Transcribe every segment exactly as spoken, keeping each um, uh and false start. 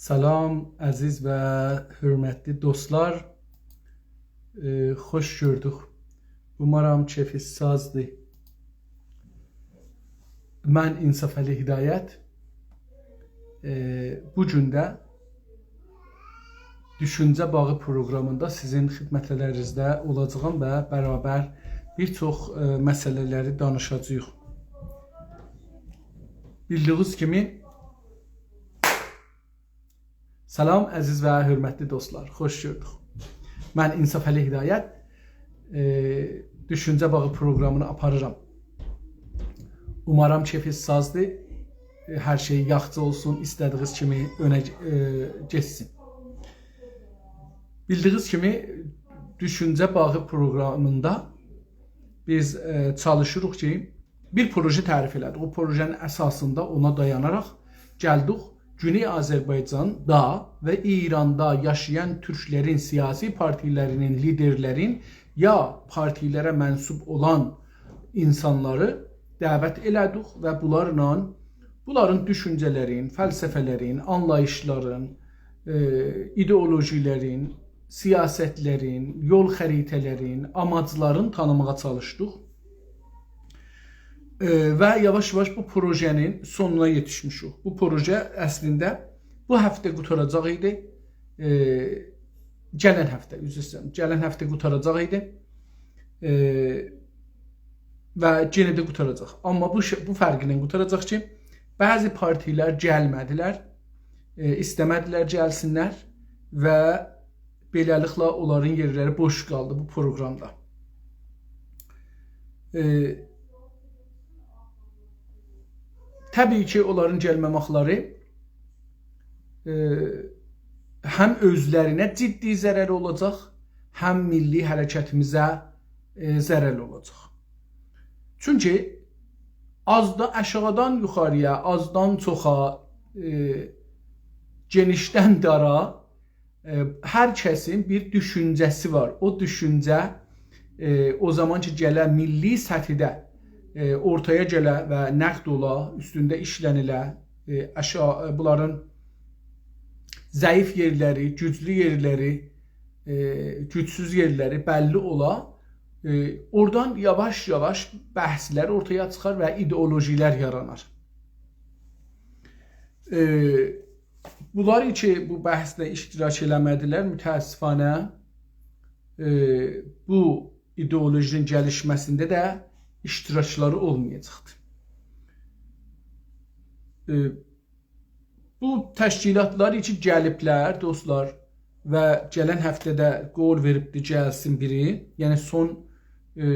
سلام، عزیز و حؤرمتلی دوستلار. ائ، خوش گؤردوک. اومارام کئفینیز سازدیر. من انصافعلی هدایت. ائ، بو گون ده دوشونجه باغی پروقرامیندا سیزین خدمتلرینیزده اولاجاغام و برابر بیر چوخ، ائ، مسئله‌لری دانیشاجاغیق. بیلدیگینیز کیمی، سلام، عزیز و حؤرمتلی دوستلار، خوش گؤردوک. من انصافعلی هدایت، ائ، دوشونجه باغی پروقرامینی آپاریرام. اومارام کئفینیز سازدیر، ائ، هر شئی یاخشی اولسون، ایسته‌دیگینیز کیمی اؤنه، ائ، گئتسین. بیلدیگینیز کیمی، دوشونجه باغی پروقرامیندا بیز، ائ، چالیشیریق کی، بیر پروژه تعریف ائله‌دیک. او پروژه‌نین اساسیندا اونا دایاناراق گلدیک گونئی آذربایجاندا و ایراندا یاشایان تورکلرین سیاسی پارتیلرینین لیدرلرین یا پارتیلره منسوب اولان اینسانلاری دعوت ائله‌دیک و بونلارلا بونلارین دوشونجه‌لرین، فلسفه‌لرین، آنلاییشلارین، ائ، ایدئولوژیلرین، سیاستلرین، یول خریطه‌لرین، آماجلارین تانیماغا چالیشدیق. ائ، و یاواش-یاواش بو پروژه‌نین سونونا یئتیشمیشیک. بو پروژه اصلینده بو هفته قوتاراجاق ایدی. ائ، گلن هفته، عذر ایسته‌ییرم، گلن هفته قوتاراجاق ایدی. ائ، و یئنه ده قوتاراجاق. آمما بو ش-، بو فرقله قوتاراجاق کی، بعضی پارتیلر گلمه‌دیلر، ائ، ایسته‌مه‌دیلر گلسینلر و بئله‌لیکله اونلارین یئرلری بوش قالدی بو پروقرامدا. ائ، طبیعی کی، اونلارین گلمه‌مکلری، ائ، هم اؤزلرینه جدی ضرر اولاجاق، هم میللی حرکتیمیزه، ائ، ضرر اولاجاق. چونکی آزدا-، آشاغیدان یوخاری‌یا، آزدان چوخا، ائ، گئنیشدن دارا، ائ، هر کسین بیر دوشونجه‌سی وار. او دوشونجه، ائ، او زامان کی، گله میللی سطحده، ائ، اورتایا گله و نقد اولا، اوستونده ایشله‌نیله، ائ، آشا-، ائ، بونلارین ضعیف یئرلری، گوجلو یئرلری، ائ، گوجسوز یئرلری بللی اولا، ائ، اورادان یاواش-یاواش بحثلر اورتایا چیخار و ایدئولوژیلر یارانار. ائ، بونلار کی، بو بحثده اشتراک ائله‌مه‌دیلر، متأسفانه، ائ، بو ایدئولوژی‌نین گلیشمه‌سینده ده اشتراکلاری اولمایاجاقدیر. ائ، بو تشکیلاتلار کی گلیبلر، دوستلار، و گلن هفته ده قول وئریبدی گلسین بیری، یعنی سون، ائ،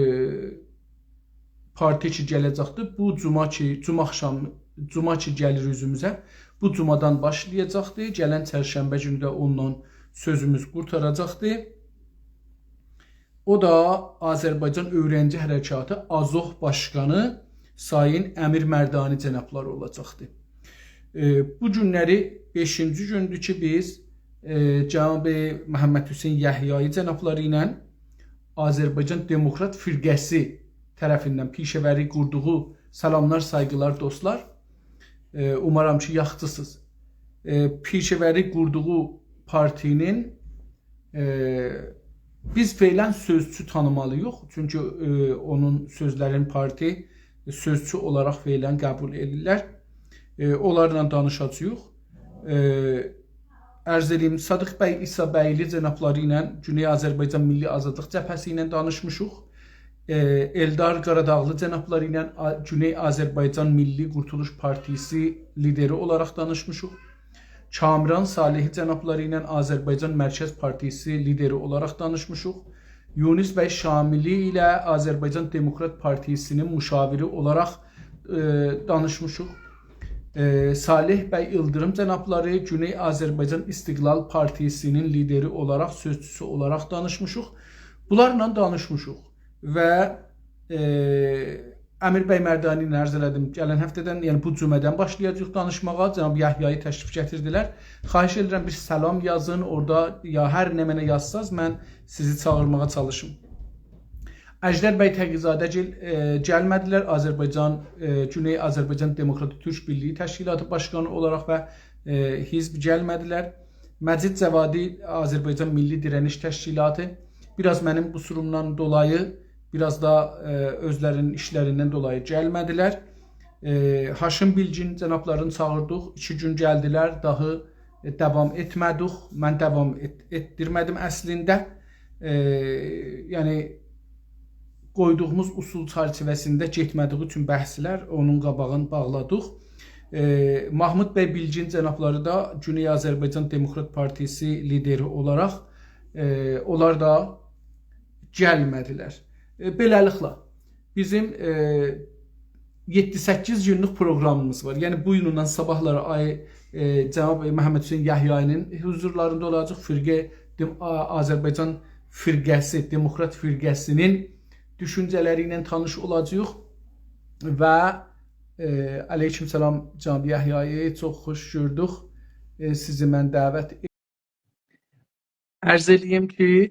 پارتی کی گله‌جکدیر، بو جمعه کی، جمعه آخشام، جمعه کی گلیر اوزوموزه، بو جمعه‌دن باشلایاجاقدیر. گلن چرشنبه گونو ده اوندان سؤزوموز قورتاراجاقدیر. او دا آذربایجان اؤیرنجی حرکاتی، آذوح، باشقانی سایین امیر مردانی جنابلاری اولاجاقدیر. ائ، بو گونلری بئشینجی گوندور کی، بیز، ائ، جناب محمدحسین یحیایی جنابلاری ایله آذربایجان دموکرات فرقه‌سی طرفیندن پیشه‌وری قوردوغو، سلاملار، سایغیلار، دوستلار. ائ، اومارام کی، یاخشیسینیز. ائ، پیشه‌وری قوردوغو پارتی‌نین، ائ، بیز فعلاً سؤزچو تانیمالی‌ییق. چونکی، ائ، اونون سؤزلرین پارتی سؤزچو اولاراق فعلاً قبول ائدیرلر. ائ، اونلارلا دانیشاجاغیق. ائ، عرض ائدییم، صادق بی عیسی‌بیگلی جنابلاری ایله گونئی آذربایجان میللی آزادلیق جبهه‌سی ایله دانیشمیشیق. ائ، ائلدار قاراداغلی جنابلاری ایله آ-، گونئی آذربایجان میللی قورتولوش پارتی‌سی لیدری اولاراق دانیشمیشیق. کامران صالحی جنابلاری ایله آذربایجان مرکز پارتی‌سی لیدری اولاراق دانیشمیشیق. یونس بی شاملی ایله آذربایجان دموکرات پارتی‌سی‌نین مشاوری اولاراق، ائ، دانیشمیشیق. ائ، صالح بی ایلدیریم جنابلاری گونئی آذربایجان استقلال پارتی‌سی‌نین لیدری اولاراق، سؤزچوسو اولاراق دانیشمیشیق. بونلارلا دانیشمیشیق و، ائ، امیر بی مردانی ایله عرض ائله‌دیم، گلن هفته‌دن، یعنی بو جمعه‌دن باشلایاجاغیق دانیشماغا. جناب یحیایی تشریف گتیردیلر. خواهش ائدیرم، بیر سلام یازین اورادا، یا هر نمنه یازساز، من سیزی چاغیرماغا چالیشیم. اژدر بی تقی‌زاده‌گیل، ائ، گلمه‌دیلر. آذربایجان، ائ، گونئی آذربایجان دموکرات تورک بیرلیگی تشکیلاتی باشقانی اولاراق و ائ، حزب گلمه‌دیلر. مجید جوادی، آذربایجان میللی دیره‌نیش تشکیلاتی، بیر آز منیم قصورومدان دولایی، بیر آز دا، ائ، اؤزلری‌نین ایشلریندن دولایی گلمه‌دیلر. ائ، هاشم بیلگین جنابلارینی چاغیردیق، ایکی گون گلدیلر، داهی، ائ، داوام ائتمه‌دیک. من داوام ائت-، ائتدیرمه‌دیم اصلینده. ائ، یعنی، قویدوغوموز اصول چرچیوه‌سینده گئتمه‌دیگی اوچون بحثلر، اونون قاباغینی باغلادیق. ائ، محمود بی بیلگین جنابلاری دا گونئی آذربایجان دموکرات پارتیسی لیدری اولاراق، ائ، اونلار دا گلمه‌دیلر. ائ، بئله‌لیکله، بیزیم، ائ، یئددی-سککیز گونلوک پروقرامیمیز وار. یعنی، بو گوندن صاباحلاری آی، ائ، جناب محمدحسین یحیایی‌نین حضورلاریندا اولاجاق. فرقه دم-، آ-، آذربایجان فرقه‌سی، دموکرات فرقه‌سی‌نین دوشونجه‌لری ایله تانیش اولاجاغیق. و، ائ، علیکم سلام، جناب یحیایی، چوخ خوش گؤردوک. ائ، سیزی من دعوت عرض ائله‌ییم کی،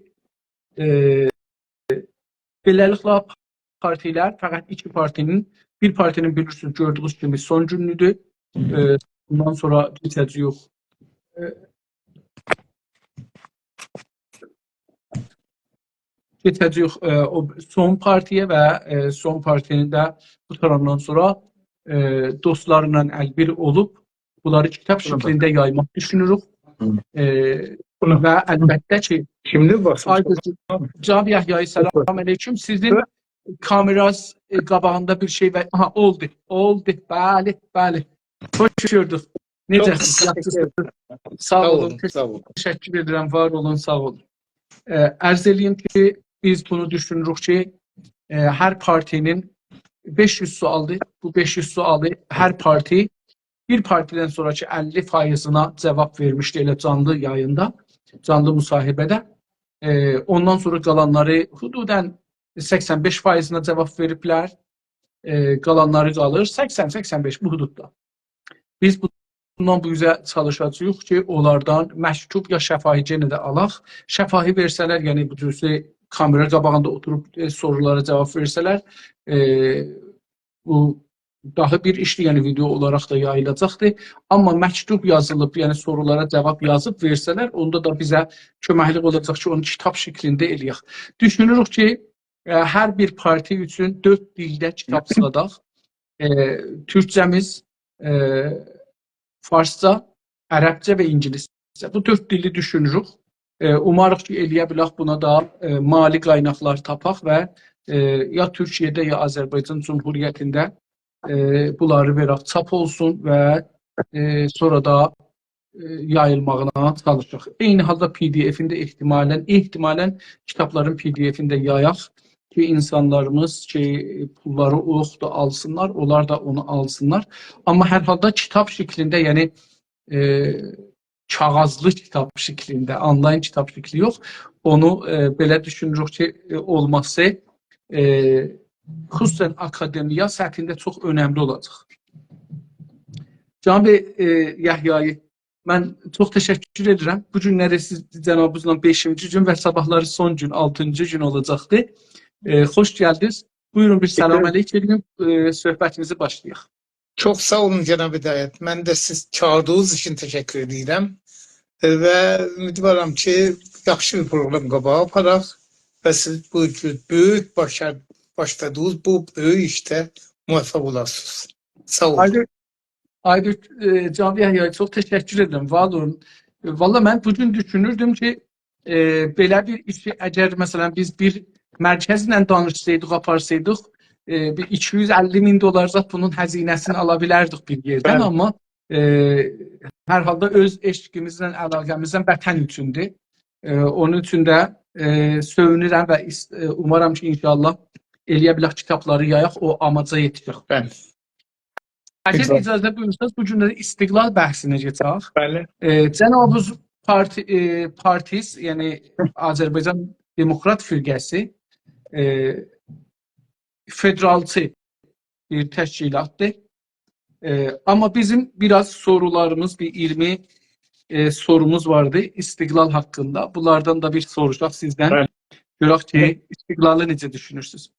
ائ، بئله‌لیکله، پارتیلر، فقط ایکی پارتی‌نین، بیر پارتی‌نین، بیلیرسینیز، گؤردویونوز کیمی، سون گونودور. ائ، بوندان سونرا کئچه‌جه‌ییک، ائ، کئچه‌جه‌ییک، ائ، او سون پارتی‌یه و، ائ، سون پارتی‌نین ده قوتاراندان سونرا، ائ، دوستلارلا ال‌بیر اولوب بونلاری کیتاب شکلینده یایماق دوشونوروک. هی. ائ، بونو و البته کی، شیمدی باخین. آی، جناب یحیایی، سلام علیکم. سیزین کامئراز، ائ، قاباغیندا بیر شئی و، آها، اولدو، اولدو. بلی، بلی. خوش گؤردوک. نئجه‌سینیز؟ چوخ تشکر ائدیرم. یاخشیسینیز؟ ساغ اولون، ساغ اولون. تشکر ائدیرم، وار اولون، ساغ اولون. ائ، عرض ائله‌ییم کی، بیز بونو دوشونوروک کی، ائ، هر پارتی‌نین بئش یوز سؤالدیر. بو بئش یوز سؤالی هر پارتی بیر پارتی‌دن سونراکی اللی فایزینه جاواب وئرمیشدی ائله جانلی یاییندا، جانلی مصاحبه‌ده. ائ، اوندان سونرا قالانلاری حدوداً سکسن بئش فایزینه جاواب وئریبلر. ائ، قالانلاری قالیر سکسن، سکسن بئش بو حدوددا. بیز بوندان بو اوزه چالیشاجاغیق کی، اونلاردان مکتوب یا شفاهی یئنه ده آلاق. شفاهی وئرسه‌لر، یعنی بو جور کامئرا قاباغیندا اوتوروب، ائ، سورولارا جاواب وئرسه‌لر، ائ، بو داها بیر ایشدیر، یعنی ویدئو اولاراق دا یاییلاجاقدیر. آمما مکتوب یازیلیب، یعنی سورولارا جاواب یازیب وئرسه‌لر، اوندا دا بیزه کؤمکلیک اولاجاق کی، اونو کیتاب شکلینده ائله‌یک. دوشونوروک کی، ائ، هر بیر پارتی اوچون دؤرد دیلده کیتاب چیخاداق. ائ، تورکجه‌میز، ائ، فارسجا، عربجه و اینگیلیسجه. بو دؤرد دیلی دوشونوروک. ائ، اوماریق کی، ائله‌یه بیلک بونا دا، ائ، مالی قایناقلار تاپاق و، ائ، یا تورکیه‌ده، یا آذربایجان جمهوریتینده، ائ، بونلاری وئرک، چاپ اولسون و، ائ، سونرا دا، ائ، یاییلماغینا چالیشاق. عینی حالدا پی دی افین ده احتمالاً، احتمالاً کیتابلارین پی دی افین ده یایاق کی، اینسانلاریمیز کی، پوللاری یوخدور، آلسینلار، اونلار دا اونو آلسینلار. آمما هر حالدا کیتاب شکلینده، یعنی، ائ، کاغیذلی کیتاب شکلینده، آنلاین کیتاب شکلی یوخ. اونو، ائ، بئله دوشونوروک کی، ائ، اولماسی، ائ، خصوصاً آکادمییا سطحینده چوخ اؤنملی اولاجاق. جناب، ائ، یحیایی، من چوخ تشکر ائدیرم. بو گونلری سیز جنابینیزلا بئشینجی گون و صاباحلاری سون گون، آلتینجی گون اولاجاقدی. ائ، خوش گلدینیز. بویورون، بیر سلام علیک ائدین، ائ، صحبتیمیزی باشلایاق. چوخ ساغ اولون، جناب هدایت. من ده سیز چاغیردیغینیز اوچون تشکر ائدیرم. ائ، و امیدوارام کی، یاخشی بیر پروقرام قاباغا آپاراق و سیز بو جور بؤیوک باشار-، باشلادیغینیز بو بؤیوک ایشده موفق اولاسینیز. ساغ اولون. آیدین، آیدین، ائ، جناب یحیایی، چوخ تشکر ائدیرم. وار اولون. ائ، والله من بو گون دوشونوردوم کی، ائ، بئله بیر ایشی اگر، مثلاً، بیز بیر مرکزله دانیشسایدیق، آپارسایدیق، ائ، بیر ایکی یوز اللی مین دلار زاد بونون هزینه‌سینی آلا بیلردیک بیر یئردن، بلی. آمما، ائ، هر حالدا اؤز عشقیمیزله، علاقه‌میزله وطن اوچوندور. ائ، اونون اوچون ده، ائ، سئوینیرم و ایس-، ائ، اومارام کی، انشاءالله ائله‌یه بیلک کیتابلاری یایاق، او آماجا یئتیشک. بلی. اگر اجازه، اجازه بویورسانیز، بو گونلری استقلال بحثینه کئچک. بلی. ائ، جنابینیز پارتی، ائ، پارتیس، یعنی آذربایجان دموکرات فرقه‌سی، ائ، فدرالچی بیر تشکیلاتدیر. ائ، آمما بیزیم بیر آز سورولاریمیز، بیر اییرمی، ائ، سوروموز واردی استقلال حاقیندا. بونلاردان دا بیر سوروشاق سیزدن. بلی. گؤرک کی، بلی. استقلالی نئجه دوشونورسونوز؟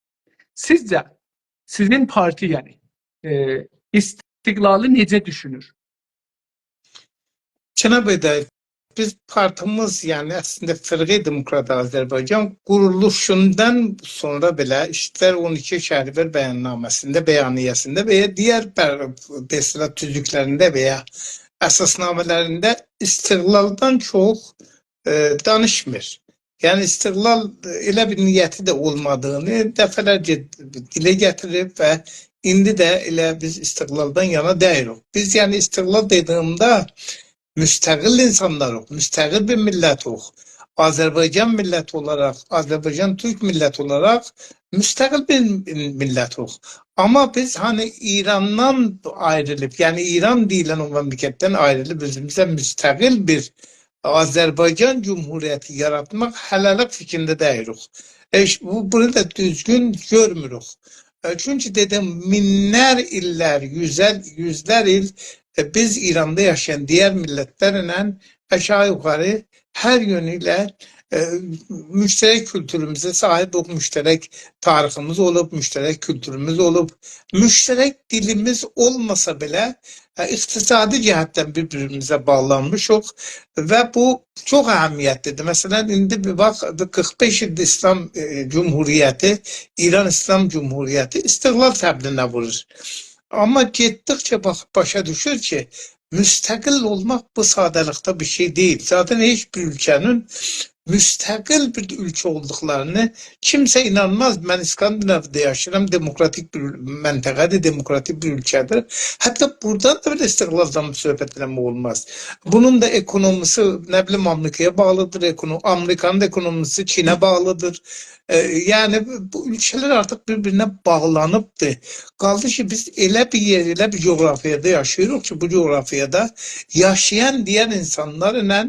سیزجه، سیزین پارتی، یعنی، ائ، استقلالی نئجه دوشونور؟ جناب هدایت، بیز پارتیمیز، یعنی اصلینده فرقه دموکرات آذربایجان قورولوشوندان سونرا بئله، ایستر اون ایکی شهریور بیاننامه‌سینده، بیانیه‌سینده و یا دیگر بر-، مثلا، توزوکلرینده و یا اساسنامه‌لرینده استقلالدان چوخ، ائ، دانیشمیر. یعنی استقلال، ائ، ائله بیر نیتی ده اولمادیغینی دفعه‌لرجه دیله گتیریب و ایندی ده ائله بیز استقلالدان یانا دئییلیک. بیز، یعنی، استقلال دئدیییمده مستقل اینسانلاریق، مستقل بیر میللتوخ. آذربایجان میللتی اولاراق، آذربایجان تورک میللتی اولاراق مستقل بیر میللتوخ. آمما بیز، هانی، ایراندان آیریلیب، یعنی ایران دئییلن او مملکتدن آیریلیب اؤزوموزه مستقل بیر آذربایجان جمهوریتی یاراتماق هله‌لیک فیکرینده دئییلیک. ائ، ش-، بو، بونو دا دوزگون گؤرموروک. ائ، چونکی دئدیم، مینلر ایللر، یوزل-، یوزلر ایل، ائ، بیز ایراندا یاشایان دیگر میللتلرله آشاغی یوخاری هر یؤنو ایله، ائ، مشترک کولتوروموزه صاحیب اولوب، مشترک تاریخیمیز اولوب، مشترک کولتوروموز اولوب، مشترک دیلیمیز اولماسا بئله، ائ، اقتصادی جهتدن بیر-بیریمیزه باغلانمیشیق و بو چوخ اهمیتلی‌دیر. مثلا، ایندی بیر باخ، بیر قیرخ بئش ایلدیر اسلام، ائ، جمهوریتی، ایران اسلام جمهوریتی استقلال طبلینه وورور. آمما گئتدیکجه باخ، باشا دوشور کی، مستقل اولماق بو ساده‌لیکده بیر شئی دئییل. ذاتا هئچ بیر اؤلکه‌نین مستقل بیر اؤلکه اولدوقلارینی کیمسه اینانماز. من اسکاندیناویادا یاشاییرام، دموکراتیک بیر منطقه‌دیر، دموکراتیک بیر اؤلکه‌دیر. حتی بورادان دا بیر استقلالدان صحبت ائله‌مک اولماز. بونون دا اکونومیسی، نه بیلیم، آمریکایا باغلی‌دیر، اکونو-، آمریکانین دا اکونومیسی چینه باغلی‌دیر. ائ، یعنی، بو اؤلکه‌لر آرتیق بیر-بیرینه باغلانیبدیر. قالدی کی، بیز ائله بیر یئر، ائله بیر جغرافیادا یاشاییریق کی، بو جغرافیادا یاشایان دیگر اینسانلارلا،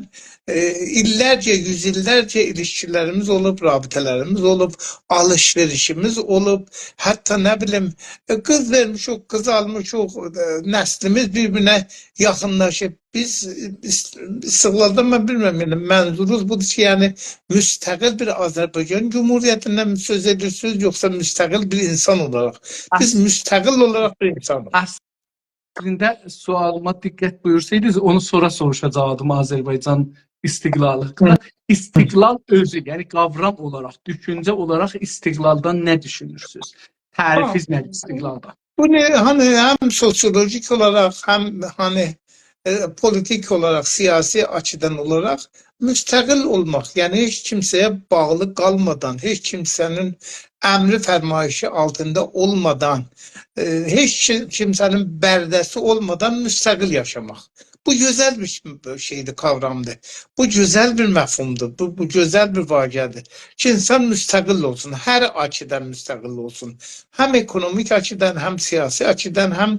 ائ، ایللرجه، یوز ایللرجه ایلیشکیلریمیز اولوب، رابطه‌لریمیز اولوب، آلیش‌وئریشیمیز اولوب. حتی، نه بیلیم، ائ، قیز وئرمیشیک، قیز آلمیشیق، ائ، نسلیمیز بیر-بیرینه یاخینلاشیب. بیز، ائ، اس-، استقلالدان من بیلمیرم، یعنی منظورونوز بودور کی، یعنی مستقل بیر آذربایجان جمهوریتیندن می سؤز ائدیرسینیز، یوخسا مستقل بیر اینسان اولاراق؟ بیز مستقل اولاراق بیر اینسانیق. اصلینده سؤالیما دقت بویورسایدینیز، اونو سونرا سوروشاجاقدیم آذربایجان استقلالی حاقیندا. هی. استقلال اؤزو، یعنی قاورام اولاراق، دوشونجه اولاراق استقلالدان نه دوشونورسونوز؟ تعریفینیز، ها، نه‌دیر استقلالدان؟ بو نه، هانی، هم سوسیولوژیک اولاراق، هم، هانی، ائ، پولیتیک اولاراق، سیاسی آچیدان اولاراق مستقل اولماق، یعنی هئچ کیمسه‌یه باغلی قالمادان، هئچ کیمسه‌نین امری فرمایشی آلتیندا اولمادان، ائ، هئچ کی-، کیمسه‌نین برده‌سی اولمادان مستقل یاشاماق. بو گؤزل بیر ش-، شئیدیر، قاورامدیر. بو گؤزل بیر مفهومدور. بو، بو گؤزل بیر واقعه‌دیر. کی، اینسان مستقل اولسون، هر آچیدان مستقل اولسون. هم اکونومیک آچیدان، هم سیاسی آچیدان، هم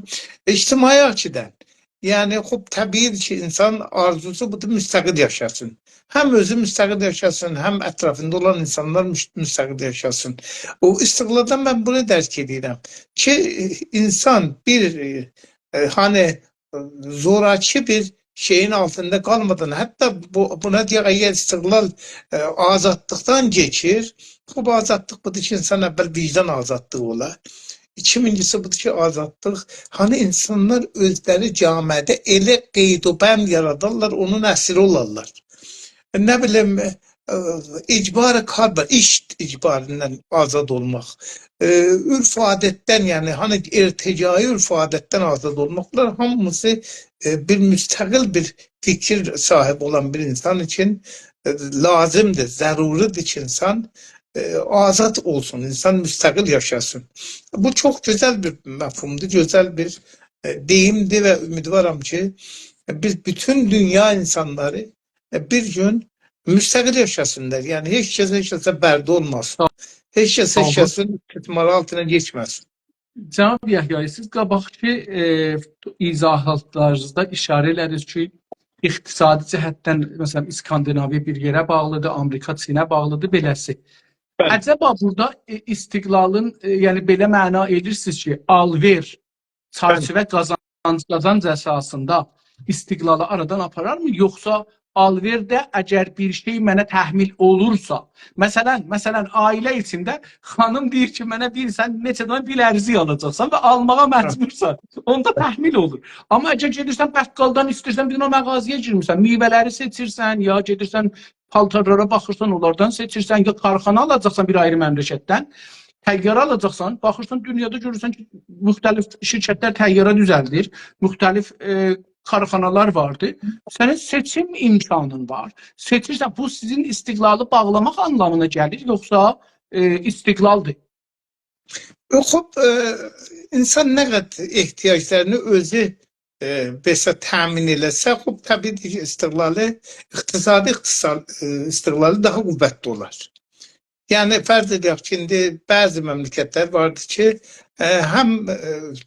اجتماعی آچیدان. یعنی، خوب، طبیعی‌دیر کی، اینسان آرزوسو بودور، مستقل یاشاسین. هم اؤزو مستقل یاشاسین، هم اطرافیندا اولان اینسانلار مس-، مستقل یاشاسین. او استقلالدان من بونو درک ائدیرم کی، اینسان بیر، ائ، ائ، هانی، ائ، زوراکی بیر شئیین آلتیندا قالمادان، حتی بو، بونا دئیک، اگر استقلال، ائ، آزادلیقدان کئچیر، خوب، آزادلیق بودور کی، اینسان اول وجدان آزادلیغی اولا. ایکینجیسی بودور کی، آزادلیق، هانی اینسانلار اؤزلری جامعه‌ده ائله قید و بند یارادارلار، اونون اسیری اولارلار. نه بیلیم، ائ، اجبار کار وار، ایش اجباریندان آزاد اولماق. ائ، عرف و عادتدن، یعنی، هانی، ارتجاعی عرف و عادتدن آزاد اولماقلار هامیسی، ائ، بیر مستقل بیر فیکیر صاحیبی اولان بیر اینسان اوچون، ائ، لازیمدیر، ضروری‌دیر کی، اینسان، ائ، آزاد اولسون، اینسان مستقل یاشاسین. بو چوخ گؤزل بیر مفهومدور، گؤزل بیر، ائ، دئییمدیر و امیدوارام کی، بیز بوتون دونیا اینسانلاری، ائ، بیر گون مستقل یاشاسینلار. یعنی هئچ کس هئچ کسه برده اولماسین. ساغ-، هئچ کس هئچ، ساغ اولون، کسین استثماری آلتینا کئچمه‌سین. جناب یحیایی، سیز قاباقکی، ائ، ایضاحاتلارینیزدا ایشاره ائله‌دینیز کی، اقتصادی جهتدن، مثلا، اسکاندیناویا بیر یئره باغلی‌دیر، آمریکا چینه باغلی‌دیر، بئله‌سی. بلی. عجبا بورادا، ائ، استقلالین، ائ، یعنی بئله معنا ائدیرسینیز کی، آل‌وئر، بلی، چرچیوه، قازانج، قازانج اساسیندا استقلالی آرادان آپارارمی، یوخسا آلوئرده اگر بیر شئی منه تحمیل اولورسا، مثلا، مثلا، عائله ایچینده خانیم دئییر کی، منه دئییر، سن نئچه دنه بیل ارزی آلاجاقسان و آلماغا مجبورسان. اوندا تحمیل اولور. آمما اگر گئدیرسن بقالدان ایسته‌ییرسن، بیر دنه مغازه‌یه گیرمیسن، میوه‌لری سئچیرسن، یا گئدیرسن پالتارلارا باخیرسان، اونلاردان سئچیرسن، یا کارخانا آلاجاقسان بیر آیری مملکتدن، طیاره آلاجاقسان، باخیرسان دونیادا گؤرورسن کی، مختلف شرکتلر طیاره دوزلدیر، مختلف، ائ، کارخانالار واردیر. سنین سئچیم امکانین وار. سئچیرسن، بو سیزین استقلالی باغلاماق آنلامینا گلیر، یوخسا، ائ، استقلالدیر؟ یوخ، خوب، ائ، اینسان نه قدر احتیاجلارینی اؤزو، ائ، بئله تأمین ائله‌سه، خوب، طبیعی کی، استقلالی، اقتصادی اقتصاد، ائ، استقلالی داها قوتلی اولار. یعنی، فرض ائدک کی، ایندی بعضی مملکتلر واردیر کی، ائ، هم، ائ،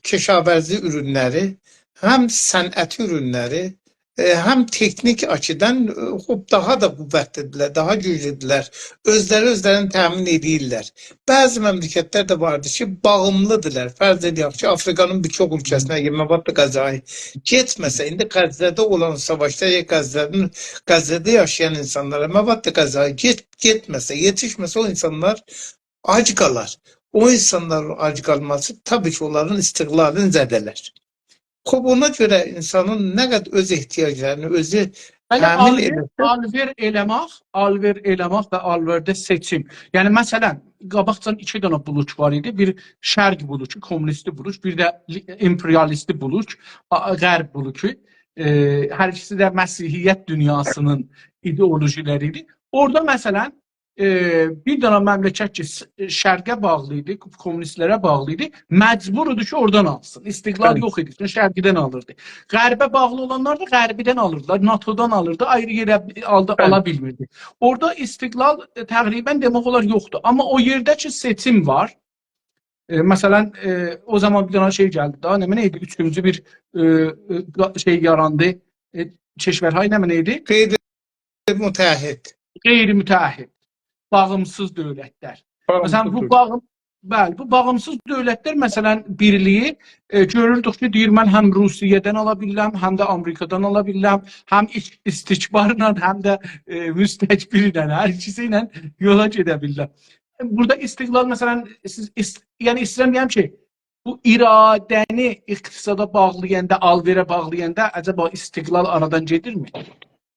کشاورزی اورونلری، هم صنعتی اورونلری، ائ، هم تکنیک آچیدان، ائ، خوب، داها دا قوتلی‌دیرلر، داها گوجلودورلر. اؤزلری اؤزلرینی تأمین ائدیرلر. بعضی مملکتلر ده واردیر کی، باغیملی‌دیرلار. فرض ائدک کی، آفریقانین بیر چوخ اؤلکه‌سینه مواد غذایی گئتمه‌سه، ایندی غزه‌ده اولان ساواشدا یا غزه‌نین، غزه‌ده یاشایان اینسانلارا مواد غذایی گئت-، گئتمه‌سه، یئتیشمه‌سه، او اینسانلار آج قالار. او اینسانلارین آج قالماسی طبیعی کی، اونلارین استقلالینی زده‌لر. خوب، اونا گؤره اینسانین نه قدر اؤز احتیاجلارینی اؤزو تأمین ائده‌سه، آلوئر ائله‌مک، آلوئر ائله‌مک و آلوئرده سئچیم. یعنی، مثلا، قاباقجان ایکی دنه بلوک وار ایدی. بیر شرق بلوکو، کمونیستی بلوک، بیر ده لی-، امپریالیستی بلوک، آ-، غرب بلوکو. ائ، هر ایکیسی ده مسیحیت دونیاسینین ایدئولوژی‌لری ایدی. اورادا، مثلا، ائ، بیر دنه مملکت کی، س-، شرقه باغلی ایدی، کمونیستلره باغلی ایدی، مجبور ایدی کی، اورادان آلسین. استقلال، بلی، یوخ ایدی، چونکی شرقدن آلیردی. غربه باغلی اولانلار دا غربدن آلیردیلار، ناتودان آلیردی، آیری یئره آلدی، بلی، آلا بیلمیردی. اورادا استقلال، ائ، تقریبا دئمک اولار یوخدور. آمما او یئرده کی، سئچیم وار. ائ، مثلا، ائ، او زامان بیر دنه شئی گلدی دا، نمنه ایدی، اوچونجو بیر، ائ، ائ، قا-، شئی یاراندی. ائ، کشورهای نمنه ایدی؟ غیر متحد. غیر متحد. باغیمسیز دؤولتلر. باغیمسیز مثلا، بو دؤولت. باغیم-، بلی، بو باغیمسیز دؤولتلر، مثلا، بیرلیگی، ائ، گؤروردوک کی، دئییر، من هم روسیه‌دن آلا بیلیرم، هم ده آمریکادان آلا بیلیرم، هم ایش-، استکبارلا، هم ده، ائ، مستکبرله، هر ایکیسی ایله یولا گئده بیلیرم. بورادا استقلال، مثلا، سیز ایست-، یعنی، ایسته‌ییرم دئیم کی، بو اراده‌نی اقتصادا باغلایاندا، آلوئره باغلایاندا عجبا استقلال آرادان گئدیرمی؟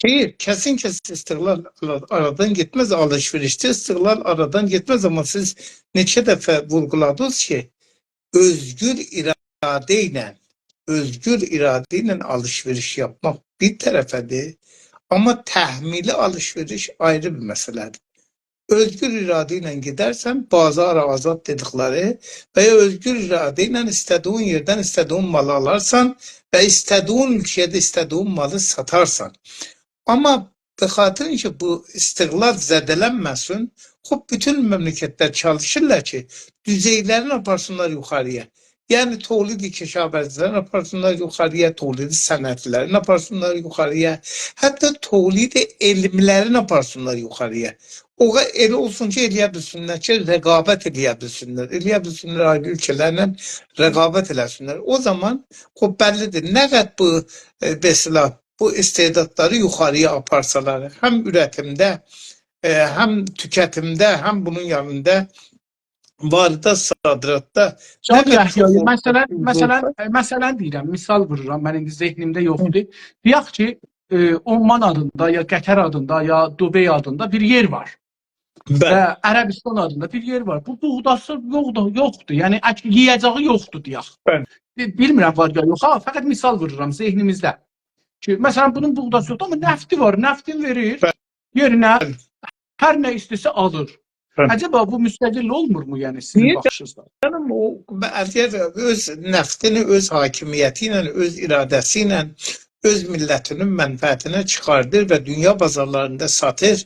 خیر، کسین کس استقلال آرا-، آرادان گئتمز، آلیش‌وئریشده استقلال آرادان گئتمز، آمما سیز نئچه دفعه وورغولادینیز کی، اؤزگور اراده ایله، اؤزگور اراده ایله آلیش‌وئریش یاپماق بیر طرفه‌دیر، آمما تحمیلی آلیش‌وئریش آیری بیر مسئله‌دیر. اؤزگور اراده ایله گئدرسن، بازار آزاد دئدیکلری و یا اؤزگور اراده ایله ایسته‌دیگین یئردن ایسته‌دیگین مالی آلارسان و ایسته‌دیگین اؤلکه‌ده ایسته‌دیگین مالی ساتارسان. آمما به خاطر اینکه بو استقلال زده‌لنمه‌سین، خوب، بوتون مملکتلر چالیشیرلار کی، دوزئیلرینی آپارسینلار یوخاری‌یا. یعنی، تولید کشاورزی‌لرین آپارسینلار یوخاری‌یا، تولید صنعتی‌لرین آپارسینلار یوخاری‌یا، حتی تولید علم‌لرین آپارسینلار یوخاری‌یا. او قا-، ائله اولسون کی، ائلیه بیلسینلر کی، رقابت ائلیه بیلسینلر. ائلیه بیلسینلر، آیری اؤلکه‌لرله رقابت ائله‌سینلر. او زامان، خوب، بللی‌دیر. نه قدر بو، ائ، مثلا، بو استعدادلاری یوخاری‌یا آپارسالار، هم اورتیمده، ائ، هم توکتیمده، هم بونون یانیندا واردات، صادراتدا نه قدر چوخ اولسا، مثلا، مثلا، ائ، مثلا دئییرم، مثال وورورام، من ایندی ذهنیمده یوخدور. دئیک کی، ائ، عمان آدیندا، یا قطر آدیندا، یا دبی آدیندا بیر یئر وار. بلی. و عربستان آدیندا بیر یئر وار. بو بوغداسی یوخدور، یوخدور. یعنی، اک-، یئیه‌جه‌یی یوخدور، دئیک. بلی. بی-، بیلمیرم وار یا یوخ، ها، فقط مثال وورورام ذهنیمیزده. کی، مثلا، بونون بوغداسی یوخدور، آمما نفتی وار، نفتین وئریر. بلی. یئرینه، بلی، هر نه ایسته‌سه آلیر. بلی. عجبا بو مستقل اولمورمو، یعنی، سیزین باخیشینیزدا؟ نییه جانیم؟ او، اگر اؤز نفتینی، اؤز حاکمیتی ایله، اؤز اراده‌سی ایله، اؤز میللتینین منفعتینه چیخاردیر و دونیا بازارلاریندا ساتیر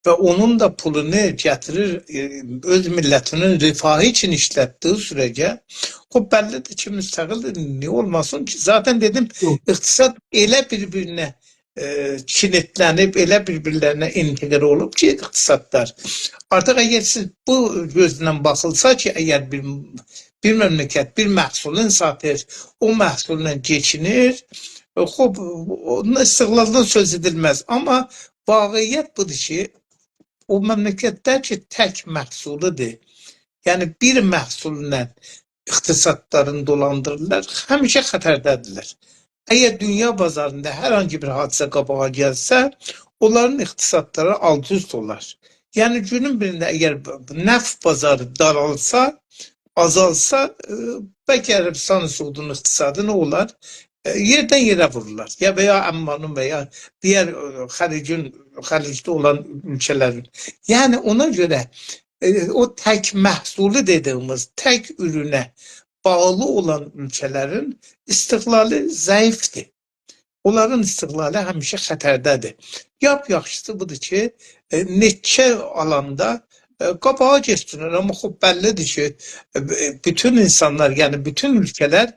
و اونون دا پولونو گتیریر، ائ، اؤز میللتینین رفاهی اوچون ایشلتدیگی سوره‌جه، خوب، بللی‌دیر کی، مستقل‌دیر. نییه اولماسین کی؟ ذاتا دئدیم، یوخ، اقتصاد ائله بیر-بیرینه ائ، کیلیتلنیب، ائله بیر-بیرلرینه انتقال اولوب کی، اقتصادلار. آرتیق اگر سیز بو گؤزله باخیلسا کی، اگر بیر، بیر مملکت بیر محصولون ساتیر، او محصوللا کئچینیر، ائ، خوب، اونون استقلالدان سؤز ائدیلمز. آمما واقعیت بودور کی، او مملکتلر کی، تک محصولودور، یعنی بیر محصوللا اقتصادلارینی دولاندیریرلار، همیشه خطرده‌دیرلر. اگر دونیا بازاریندا هر هانسی بیر حادثه قاباغا گلسه، اونلارین اقتصادلاری آلت-اوست اولار. یعنی گونون بیرینده اگر نفت بازاری دارالسا، آزالسا، ائ، بلکه عربستان سعودی‌نین اقتصادی نه اولار؟ ائ، یئردن یئره وورولار. یا و یا عمانین و یا دیگر، ائ، خلیجین، خلیجده اولان اؤلکه‌لرین. یعنی اونا گؤره، ائ، او تک محصولو دئدیگیمیز، تک اورونه باغلی اولان اؤلکه‌لرین استقلالی ضعیفدیر. اونلارین استقلالی همیشه خطرده‌دیر. لاپ یاخشیسی بودور کی، ائ، نئچه آلاندا، ائ، قاباغا گئتسینلر. آمما خوب، بللیدیر کی، ائ، ب-، بوتون اینسانلار، یعنی بوتون اؤلکه‌لر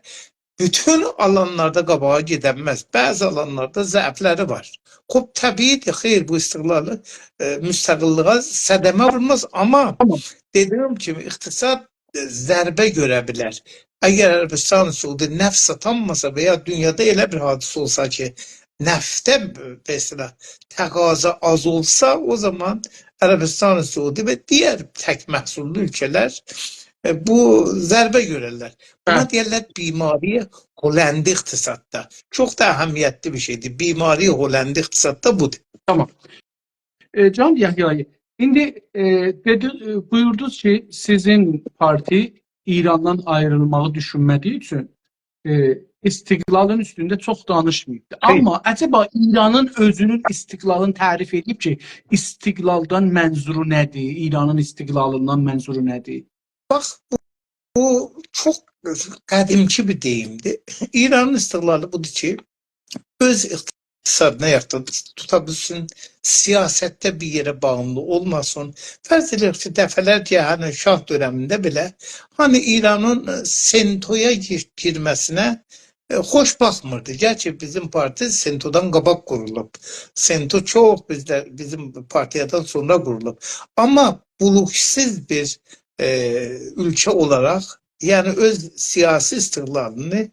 بوتون آلانلاردا قاباغا گئدنمز. بعضی آلانلاردا ضعفلری وار. خوب، طبیعی‌دیر، خیر، بو استقلالی، ائ، مستقللیغه صدمه وورماز. آمما تامام. دئدیگیم کیمی، اقتصاد، ائ، ضربه گؤره بیلر. اگر عربستان سعودی نفت ساتانماسا و یا دونیادا ائله بیر حادثه اولسا کی، نفته، مثلا، تقاضا آز اولسا، او زامان عربستان سعودی و دیگر تک محصوللو اؤلکه‌لر، ائ، بو ضربه گؤررلر. بونا، هه، دئیرلر بیماری هلندی اقتصاددا. چوخ دا اهمیتلی بیر شئیدیر. بیماری هلندی اقتصاددا بودور. تامام. ائ، جناب یحیایی، ایندی، ائ، دئدی، ائ، بویوردونوز کی، سیزین پارتی ایراندان آیریلماغی دوشونمه‌دیگی اوچون، ائ، استقلالین اوستونده چوخ دانیشماییبدی. خیر. آمما عجبا ایرانین اؤزونون استقلالینی تعریف ائدیب کی، استقلالدان منظورو نه‌دیر؟ ایرانین استقلالیندان منظورو نه‌دیر؟ باخ، بو، بو چوخ قدیمکی بیر دئییمدیر. ایرانین استقلالی بودور کی، اؤز اقتصادینی آیاقدا توت-، توتا بیلسین، سیاستده بیر یئره باغیملی اولماسین. فرض ائدک کی، دفعه‌لرجه، هانی، شاه دؤنمینده بئله، هانی، ایرانین، ائ، سنتویا گیر-، گیرمه‌سینه، ائ، خوش باخمیردی. گرچی بیزیم پارتی سنتودان قاباق قورولوب. سنتو چوخ بیزده، بیزیم پارتیادان سونرا قورولوب. آمما بلوکسوز بیر، ائ، اؤلکه اولاراق، یعنی اؤز سیاسی استقلالینی،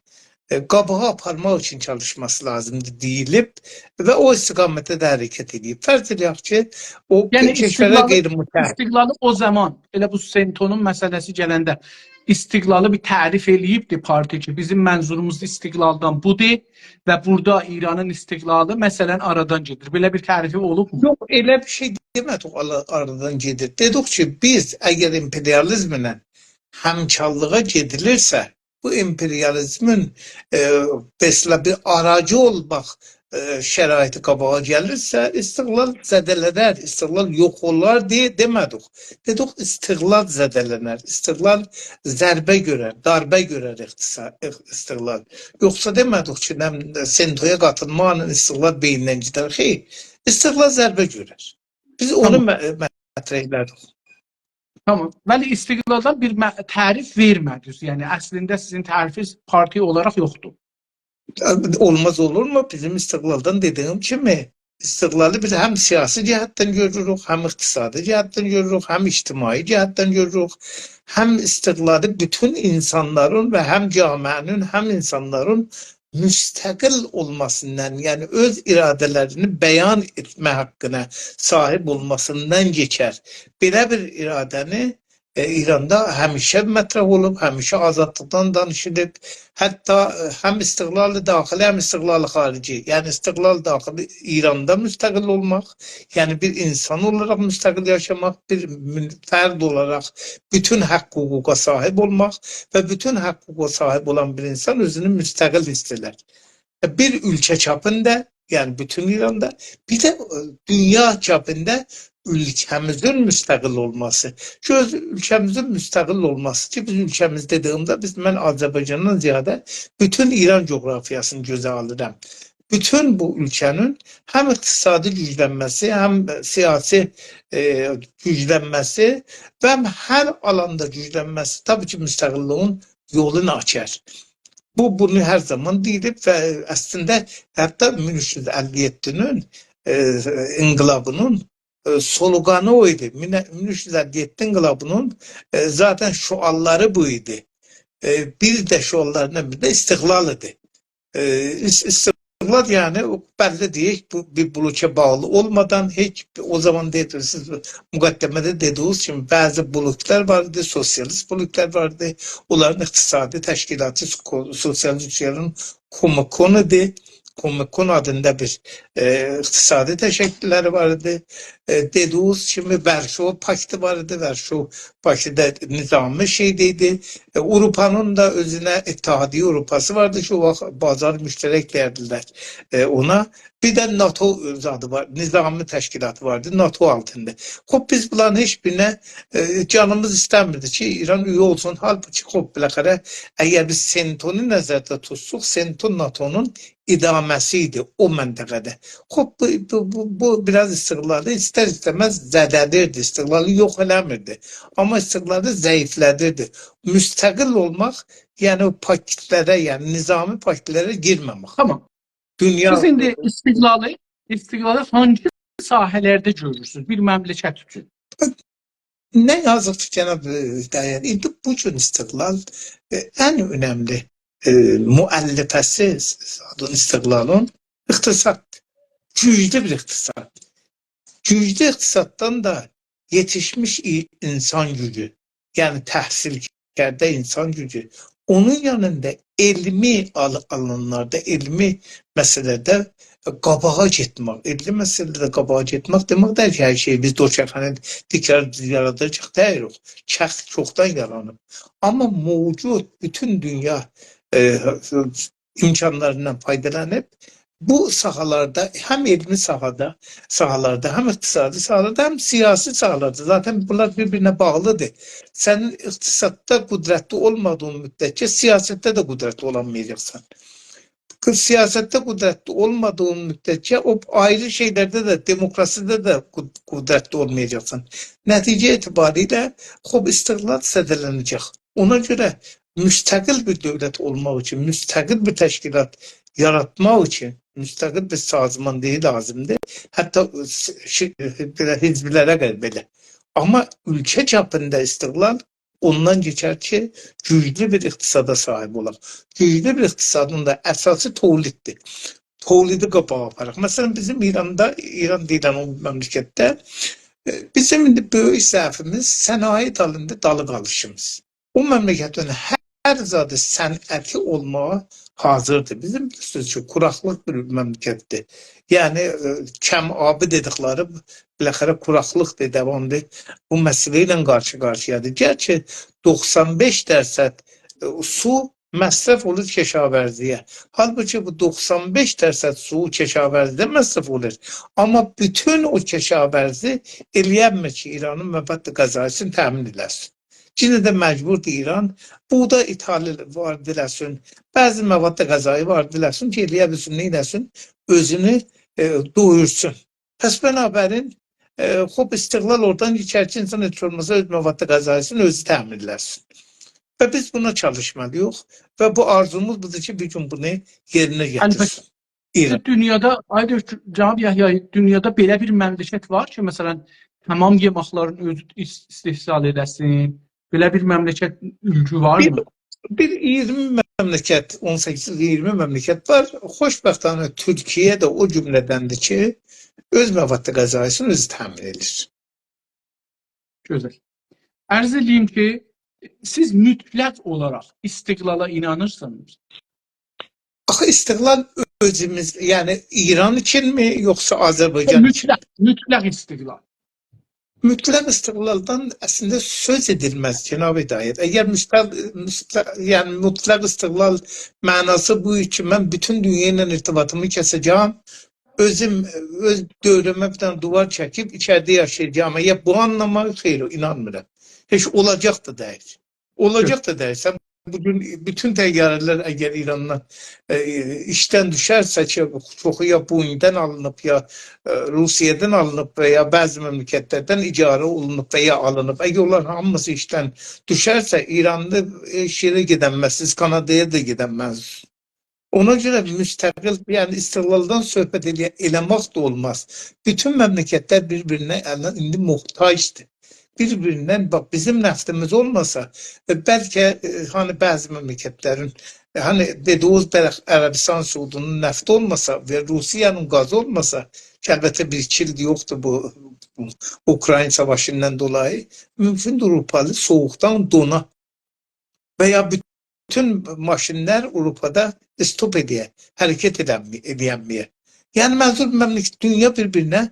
ائ، قاباغا آپارماق اوچون چالیشماسی لازیمدیر دئییلیب و او استقامتده ده حرکت ائدیب. فرض ائله‌یک کی، او، یعنی، کشورلر استقلالی، غیر متحد. استقلالی او زامان، ائله بو سنتونون مسئله‌سی گلنده، استقلالی بیر تعریف ائله‌ییبدی پارتی کی، بیزیم منظوروموز استقلالدان بودور و بورادا ایرانین استقلالی، مثلا، آرادان گئدیر. بئله بیر تعریفی اولوبمو؟ یوخ، ائله بیر شئی دئمه‌دیک، آلا-، آرادان گئدیر. دئدیک کی، بیز اگر امپریالیزمله همکارلیغا گئدیلیرسه، بو امپریالیزمین، ائ، مثلا، بیر آراجی اولماق، ائ، شرایطی قاباغا گلیرسه، استقلال زده‌لنر، استقلال یوخ اولار دئیه دئمه‌دیک. دئدیک، استقلال زده‌لنر، استقلال ضربه گؤرر، ضربه گؤرر اقتصا-، اق-، استقلال. یوخسا دئمه‌دیک کی، نه، سنتویا قاتیلماقلا استقلال بئیندن گئدر. خیر، استقلال ضربه گؤرر. بیز اونو، تامام، مه-، مطرح ائله‌دیک. تامام. ولی استقلالدان بیر مه-، تعریف وئرمه‌دینیز. یعنی، اصلینده سیزین تعریفینیز پارتی اولاراق یوخدور. اولماز اولورمو؟ بیزیم استقلالدان دئدیگیم کیمی، استقلالی بیز هم سیاسی جهتدن گؤروروک، هم اقتصادی جهتدن گؤروروک، هم اجتماعی جهتدن گؤروروک، هم استقلالی بوتون اینسانلارین و هم جامعه‌نین، هم اینسانلارین مستقل اولماسیندان، یعنی اؤز اراده‌لرینی بیان ائتمه حاققینا صاحیب اولماسیندان کئچر. بئله بیر اراده‌نی، ائ، ایراندا همیشه مطرح اولوب، همیشه آزادلیقدان دانیشیلیب. حتی، ائ، هم استقلال داخلی، هم استقلال خارجی. یعنی استقلال داخلی ایراندا مستقل اولماق، یعنی بیر اینسان اولاراق مستقل یاشاماق، بیر مل-، فرد اولاراق بوتون حق حقوقا صاحیب اولماق و بوتون حق حقوقا صاحیب اولان بیر اینسان اؤزونو مستقل حیس ائدر. بیر اؤلکه چاپیندا، یعنی بوتون ایراندا، بیر ده، ائ، دونیا چاپیندا اؤلکه‌میزین مستقل اولماسی. گؤز-، اؤلکه‌میزین مستقل اولماسی کی، بیز اؤلکه‌میز دئدیگیمده بیز، من آذربایجاندان زیاده بوتون ایران جغرافیاسینی گؤزه آلیرام. بوتون بو اؤلکه‌نین هم اقتصادی گوجلنمه‌سی، هم سیاسی، ائ، گوجلنمه‌سی و هم هر آلاندا گوجلنمه‌سی طبیعی کی، مستقللیگین یولونو آچار. بو، بونو هر زامان دئییلیب و اصلینده حتی مین اوچ یوز اللی یئددی‌نین، ائ، انقلابی‌نین، ائ، سلوگانی او ایدی. مین، مین اوچ یوز اللی یئددی انقلابی‌نین، ائ، ذاتاً شعارلاری بو ایدی. ائ، بیر ده شعارلاریندان بیری ده استقلال ایدی. ائ، اس-، یعنی، او بللی دئیک، بو بیر بلوکه باغلی اولمادان هئچ، او زامان دئدینیز، سیز مقدمه‌ده دئدینیز کیمی، بعضی بلوکلر وار ایدی، سوسیالیست بلوکلر وار ایدی. اونلارین اقتصادی تشکیلاتی سو-، سوسیالیست روسیه‌نین کومکون ایدی. کومکون آدیندا بیر، ائ، اقتصادی تشکللری وار ایدی. ائ، دئدیگینیز کیمی، ورشو پاکتی وار ایدی. ورشو پاکتی ده نظامی شئیده ایدی. ائ، آوروپانین دا اؤزونه اتحادیه آوروپاسی واردی کی، او واخت بازار مشترک دئیردیلر، ائ، اونا. بیر ده ناتو زادی وار، نظامی تشکیلاتی واردی، ناتو آلتیندا. خوب، بیز بونلارین هئچ بیرینه، ائ، جانیمیز ایسته‌میردی کی، ایران اویه اولسون. حالبوکی، خوب، بالاخره، اگر بیز سنتونو نظرده توتساق، سنتون ناتونون ادامه‌سی ایدی او منطقه‌ده. خوب، بو، بو، بو، بو بیر آز استقلالی ایستر-ایسته‌مز زده‌دیردی، استقلالی یوخ ائله‌میردی. آمما استقلالی ضعیفله‌دیردی. مستقل اولماق، یعنی او پاکتلره، یعنی نظامی پاکتلره گیرمه‌مک. تامام. دونیا سیز ایندی استقلالی، استقلالی هانسی ساحه‌لرده گؤرورسونوز بیر مملکت اوچون؟ نه یازیق کی، جناب، ائ، دایر، ایندی بو گون استقلال، ائ، ان اؤنملی، ائ، مؤلفه‌سی آدین استقلالین اقتصاد، گوجلو بیر اقتصاد. گوجلو اقتصاددان دا یئتیشمیش ای-، اینسان گوجو، یعنی تحصیل کرده اینسان گوجو. اونون یانیندا علمی آل-، آلانلاردا، علمی مسئله‌ده قاباغا گئتمک، علمی مسئله‌ده قاباغا گئتمک دئمک دئییل کی، هر شئیی بیز دوشکه‌نی تکرار یاراداجاق دئییلیک. چرخ چوخدان یارانیب. آمما موجود بوتون دونیا، ائ، امکانلاریندان فایدالانیب، بو ساحه‌لرده، هم علمی ساحه‌ده، ساحه‌لرده، هم اقتصادی ساحه‌لرده، هم سیاسی ساحه‌لرده. ذاتا بونلار بیر-بیرینه باغلیدیر. سن اقتصاددا قدرتلی اولمادیغین مدتجه سیاستده ده قدرتلی اولانمایاجاقسان. سیاستده قدرتلی اولمادیغین مدتجه او آیری شئیلرده ده، دموکراسیده ده قد-، قدرتلی اولمایاجاقسان. نتیجه اعتباریله، خوب، استقلال زده‌لنه‌جک. اونا گؤره مستقل بیر دؤولت اولماق اوچون، مستقل بیر تشکیلات یاراتماق اوچون مستقل بیر سازماندهی لازیمدیر. حتی ش-، بئله حزبلره قدر بئله. آمما اؤلکه چاپیندا استقلال اوندان کئچر کی، گوجلو بیر اقتصادا صاحیب اولاق. گوجلو بیر اقتصادین دا اساسی تولیددیر. تولیدی قاباغا آپاراق. مثلا، بیزیم ایراندا، ایران دئییلن او مملکتده، ائ، بیزیم ایندی بؤیوک ضعفیمیز صنایع دالیندا دالی قالیشیمیز. او مملکتین هر، هر زادی صنعتی اولماغا حاضیردیر. بیزیم بیلیرسینیز کی، قوراقلیق بیر مملکتدیر. یعنی، ائ، کم‌آبی دئدیکلری، بالاخره قوراقلیقدیر، داواملی بو مسئله ایله قارشی-قارشییادیر. گرچی دوخسان بئش درصد، ائ، سو مصرف اولور کشاورزی‌یه. حالبوکی بو دوخسان بئش درصد سو کشاورزی‌ده مصرف اولور. آمما بوتون او کشاورزی ائلیه‌نمیر کی، ایرانین مواد غذایی‌سینی تأمین ائله‌سین. یئنه ده مجبوردور ایران بوغدا ایتحالی وارد ائله‌سین، بعضی مواد غذایی وارد ائله‌سین کی، ائلیه بیلسین، نئینه‌سین، اؤزونو، ائ، دویورسون. پس بنابراین، ائ، خوب، استقلال اورادان کئچر کی، اینسان هئچ اولماسا اؤز مواد غذایی‌سینی اؤزو تأمین ائله‌سین. و بیز بونا چالیشمالی‌ییق و بو آرزوموز بودور کی، بیر گون بونو یئرینه البته. گتیرسین. ایران. دونیادا، آی دکتر، جناب یحیی، دونیادا بئله بیر مملکت وار کی، مثلا، تمام یئمکلرین اؤزو ایس-، استحصال ائله‌سین؟ بئله بیر مملکت، اولگو وارمی؟ بیر، بیر اییرمی مملکت، اون سککیز اییرمی مملکت وار. خوشبختانه تورکیه ده او جمله‌دندیر کی، اؤز مواد غذایی‌سینی اؤزو تأمین ائدیر. گؤزل. عرض ائله‌ییم کی، سیز مطلق اولاراق استقلالا اینانیرسینیز؟ آخی استقلال اؤزوموز، یعنی ایران اوچونمو، یوخسا آذربایجان اوچون؟ مطلق، مطلق استقلال. مطلق استقلالدان اصلینده سؤز ائدیلمز، جناب هدایت. اگر مستق-، مستق-، یعنی مطلق استقلال معناسی بو کی، من بوتون دونیا ایله ارتباطیمی کسه‌جم، اؤزوم، اؤز دؤورومه بیر دنه دیوار چکیب ایچریده یاشایاجاغام. اگر بو آنلاما، خیر، اینانمیرام. هئچ اولاجاق دا دئییل. اولاجاق دا دئییل. سن بو گون بوتون طیاره‌لر اگر ایراندان، ائ، ایشدن دوشرسه کی، چوخو یا بوئینگدن آلینیب، یا، ائ، روسیه‌دن آلینیب و یا بعضی مملکتلردن اجاره اولونوب و یا آلینیب، اگر اونلار هامیسی ایشدن دوشرسه، ایرانلی هئچ یئره گئدنمز، سیز کانادایا دا گئدنمز. اونا گؤره مستقل، یعنی استقلالدان صحبت ائله‌یه-، ائله‌مک ده اولماز. بوتون مملکتلر بیر-بیرینه الان ایندی محتاجدیر. بیر-بیریندن، باخ، بیزیم نفتیمیز اولماسا، ائ، بلکه، ائ، هانی بعضی مملکتلرین، ائ، هانی دئدیگینیز بلک عربستان سعودی‌نین نفتی اولماسا و روسیه‌نین گازی اولماسا، کی، البته بیر ایکی ایل یوخدور بو، بو اوکراین ساواشیندان دولایی، مومکوندور آوروپالی سویوقدان دونا. و یا بوتون ماشینلار آوروپادا استوپ ائدیه، حرکت ائدنمی-، ائدیه‌نمیه. یعنی، منظور، مملکت، دونیا بیر-بیرینه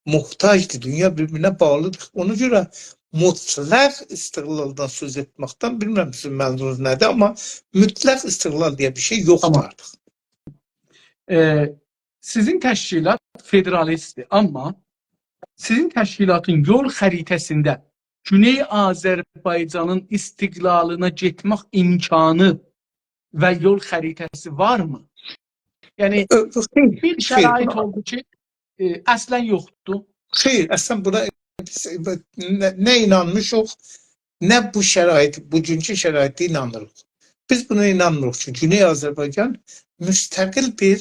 محتاجدیر، دونیا بیر-بیرینه باغلیدیر. اونا گؤره مطلق استقلالدان سؤز ائتمکدن، بیلمیرم سیزین منظورونوز نه‌دیر، آمما مطلق استقلال دئیه بیر شئی یوخدور آرتیق. تامام. ائ، سیزین تشکیلات فدرالیستدیر، آمما سیزین تشکیلاتین یول خریطه‌سینده گونئی آذربایجانین استقلالینا گئتمک امکانی و یول خریطه‌سی وارمی؟ یعنی، ائ، خیر، بیر خیر، شرایط بونا اولدو کی، ائ، اصلا یوخدور. خیر، اصلا بونا نه، نه اینانمیشیق، نه بو شرایط، بوگونکو شرایطه اینانیریق. بیز بونا اینانمیریق کی، گونئی آذربایجان مستقل بیر،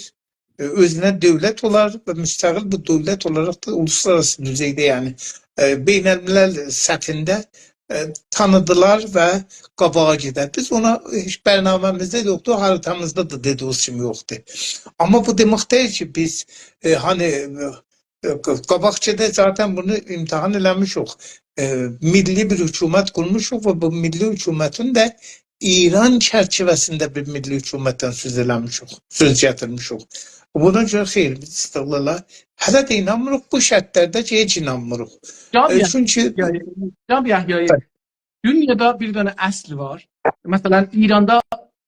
ائ، اؤزونه دؤولت اولار و مستقل بیر دؤولت اولاراق دا اولوسلارآراسی دوزئیده، یعنی، ائ، بین‌الملل سطحینده، ائ، تانیدیلار و قاباغا گئدر. بیز اونا هئچ برنامه‌میزده یوخدور، خریطه‌میزده ده دئدیگینیز کیمی یوخدور. آمما بو دئمک دئییل کی، بیز، ائ، هانی، ائ، ائ، ق-، قاباقجادا ذاتاً بونو امتحان ائله‌میشیک. ائ، میللی بیر حکومت قورموشوق و بو میللی حکومتین ده ایران چرچیوه‌سینده بیر میللی حکومتدن سؤز ائله‌میشیک، سؤز گتیرمیشیک. بونا گؤره خیر، بیز استقلالا هله ده اینانمیریق، بو شرطلرده کی، هئچ اینانمیریق. جان ائ، یحیی، چونکی جان یحیی، بلی. دونیادا بیر دنه اصل وار. مثلا، ایراندا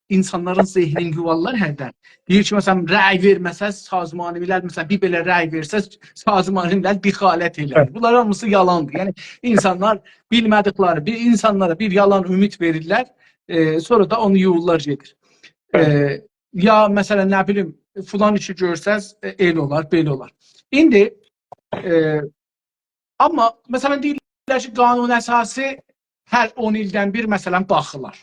اینسانلارین ذهنین یووارلار هردن. دئییر کی، مثلا، رأی وئرمه‌سز، سازمان ملل، مثلا، بیر بئله رأی وئرسز، سازمان ملل دخالت ائله‌ییر. هه. بونلار هامیسی یالاندیر. یعنی، اینسانلار بیلمه‌دیکلری، بیر اینسانلارا بیر یالان امید وئریرلر، ائ، سونرا دا اونو یویورلار گئدیر. هه. ائ، یا، مثلا، نه بیلیم، فلان ایشی گؤرسز، ائ، ائله اولار، بئله اولار. ایندی، ائ، آمما، مثلا، دئییرلر کی، قانون اساسی هر اون ایلدن بیر، مثلا، باخیلار.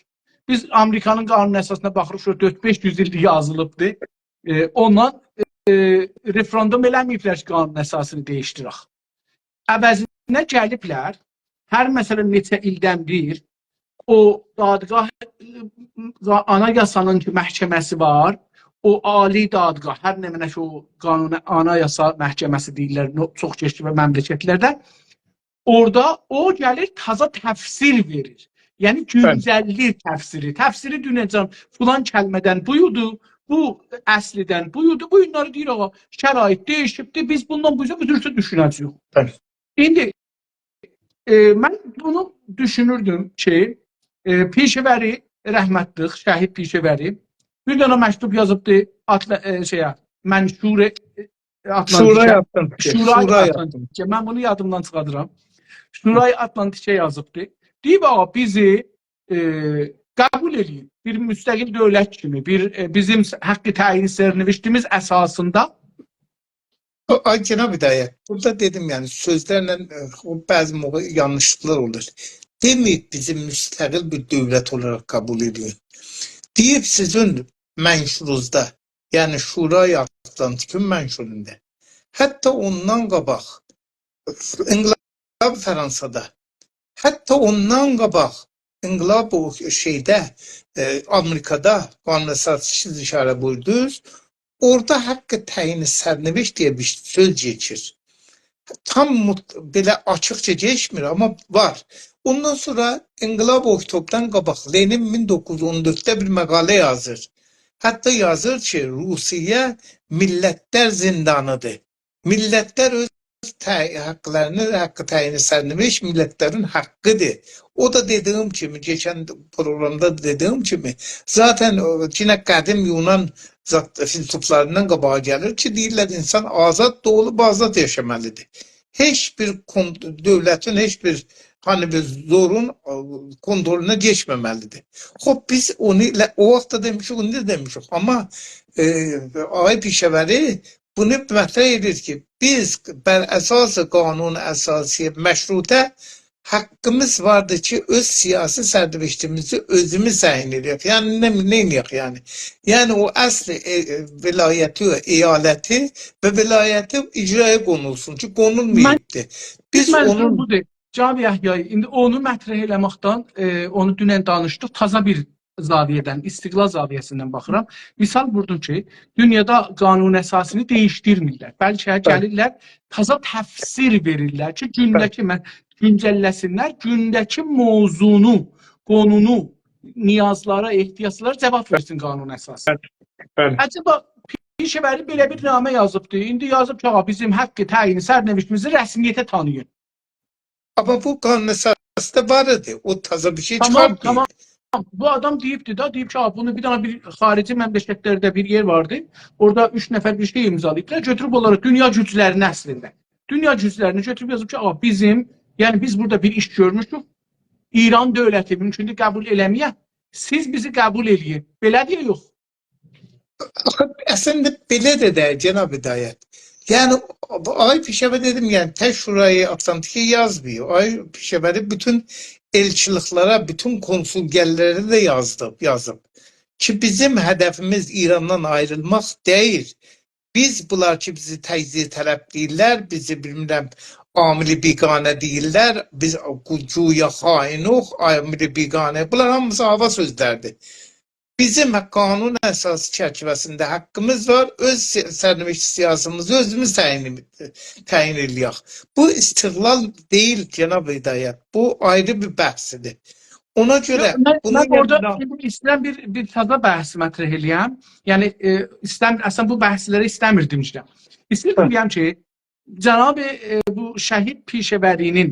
بیز آمریکانین قانون اساسینا باخیریق، شو دؤرد-بئش یوز ایلدیر یازیلیبدیر. ائ، اوندان، ائ، رفراندوم ائله‌مه‌ییبلر کی، قانون اساسینی دییشدیرک. عوضینه گلیبلر، هر، مثلا، نئچه ایلدن بیر او دادگاه، ائ، آنایاسانین کی، محکمه‌سی وار، او عالی دادگاه، هر نمنه کی، او قانون آنایاسا محکمه‌سی دئییرلر، نو-، چوخ کئچدی و مملکتلرده. اورادا او گلیر، تازا تفسیر وئریر. یعنی، بلی. گونجللیر تفسیری. تفسیری دونه‌جن فلان کلمه‌دن بویدو، بو اصلیدن بویدو. بو گونلری دئییر، «آغا، شرایط دییشیبدی، بیز بوندان بو اوزه بو جور دوشونه‌جه‌ییک.» بلی. ایندی، ائ، من بونو دوشونوردوم کی، ائ، پیشه‌وری، رحمتلیک، شهید پیشه‌وری بیر دنه مکتوب یازیبدی آتلا-، ائ، شئیه، منشور، ائ، آتلانتیکه. شورای آتلانتیکه، شورای شورای آتلانتیکه. آتلانتیکه. من بونو یادیمدان چیخاردیرام. شورای آتلانتیکه یازیبدی. دئییب، «آغا، بیزی، ائ، قبول ائله‌یین. بیر مستقل دؤولت کیمی، بیر، ائ، بیزیم حق تعیین سرنوشتیمیز اساسیندا.» آ-، آی جناب هدایت، بورادا دئدیم، یعنی، سؤزلرله، ائ، او بعضی موقع یانلیشلیقلار اولور. دئمه‌ییب بیزی مستقل بیر دؤولت اولاراق قبول ائدین. دئییب سیزین منشورونوزدا، یعنی شورای آتلانتیکین منشوروندا، حتی اوندان قاباق انقلاب فرانسادا، حتی اوندان قاباق انقلاب او شئیده، ائ، آمریکادا، قانون اساسی سیز ایشاره بویوردونوز، اورادا حق تعیین سرنوشت دئیه بیر سؤز کئچیر. تام مط-، بئله آچیقجا کئچمیر، آمما وار. اوندان سونرا انقلاب اکتبردن قاباق لنین مین دوققوز یوز اون دؤردده بیر مقاله یازیر. حتی یازیر کی، روسیه میللتلر زیندانیدیر. میللتلر اؤز تع-، حقلرینی، حق تعیین سرنوشت میللتلرین حقیدیر. او دا دئدیگیم کیمی، کئچن پروقرامدا دا دئدیگیم کیمی، ذاتاً او، یئنه قدیم یونان زاد، فیلسوفلاریندان قاباغا گلیر کی، دئییرلر، اینسان آزاد دوغولوب آزاد یاشامالیدیر. هئچ بیر کون-، دؤولتین هئچ بیر، هانی، بیر زورون، ائ، کونترولونا کئچمه‌مه‌لیدیر. خوب، بیز اونو ائله او واخت دا دئمیشیک، ایندی ده دئمیشیک. آمما، ائ، آقای پیشه‌وری بونو مطرح ائدیر کی، بیز بر اساس قانون اساسی مشروطه حقیمیز واردیر کی، اؤز سیاسی سرنوشتیمیزی اؤزوموز تعیین ائدک. یعنی، نه، نئینیه‌ک، یعنی؟ یعنی، او اصل، ائ، ائ، ولایتی و ایالتی و ولایتی اجرایه قونولسون کی، قونولماییبدی. بیز، بیز منظوروم اونون بودور. جناب یحیی، ایندی اونو مطرح ائله‌مکدن، ائ، اونو دونن دانیشدیق، تازا بیر زاویه‌دن، استقلال زاویه‌سیندن باخیرام. مثال ووردوم کی، دونیادا قانون اساسینی دییشدیرمیرلر. بلکه گلیرلر، تازا تفسیر وئریرلر کی، گونده‌کی مه-، گونجلله‌سینلر، گونده‌کی موضوعنو، قونونو، نیازلارا، احتیاجلارا جواب وئرسین قانون اساسی. بلی. عجبا پیشه‌وری بئله بیر نامه یازیبدی. ایندی یازیب کی، «آغا، بیزیم حق تعیین سرنوشتیمیزی رسمیته تانییین.» آمما بو قانون اساسی‌ده وار ایدی. او تازا بیر شئی چیخارتماییب. تامام، تامام. بو آدام دئییبدی دا، دئییب کی، «آ، بونو بیر دنه بیر خاریجی مملکتلرده بیر یئر واردی. اورادا اوچ نفر بیر شئی امضالاییبلار.» گؤتوروب اونلاری دونیا گوجلرینی اصلینده. دونیا گوجلرینی گؤتوروب یازیب کی، «آ، بیزیم، یعنی بیز بورادا بیر ایش گؤرموشوک. ایران دؤولتی مومکوندور قبول ائله‌مه‌یه. سیز بیزی قبول ائله‌یین.» بئله‌دیر یا یوخ؟ آخی، اصلینده بئله ده دئییل، جناب هدایت. یعنی، آقای پیشه‌وری دئدیم، یعنی، تک شورای آتلانتیکی یازماییب. آقای پیشه‌وری بوتون ائلچیلیکلره، بوتون کنسولگرلره ده یازدی، یازیب کی، بیزیم هدفیمیز ایراندان آیریلماق دئییل. بیز، بونلار کی، بیزی تجزیه‌طلب دئییرلر، بیزی، بیلمیرم، عامل بیگانه دئییرلر، بیز گویا خائنوخ، عامل بیگانه. بونلار هامیسی هاوا سؤزلریدیر. بیزیم قانون اساسی چرچیوه‌سینده حقیمیز وار، اؤز سی-، سرنوشت سیاسیمیزی اؤزوموز تعیین، تعیین ائله‌یک. بو استقلال دئییل، جناب هدایت. بو آیری بیر بحثدیر. اونا گؤره یوخ، من، بونو من اورادا یعنی ایندی ایسته‌ییرم بیر، بیر تازا بحث مطرح ائله‌یم. یعنی، ائ، ایسته‌م-، اصلاً بو بحثلره ایسته‌میردیم ایشته. ایسته‌ییردیم هه. دئیم کی، جناب، ائ، بو شهید پیشه‌وری‌نین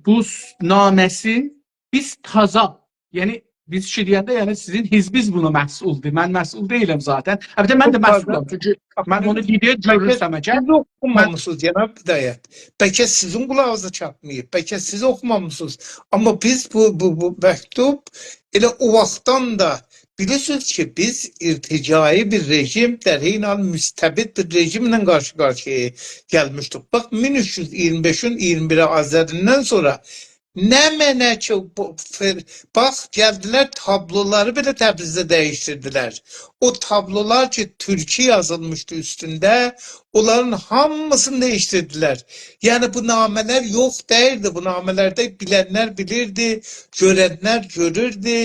بو س-، نامه‌سین بیز تازا، یعنی بیز کی دئینده، یعنی سیزین حزبیز بونا مسئولدور. من مسئول دئییلم ذاتاً. البته من ده چوخ تازا. مسئولام، چونکی من اونو ویدئویا بلکه گؤرورسم اگر. سیز اوخومامیسینیز، جناب هدایت. بلکه سیزین قولاغینیزا چاتماییب، بلکه سیز اوخومامیسینیز. آمما بیز بو، بو، بو مکتوب ائله او واختدان دا بیلیرسینیز کی، بیز ارتجاعی بیر رژیم، در عین حال مستبد بیر رژیمله قارشی-قارشییا گلمیشدیک. باخ، مین اوچ یوز اییرمی بئشین اییرمی بیر آذریندن سونرا نمنه کی، بو فر-، باخ، گلدیلر، تابلولاری بئله تبریزده دییشدیردیلر. او تابلولار کی، تورکی یازیلمیشدی اوستونده، اونلارین هامیسینی دییشدیردیلر. یعنی، بو نامه‌لر یوخ دئییلدی. بو نامه‌لرده بیلنلر بیلیردی، گؤرنلر گؤروردو.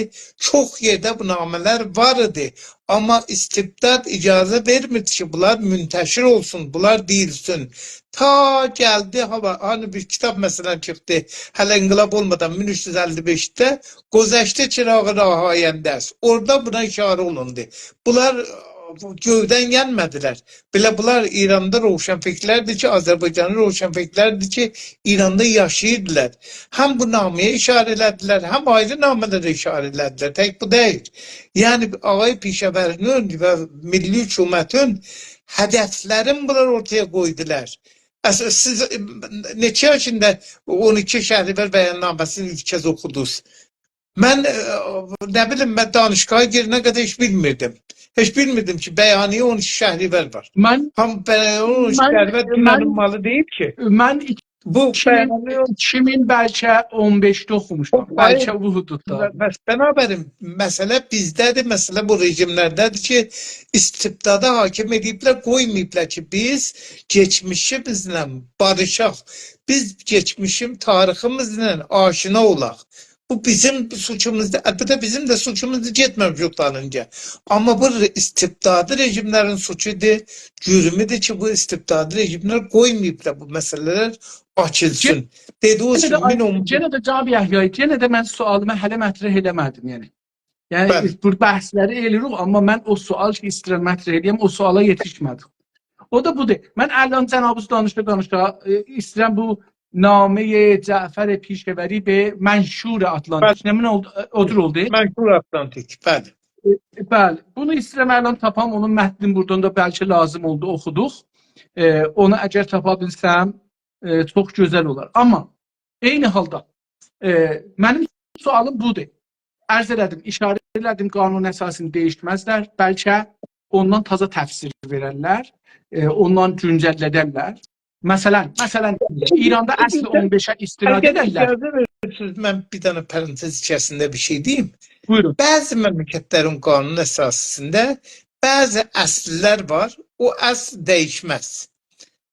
چوخ یئرده بو نامه‌لر وار ایدی. آمما استبداد اجازه وئرمیردی کی، بونلار منتشر اولسون، بونلار دئییلسین. تا گلدی، هاوا، هانی بیر کیتاب، مثلاً، چیخدی، هله انقلاب اولمادان، مین اوچ یوز اللی بئشده، «گذشته چراغ راه آینده است.» اورادا بونا اشاره اولوندو. بونلار، ائ، گؤیدن گلمه‌دیلر. بئله بونلار ایراندا روشنفکرلردیر کی، آذربایجانین روشنفکرلردیر کی، ایراندا یاشاییردیلار. هم بو نامه‌یه اشاره ائله‌دیلر، هم آیری نامه‌لره اشاره ائله‌دیلر. تک بو دئییل. یعنی، آقای پیشه‌وری‌نین و میللی حکومتین هدفلرین بونلار اورتایا قویدولار. اص-، سیز، ائ، نئچه آی ایچینده اون ایکی شهریور بیاننامه‌سینی ایلک کز اوخودونوز؟ من، ائ، نه بیلیم، من دانشگاها گیرنه قدر هئچ بیلمیردیم. هئچ بیلمیردیم کی، بیانیه اون ایکی شهریور وار. من، هامی بیانیه اون ایکی من، شهریور من، دوننین مالی دئییب کی، من بو ایکی مین، بیانیه ایکی مین بلکه اون بئشده اوخوموشدوم. او، بلکه آی، بو حدوددا. بس بنابراین، مسئله بیزده‌دیر، مسئله بو رژیملرده‌دیر کی، استبدادا حاکم ائدیبلر، قویماییبلار کی، بیز کئچمیشیمیزله باریشاق. بیز کئچمیشین تاریخیمیزله آشنا اولاق. بو بیزیم سوچوموزدور. البته، بیزیم ده سوچوموزدور، گئتمه‌میشیک دالینجا. آمما بو ر-، استبدادی رژیملرین سوچودور، جرمودور کی، بو استبدادی رژیملر قویماییبلار بو مسئله‌لر آچیلسین. یئ-، دئدیگینیز یئنه کیمی، ده، مین اون یئنه ده، جناب یحیی، یئنه ده من سؤالیمی هله مطرح ائله‌مه‌دیم، یعنی. یعنی، بلی. بو بحثلری ائله‌ییریک، آمما من او سؤال کی، ایسته‌ییرم مطرح ائله‌یم، او سؤالا یئتیشمه‌دیم. او دا بودور. من الان جنابیز دانیشا-دانیشا، ائ، ایسته‌ییرم بو نامه‌ی جعفر پیشه‌وری به منشور آتلانتیک. بلی. نمنه اولدو، ائ، او جور اولدو؟ منشور آتلانتیک، بلی. ائ، بلی. بونو ایسته‌ییرم الان تاپام، اونون متنینی بورادان دا بلکه لازیم اولدو، اوخودوق. ائ، اونو اگر تاپا بیلسم، ائ، چوخ گؤزل اولار. آمما عینی حالدا، ائ، منیم سؤالیم بودور. عرض ائله‌دیم، اشاره ائله‌دیم، قانون اساسینی دییشمزلر، بلکه اوندان تازا تفسیر وئررلر، ائ، اوندان گونجللدرلر. مثلاً، مثلاً، ایراندا اصل اون بئشه استناد اگر ائدرلر. اجازه وئریرسینیز، من بیر دنه پرانتز ایچریسینده بیر شئی دئییم. بویورون. بعضی مملکتلرین قانون اساسی‌سینده بعضی اصل‌لر وار، او اصل دییشمز.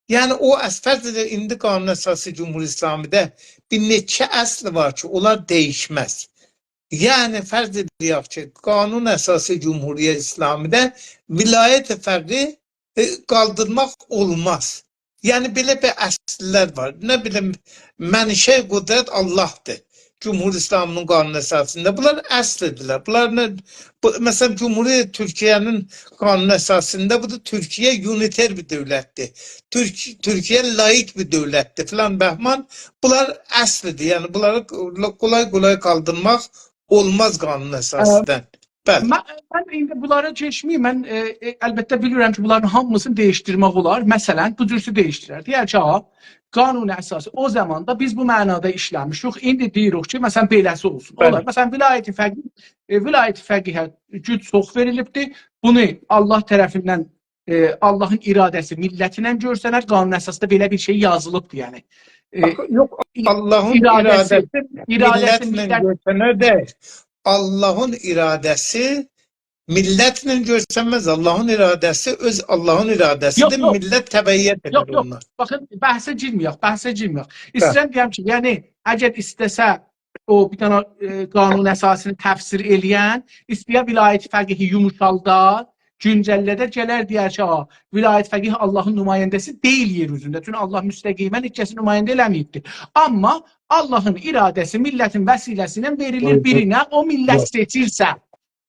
یعنی، او اصل، فرض ائدین، ایندی قانون اساسی جمهوری اسلامی‌ده بیر نئچه اصل وار کی، اونلار دییشمز. یعنی، فرض ائدک کی، قانون اساسی جمهوری اسلامی‌ده ولایت فقیه، ائ، قالدیرماق اولماز. یعنی، بئله بیر اصل‌لر وار. نه بیلیم، منشأ قدرت آللاهدیر. جمهوری اسلامی‌نین قانون اساسی‌سینده. بونلار اصل‌دیرلر. بونلار نه، بو، مثلا، جمهوری تورکیه‌نین قانون اساسی‌سینده بودور. تورکیه اونیتر بیر دؤولتدیر. تورک-، تورکیه لائیک بیر دؤولتدیر فلان بهمان. بونلار اصل‌دیر. یعنی، بونلاری قولای-قولای قالدیرماق اولماز قانون اساسی‌دن. بلی. من، من ایندی بونلارا کئچمه‌ییم. من، ائ، ائ، البته بیلیرم کی، بونلارین هامیسینی دییشدیرمک اولار. مثلا، بو جورسو دییشدیرر. دئیر کی، «ها، قانون اساسی او زاماندا بیز بو معنادا ایشله‌میشیک. ایندی دئییریک کی، مثلا، بئله‌سی اولسون.» بلی. اولار. مثلا، ولایت فقیه، ائ، ولایت فقیهه گوج چوخ وئریلیبدیر. بونو آللاه طرفیندن، ائ، آللاهین اراده‌سی میللتله گؤرسنر. قانون اساسی‌دا بئله بیر شئی یازیلیبدیر، یعنی. ائ، آخی، یوخ، ای-، آللاهین اراده‌سی، اراده‌سی، اراده‌سی میللتله میللت گؤرسنر دئییل. آللاهین اراده‌سی میللتله گؤرسنمز. آللاهین اراده‌سی اؤز آللاهین اراده‌سی‌دیر. یوخ، یوخ. میللت تبعیت ائدر اوندان. یوخ، یوخ. باخین، بحثه گیرمه‌یک، بحثه گیرمه‌یک. هه. ایسته‌ییرم دئیم کی، یعنی، اگر ایسته‌سه او بیر دنه، ائ، قانون اساسی‌نی تفسیر ائله‌ین، ایسته‌یه ولایت فقیهی یوموشالدا، گونجلله‌ده، گلر دئیر کی، «ها، ولایت فقیه آللاهین نماینده‌سی دئییل یئر اوزونده.» چونکی آللاه مستقیما هئچ کسی نماینده ائله‌مه‌ییبدیر. آمما آللاهین اراده‌سی میللتین وسیله‌سی ایله وئریلیر، وئریلیر، بیرینه، او میللت، یوخ، سئچیرسه.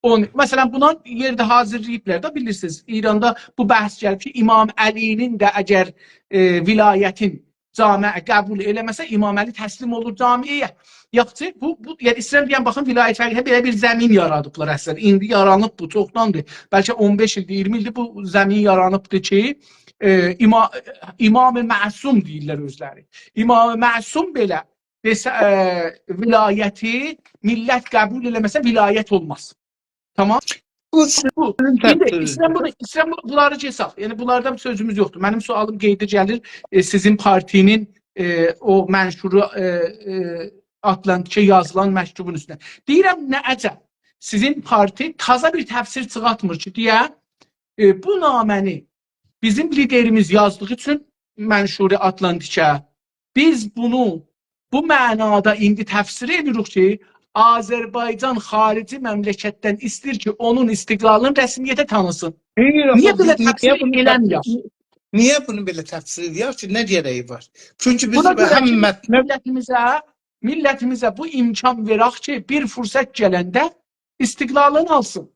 اونو، مثلا، بونا یئرده حاضرلاییبلار دا، بیلیرسینیز، ایراندا بو بحث گلیب کی، امام علی‌نین ده اگر، ائ، ولایتین جامعه قبول ائله‌مه‌سه، امام علی تسلیم اولور جامعه‌یه. یاخشی، بو، بو، یعنی، ایسته‌ییرم دئیم، باخین، ولایت فقیهه بئله بیر زمین یارادیبلار اصلا. ایندی یارانیب بو، چوخداندیر. بلکه اون بئش ایلدیر، اییرمی ایلدیر بو زمین یارانیبدیر کی، ائ، اما-، امام معصوم دئییرلر اؤزلری. امام معصوم بئله دئسه، ائ، ولایتی میللت قبول ائله‌مه‌سه، ولایت اولماز. تامام؟ بو بو، سیزین، ایندی تفسیرینیز. ایسته‌ییرم بونو، ایسته‌ییرم بو-، بونلاری کئچک. یعنی، بونلاردان سؤزوموز یوخدور. منیم سؤالیم قئیده گلیر، ائ، سیزین پارتی‌نین، ائ، او منشورو، ائ، ائ، آتلانتیکه یازیلان مکتوبون اوستونه. دئییرم، نه عجب، سیزین پارتی تازا بیر تفسیر چیخارتمیر کی، دئیه، ائ، بو نامه‌نی بیزیم لیدریمیز یازدیغی اوچون منشور آتلانتیکه، بیز بونو بو معنادا ایندی تفسیر ائدیریک کی، آذربایجان خاریجی مملکتدن ایسته‌ییر کی، اونون استقلالینی رسمیته تانیسین. دئییر، نییه آخی، بئله بیز نییه تفسیر بونو ائله‌میریک؟ تفسیر، نییه بونو بئله تفسیر ائله‌یک کی، نه گره‌یی وار؟ چونکی بیز بونا گؤره هم کی، متنه میللتیمیزه، میللتیمیزه بو امکان وئرک کی، بیر فرصت گلنده استقلالینی آلسین.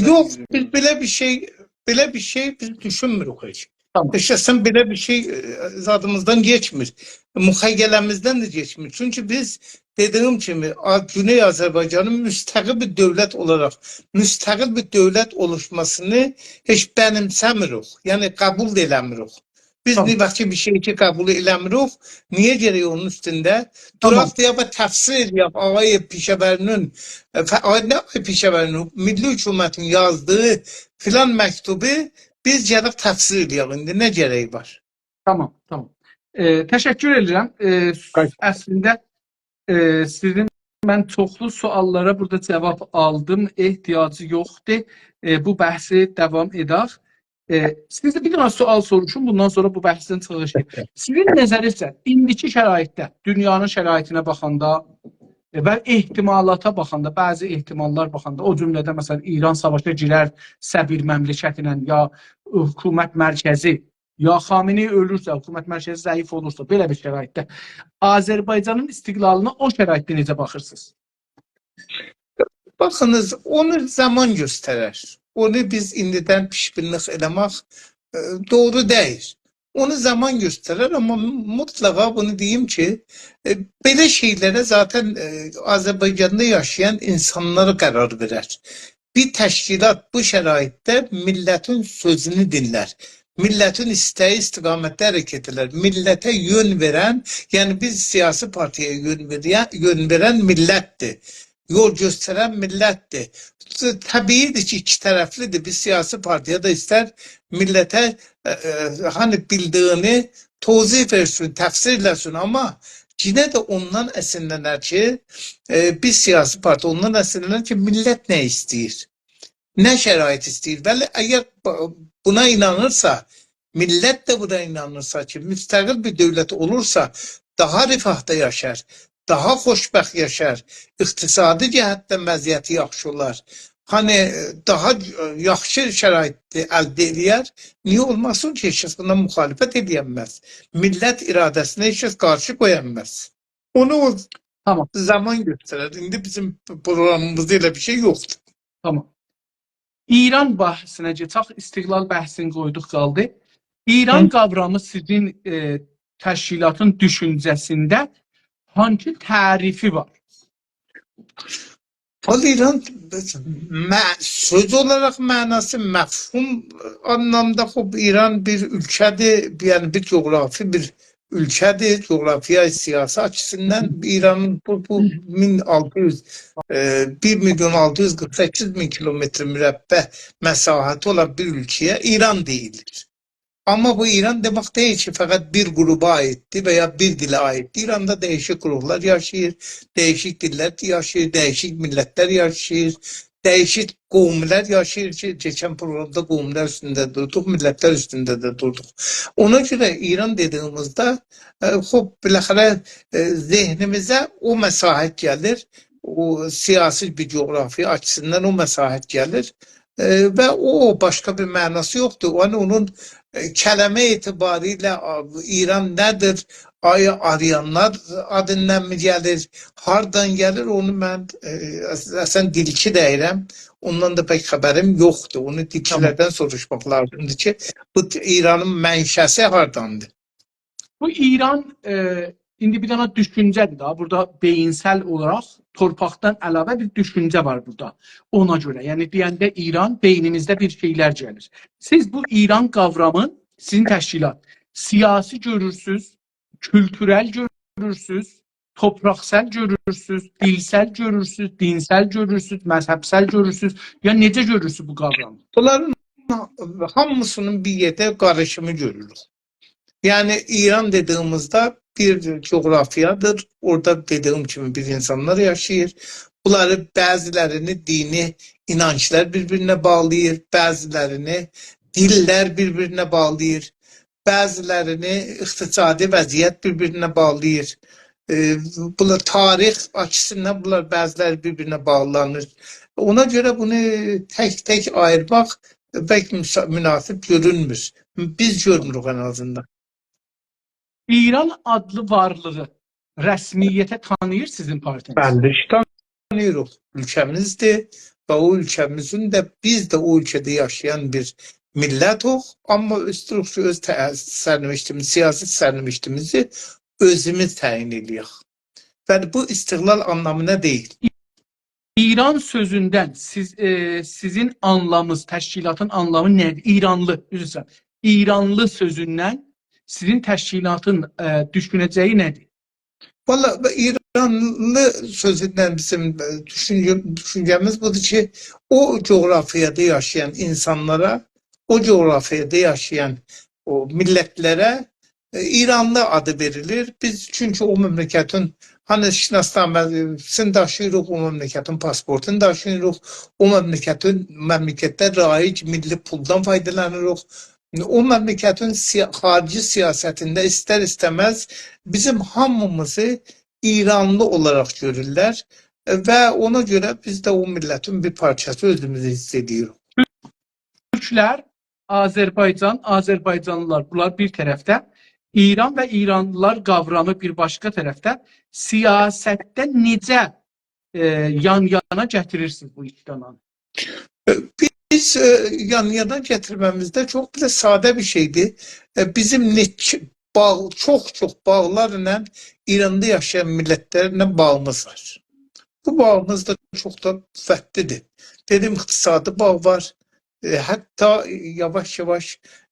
یوخ، بیز بئله بیر شئی، بئله بیر شئی بیز دوشونموروک هئچ. تامام. هئچ کسین بئله بیر شئی، ائ، زادیمیزدان کئچمیر. مخیله‌میزدن ده کئچمیر. چونکی بیز، دئدیییم کیمی، آ-، گونئی آذربایجانین مستقل بیر دؤولت اولاراق، مستقل بیر دؤولت اولوشماسینی هئچ بنیمسه‌میریک. یعنی، قبول دا ائله‌میریک. بیز، تامام، نه واخت کی بیر شئی کی قبول ائله‌میریک، نییه گرک اونون اوستونده، تامام، دوراق دئیک و تفسیر ائله‌یک آقای پیشه‌وری‌نین، ائ، فه-، آقای، نه آقای پیشه‌وری‌نین، میللی حکومتین یازدیغی فلان مکتوبو بیز گلیب تفسیر ائله‌یک ایندی، نه گره‌یی وار؟ تامام، تامام. ائ، تشکر ائدیرم. ائ، خواهش. اصلینده، ائ، سیزین، من چوخلو سؤاللارا بورادا جاواب آلدیم، احتیاجی یوخدور. ائ، بو بحثی داوام ائدک. ائ، سیزه بیر دنه سؤال سوروشوم، بوندان سونرا بو بحثدن چیخیش ائدک. سیزین نظرینیزه، ایندیکی شرایطده، دونیانین شرایطینه باخاندا، ائ، و احتمالاتا باخاندا، بعضی احتماللار باخاندا، او جمله‌دن، مثلا، ایران ساواشا گیررسه بیر مملکتله، یا حکومت مرکزی، یا خامنه‌ای اؤلورسه، حکومت مرکزی ضعیف اولورسا، بئله بیر شرایطده آذربایجانین استقلالینا او شرایطده نئجه باخیرسینیز؟ باخینیز، اونو زامان گؤسترر. اونو بیز ایندیدن پیش‌بینی‌لیک ائله‌مک، ائ، دوغرو دئییل. اونو زامان گؤسترر، آمما مطلقا بونو دئییم کی، ائ، بئله شئیلره ذاتا، ائ، آذربایجاندا یاشایان اینسانلار قرار وئرر. بیر تشکیلات بو شرایطده میللتین سؤزونو دینلر. میللتین ایسته‌یی استقامتده حرکت ائدر. میللته یؤن وئرن، یعنی بیز سیاسی پارتی‌یا یؤن وئرن، یؤن وئرن میللتدیر. یول گؤسترن میللتدیر. طبیعی‌دیر کی، ایکی طرفلی‌دیر. بیر سیاسی پارتیا دا ایستر میللته، ائ، ائ، هانی بیلدیگینی توضیح وئرسین، تفسیر ائله‌سین، آمما یئنه ده اوندان اسیرلنر کی، ائ، بیر سیاسی پارتی اوندان اسیرلنر کی، میللت نه ایسته‌ییر، نه شرایط ایسته‌ییر. بلی، اگر بو-، بونا اینانیرسا، میللت ده بونا اینانیرسا کی، مستقل بیر دؤولت اولورسا، داها رفاهدا یاشار، داها خوشبخت یاشار، اقتصادی جهتدن وضعیتی یاخشی اولار. هانی، ائ، داها، ائ، یاخشی شرایطی الده ائله‌یر. نییه اولماسین کی، هئچ کس بونا مخالفت ائله‌ینمز. میللت اراده‌سینه هئچ کس قارشی قویانماز. اونو او تامام. زامان گؤسترر. ایندی بیزیم پروگرامیمیزدا ائله بیر شئی یوخدور. تامام. ایران بحثینه کئچک، استقلال بحثینی قویدوق، قالدی. ایران هی. قاورامی سیزین، ائ، تشکیلاتین دوشونجه‌سینده هانسی تعریفی وار؟ والله ایران مع-، سؤز اولاراق معناسی، مفهوم آنلامدا، خوب، ایران بیر اؤلکه‌دیر، یعنی بیر جغرافی بیر اؤلکه‌دیر. جغرافیا سیاسی آچیسیندان ایرانین بو، بو مین آلتی یوز، ائ، بیر میلیون آلتی یوز قیرخ سککیز مین کیلومتر مربع مساحتی اولان بیر اؤلکه‌یه ایران دئییلیر. آمما بو ایران دئمک دئییل کی، فقط بیر قروپا عاییددیر و یا بیر دیله عاییددیر. ایراندا دییشیک قروپلار یاشاییر، دییشیک دیللر یاشاییر، دییشیک میللتلر یاشاییر، دییشیک قوملر یاشاییر کی، کئچن پروگرامدا قوملر اوستونده دوردوق، میللتلر اوستونده ده دوردوق. اونا گؤره ایران دئدیییمیزده، ائ، خوب، بالاخره، ائ، ذهنیمیزه او مساحت گلیر، او سیاسی بیر جغرافیا آچیسیندان او مساحت گلیر. ائ، و او باشقا بیر معناسی یوخدور. یعنی اونون، ائ، کلمه اعتباری ایله، آ، ایران نه‌دیر؟ آیا آریانلار آدیندان می گلیر؟ هاردان گلیر؟ اونو من، ائ، اص-، اصلاً دیلچی دئییرم. اوندان دا پک خبریم یوخدور. اونو دیلچیلردن تامام. سوروشماق لازیمدیر کی، بو ایرانین منشأسی هارداندیر؟ بو ایران، ائ، ایندی بیر دنه دوشونجه‌دیر دا. بورادا بئیینسل اولاراق تورپاقدان علاوه بیر دوشونجه وار بورادا. اونا گؤره، یعنی دئینده ایران، بئینیمیزده بیر شئیلر گلیر. سیز بو ایران قاورامین، سیزین تشکیلات، سیاسی گؤرورسوز، کولتورل گؤرورسوز، توپراقسال گؤرورسوز، دیلسل گؤرورسوز، دینسل گؤرورسوز، مذهبسل گؤرورسوز، یا نئجه گؤرورسوز بو قاورامی؟ بونلارین هامیسینین بیر یئرده قاریشیمی گؤروروک. یعنی، ایران دئدیییمیزده بیر جغرافیادیر. اورادا دئدیییم کیمی بیر اینسانلار یاشاییر. بونلاری بعضیلرینی دینی اینانجلار بیر-بیرینه باغلاییر، بعضیلرینی دیللر بیر-بیرینه باغلاییر، بعضیلرینی اقتصادی وضعیت بیر-بیرینه باغلاییر. ائ، بونلار تاریخ آچیسیندان بونلار بعضیلری بیر-بیرینه باغلانیر. اونا گؤره بونو تک-تک آییرماق بلکه مسا-، مناسب گؤرونمور. بیز گؤرموروک ان آزیندان. ایران آدلی وارلیغی رسمیته تانیییر سیزین پارتینیز؟ بلی، تانیییریق. اؤلکه‌میزدیر و او اؤلکه‌میزین ده، بیز ده او اؤلکه‌ده یاشایان بیر میللتوق. آمما ایستیروق کی، اؤز ته-، سرنوشتیمیز، سیاسی سرنوشتیمیزی اؤزوموز تعیین ائله‌یک. و بو استقلال آنلامینا دئییل. ایران سؤزوندن سیز، ائ، سیزین آنلامینیز، تشکیلاتین آنلامی نه‌دیر؟ ایرانلی، عذر ایسته‌ییرم. ایرانلی سؤزوندن سیزین تشکیلاتین، ائ، دوشونجه‌یی نه‌دیر؟ والله، ایرانلی سؤزوندن بیزیم، ائ، دوشونجه-، دوشونجه‌میز بودور کی، او جغرافیادا یاشایان اینسانلارا، او جغرافیادا یاشایان او میللتلره، ائ، ایرانلی آدی وئریلیر. بیز چونکی او مملکتین، هانی، شناسنامه‌سینی داشیییریق، او مملکتین پاسپورتونو داشیییریق، او مملکتین، مملکتده رایج میللی پولدان فایدالانیریق. او مملکتین سیا-، خاریجی سیاستینده ایستر-ایسته‌مز بیزیم هامیمیزی ایرانلی اولاراق گؤرورلر، ائ، و اونا گؤره بیز ده او میللتین بیر پارچاسی اؤزوموزو حیس ائدیریک. تورکلر، آذربایجان، آذربایجانلیلار، بونلار بیر طرفده، ایران و ایرانلیلار قاورامی بیر باشقا طرفده، سیاستده نئجه، ائ، یان-یانا گتیریرسینیز بو ایکی دانانی؟ بیز، ائ، یان-یانا گتیرمه‌میزده چوخ بیر ساده بیر شئیدیر. ائ، بیزیم نئچه باغ-، چوخ-چوخ باغلارلا ایراندا یاشایان میللتلرله باغیمیز وار. بو باغیمیز دا چوخ دا قووتلیدیر. دئدیم، اقتصادی باغ وار. ائ، حتی یاواش-یاواش،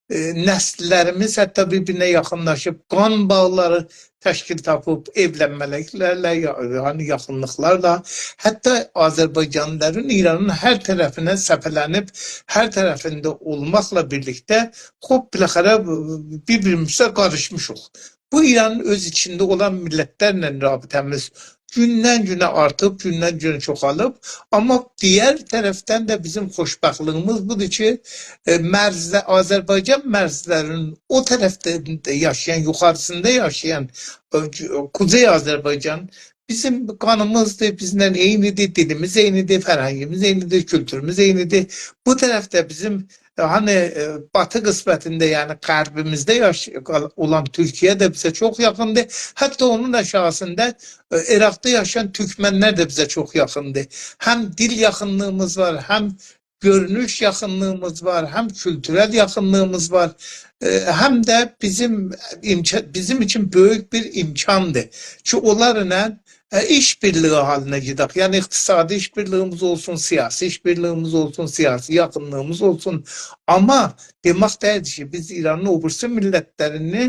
ائ، نسللریمیز حتی بیر-بیرینه یاخینلاشیب، قان باغلاری تشکیل تاپیب، ائولنمه‌لیکلرله، یا-، یعنی یاخینلیقلارلا، حتی آذربایجانلیلارین ایرانین هر طرفینه سپه‌لنیب، هر طرفینده اولماقلا بیرلیکده، خوب، بالاخره بیر-بیریمیزه قاریشمیشیق. بو ایرانین اؤز ایچینده اولان میللتلرله رابطه‌میز گوندن گونه آرتیب، گوندن گونه چوخالیب. آمما دیگر طرفدن ده بیزیم خوشبختلیگیمیز بودور کی، ائ، مرزده، آذربایجان مرزلری‌نین او طرفده یاشایان، یوخاریسیندا یاشایان، ائ، قوزئی آذربایجان بیزیم قانیمیزدیر، بیزله عینی‌دیر، دیلیمیز عینی‌دیر، فرهنگیمیز عینی‌دیر، کولتوروموز عینی‌دیر. بو طرفده بیزیم، ائ، هانی، ائ، باتی قسمتینده، یعنی غربیمیزده یاش-، قال-، اولان تورکیه ده بیزه چوخ یاخیندیر. حتی اونون آشاغیسیندا، ائ، عراقدا یاشایان تورکمنلر ده بیزه چوخ یاخیندیر. هم دیل یاخینلیغیمیز وار، هم گؤرونوش یاخینلیغیمیز وار، هم کولتورل یاخینلیغیمیز وار، ائ، هم ده بیزیم ایمکا-، بیزیم اوچون بؤیوک بیر ایمکاندیر کی، اونلارلا، ائ، ایش‌بیرلیگی حالینه گئدک. یعنی اقتصادی ایش‌بیرلیگیمیز اولسون، سیاسی ایش‌بیرلیگیمیز اولسون، سیاسی یاخینلیغیمیز اولسون. آمما دئمک دئییل کی، بیز ایرانین او بیریسی میللتلرینی،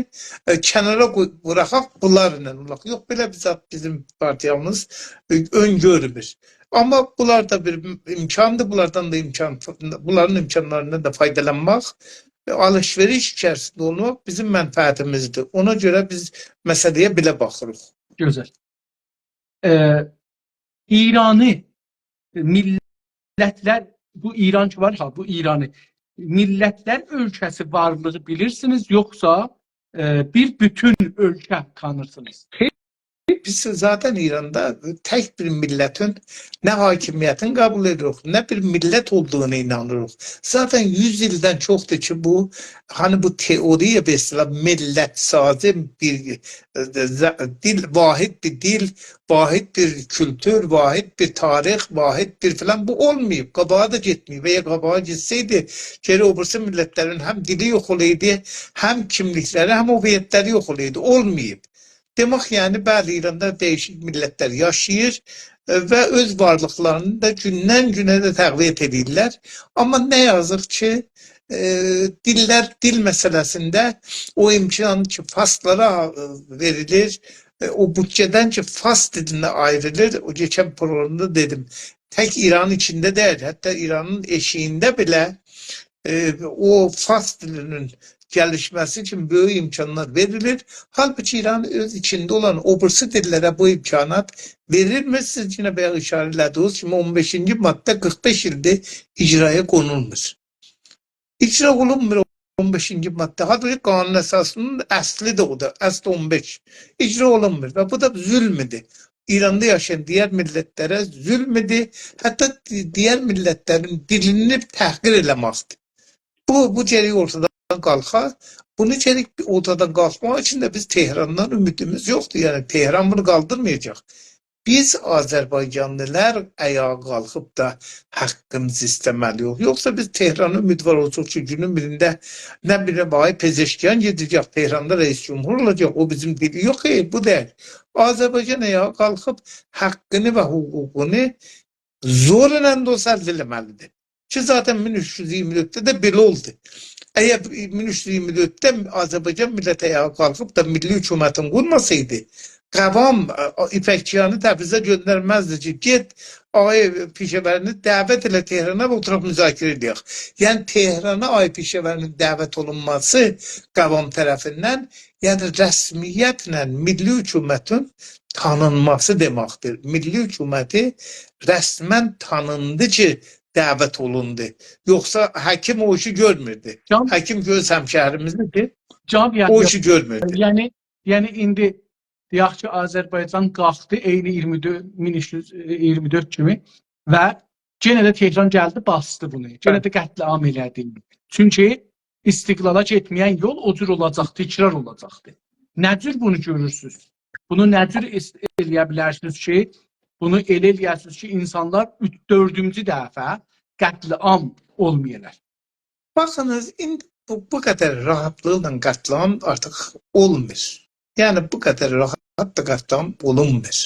ائ، کنارا قوی-، بوراخاق، بونلارلا اولاق. یوخ، بئله بیر زاد بیزیم پارتییامیز، ائ، اؤن‌گؤرمور. آمما بونلار دا بیر ایمکاندیر، بونلاردان دا ایمکان، بونلارین ایمکانلاریندان دا فایدالانماق، آلیش-وئریش ایچریسینده اولماق بیزیم منفعتیمیزدیر. اونا گؤره بیز مسئله‌یه بئله باخیریق. گؤزل. ائ، ایرانی میللتلر، بو ایران کی وار ها، بو ایرانی میللتلر اؤلکه‌سی وارلیغی بیلیرسینیز، یوخسا ائ، بیر بوتون اؤلکه تانیرسینیز؟ بیز ذاتا ایراندا تک بیر میللتین نه حاکمیتین قبول ائدیریک، نه بیر میللت اولدوغونا اینانیریق. ذاتا یوز ایلدن چوخدور کی، بو، هانی بو تئوری، به اصطلاح، میللت‌سازی، بیر، ائ، ز-، دیل، واحد بیر دیل، واحد بیر کولتور، واحد بیر تاریخ، واحد بیر فلان، بو اولماییب، قاباغا دا گئتمه‌ییب. اگر قاباغا گئتسه‌یدی، گرک او بیریسی میللتلرین هم دیلی یوخ اولایدی، هم کیملیکلری، هم هویتلری یوخ اولایدی. اولماییب. دئمک، یعنی، بلی، ایراندا دییشیک میللتلر یاشاییر، ائ، و اؤز وارلیقلارینی دا گوندن گونه ده تقویت ائدیرلر. آمما نه یازیق کی، ائ، دیللر، دیل مسئله‌سینده او امکان کی، فارسلارا، ائ، وئریلیر، ائ، او بودجه‌دن کی، فارس دیلینه آیریلیر، او کئچن پروقرامدا دئدیم، تک ایرانین ایچینده دئییل، حتی ایرانین ائشیگینده بئله، ائ، او فارس دیلینین گلیشمه‌سی اوچون بؤیوک امکانلار وئریلیر. حالبوکی ایرانین اؤز ایچینده اولان او بیریسی دیللره بو امکانات وئریلمیر. سیز یئنه بایاق ایشاره ائله‌دیگینیز کیمی اون بئشینجی ماده قیرخ بئش ایلدیر اجرایا قونولمور. اجرا اولونمور اون بئشینجی ماده. حالبوکی قانون اساسی‌نین اصلی ده اودور، اصل اون بئش. اجرا اولونمور و بو دا ظلمدور. ایراندا یاشایان دیگر میللتلره ظلمدور. حتی دی-، دیگر میللتلرین دیلینی تحقیر ائله‌مکدیر. بو، بو گرک اورتادان قالخا. بونو گرک اورتادان قالخماق اوچون ده بیز تهراندان امیدیمیز یوخدور. یعنی تهران بونو قالدیرمایاجاق. بیز آذربایجانلیلار آیاغا قالخیب دا حاققیمیزی ایسته‌مه‌لی‌ییک. یوخسا بیز تهرانا امیدوار اولاجاغیق کی، گونون بیرینده نه بیلیم آقای پزشکیان گئده‌جک تهراندا رئیس جمهور اولاجاق، او بیزیم دیلی یوخ، خیر، بو دئییل. آذربایجان آیاغا قالخیب حاققینی و حقوقونو زورلا دا اولسا الده ائله‌مه‌لیدیر. کی ذاتا مین اوچ یوز ایگیرمی دؤردده ده بئله اولدو. اگر مین اوچ یوز ایگیرمی دؤردده آذربایجان میللتی آیاغا قالخیب دا میللی حکومتین قورماسایدی، قوام، ائ، ایپک‌کیانی تبریزه گؤندرمزدی کی، گئت آقای پیشه‌وری‌نی دعوت ائله تهرانا و اوتوراق مذاکره ائله‌یک. یعنی تهرانا آقای پیشه‌وری‌نین دعوت اولونماسی قوام طرفیندن، یعنی رسمیتله میللی حکومتین تانینماسی دئمکدیر. میللی حکومتی رسما تانیندی کی، دعوت اولوندو. یوخسا حکیم او ایشی گؤرموردو. جان، حکیم گؤز همشهریمیزدیر. جان، یعنی، او ایشی گؤرموردو. یعنی، یعنی ایندی دئیک کی، آذربایجان قالخدی عینی ایگیرمی دؤرد، مین اوچ یوز ایگیرمی دؤرد کیمی و یئنه ده تهران گلدی، باسدی بونو. یئنه، بلی، ده قتل‌عام ائله‌دی. چونکی استقلالا گئتمه‌ین یول او جور اولاجاق، تکرار اولاجاقدی. نه جور بونو گؤرورسونوز؟ بونو نه جور اس-، ائله‌یه بیلرسینیز کی، بونو ائله ائله‌یه‌سینیز کی، اینسانلار اوچ، دؤردونجو دفعه قتل‌عام اولمایالار؟ باخینیز، ایندی بو، بو قدر راحتلیقلا قتل‌عام آرتیق اولمور. یعنی، بو قدر راحت دا قتل‌عام اولونمور.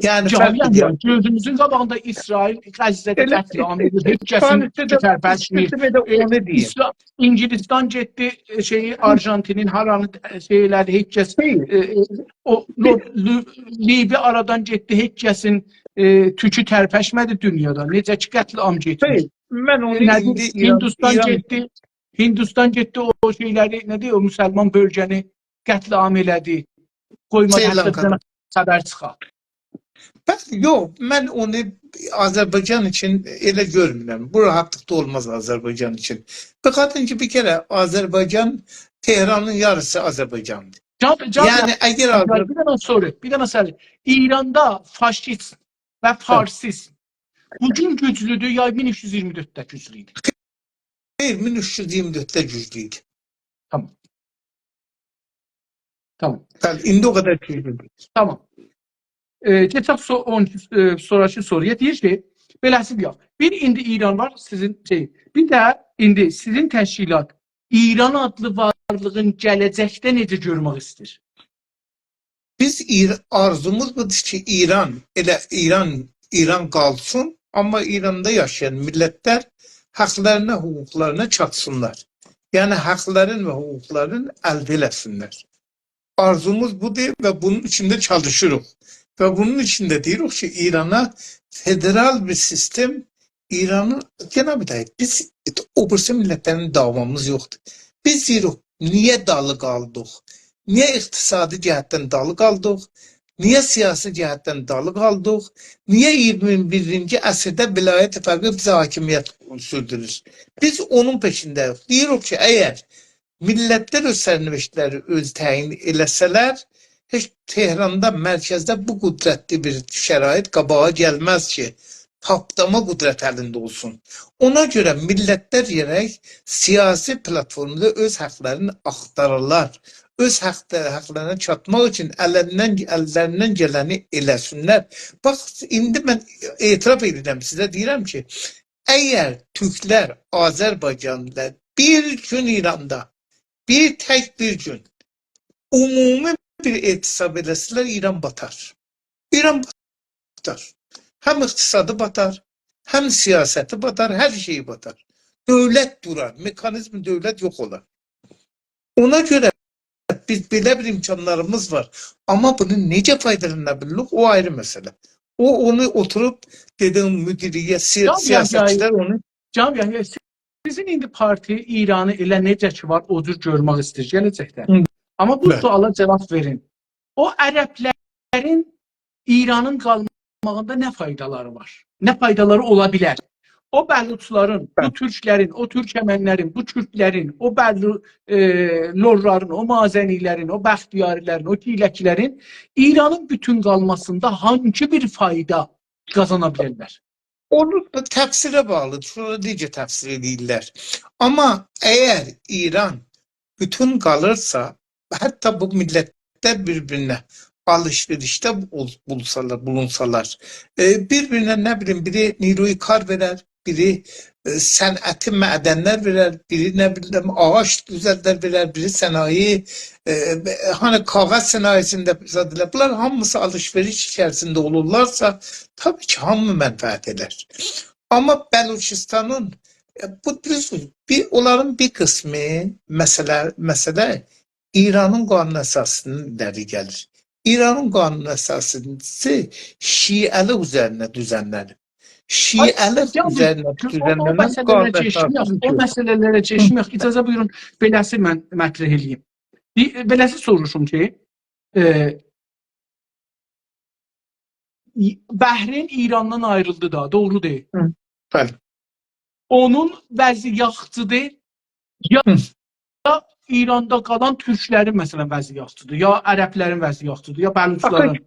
یعنی، جان، فرق، یعنی، ائدیر، گؤزوموزون قاباغیندا اسرائیل غزه‌ده، ائله، قتل‌عام ائدیر، هئچ کسین، فارسدا، توکو ترپشمیر. ایسته‌دیم ده اونو دئییم. ایسرا-، انگلستان گئتدی، ائ، شئیی، آرژانتینین هارانی، ائ، شئی ائله‌دی، هئچ کس، خیر، ائ، ائ، او، لو-، لو-، لیبی آرادان گئتدی، هئچ کسین، ائ، توکو ترپشمه‌دی دونیادا. نئجه کی، قتل‌عام گئتمیش. خیر، من اونو، نه دئییم، ایندی ایران، هندوستان، ایران گئتدی، هندوستان گئتدی، او، او شئیلری، نه دئییر، او مسلمان بؤلگه‌نی قتل‌عام ائله‌دی. قویمادی، حتی، سری‌لانکانی، بیر دنه خبر چیخا. بلی، یوخ، من اونو آذربایجان اوچون ائله گؤرمورم. بو راحتلیق دا اولماز آذربایجان اوچون. به خاطر کی، بیر کره آذربایجان تهرانین یاریسی آذربایجاندیر. جان، جان، یعنی، اگر جان، آذر- بیر دنه سورو، بیر دنه سورو. ایراندا فاشیست و فارسیست بو گون گوجلودور، یا مین اوچ یوز اییرمی دؤردده گوجلو ایدی؟ خیر، مین اوچ یوز اییرمی دؤردده گوجلو ایدی. تامام. تامام. بلی، ایندی او قدر گوجلو دئییل. تامام. ائ، کئچک سو-، اون ایکی، ائ، سونراکی سورویا. دئییر کی، بئله‌سی یوخ. بیر ایندی ایران وار، سیزین شئی. بیر ده ایندی سیزین تشکیلات ایران آدلی وارلیغین گله‌جکده نئجه گؤرمک ایسته‌ییر؟ بیز ایر-، آرزوموز بودور کی، ایران، ائله ایران، ایران قالسین، آمما ایراندا یاشایان میللتلر حاقلارینا، حقوقلارینا چاتسینلار. یعنی، حقلرین و حقوقلارین الده ائله‌سینلر. آرزوموز بودور و بونون اوچون ده چالیشیریق. و بونون اوچون ده دئییریک کی، ایرانا فدرال بیر سیستم، ایرانین، جناب دایی، بیز او بیریسی میللتلرین دعوامیز یوخدور. بیز دئییریک، نییه دالی قالدیق؟ نییه اقتصادی جهتدن دالی قالدیق؟ نییه سیاسی جهتدن دالی قالدیق؟ نییه اییرمی بیرینجی عصرده ولایت فقیه بیزه حاکمیت سوردورور؟ بیز اونون پئشینده‌ییک. دئییریک کی، اگر میللتلر اؤز سرنوشتلری اؤز تعیین ائله‌سه‌لر، هئچ تهراندا، مرکزده بو قدرتلی بیر شرایط قاباغا گلمز کی، تاپداما قدرت الینده اولسون. اونا گؤره میللتلر گرک سیاسی پلاتفورمادا اؤز حقلرینی آختارالار. اؤز حق، حقلرینه چاتماق اوچون اللریندن، اللریندن گلنی ائله‌سینلر. باخ، ایندی من اعتراف ائدیرم سیزه، دئییرم کی، اگر تورکلر، آذربایجانلیلار بیر گون ایراندا، بیر تک بیر گون عمومی بیر اعتصاب ائله‌سه‌لر، ایران باتار. ایران باتار. هم اقتصادی باتار، هم سیاستی باتار، هر شئیی باتار. دؤولت دورار، مکانیزم دؤولت یوخ اولار. اونا گؤره بیز بئله بیر امکانلاریمیز وار. آمما بونو نئجه فایدالانا بیلیریک، او آیری مسئله. او، اونو اوتوروب، دئدیم، مدیریت، سی-، جان، جان، سیاستچیلر اونو جان، یعنی، سیزین ایندی پارتی ایرانی ائله نئجه کی وار، او جور گؤرمک ایسته‌ییر گله‌جکده. هی. آمما بو، بلی، سؤالا جاواب وئرین. او عربلرین ایرانین قالماغیندا نه فایدالاری وار؟ نه فایدالاری اولا بیلر؟ او بلوچلارین، بو، بلی، تورکلرین، او تورکمنلرین، بو کوردلرین، او بلو-، ائ، لورلارین، او مازنی‌لرین، او بختیاری‌لرین، او گیلکی‌لرین ایرانین بوتون قالماسیندا هانسی بیر فایدا قازانا بیلرلر؟ اونو دا تفسیره باغلیدیر. سونرا نئجه تفسیر ائدیرلر. آمما اگر ایران بوتون قالیرسا، حتی بو میللتلر بیر-بیرینه آلیش-وئریشده بول-، بولسالار، بولونسالار، ائ، بیر-بیرینه، نه بیلیم، بیری نیروی کار وئرر، بیری، ائ، صنعتی معدنلر وئرر، بیری، نه بیلیم، آغاج دوزلدر وئرر، بیری صنایع، ائ، هانی کاغذ صنایعینده زاد ائلر. بونلار هامیسی آلیش-وئریش ایچریسینده اولورلارسا، طبیعی کی، هامی منفعت ائدر. آمما بلوچستانین، ائ، بو دوز، بیر، اونلارین بیر قیسمی مسئله، مسئله ایرانین قانون اساسی‌سیندن ایره‌لی گلیر. ایرانین قانون اساسی‌سی شیعه‌لیک اوزرینه دوزنلنیب. آی، شیعه‌لیک، جان، اوزرینه، او، او دوزنلنن مسئله‌لره قانون کئچمه‌یک، اساسی‌سی او یوخ. مسئله‌لره کئچمه‌یک. اجازه بویورون، بئله‌سی من مطرح ائله‌ییم. بیر، بئله‌سی سوروشوم کی، ائ، بحرین ایراندان آیریلدی دا، دوغرو دئییل؟ هی، بلی. اونون وضعی یاخشیدیر، یا، هی، یا ایراندا قالان تورکلرین، مثلا، وضعی یاخشیدیر، یا عربلرین وضعی یاخشیدیر، یا بلوچلارین؟ آخی،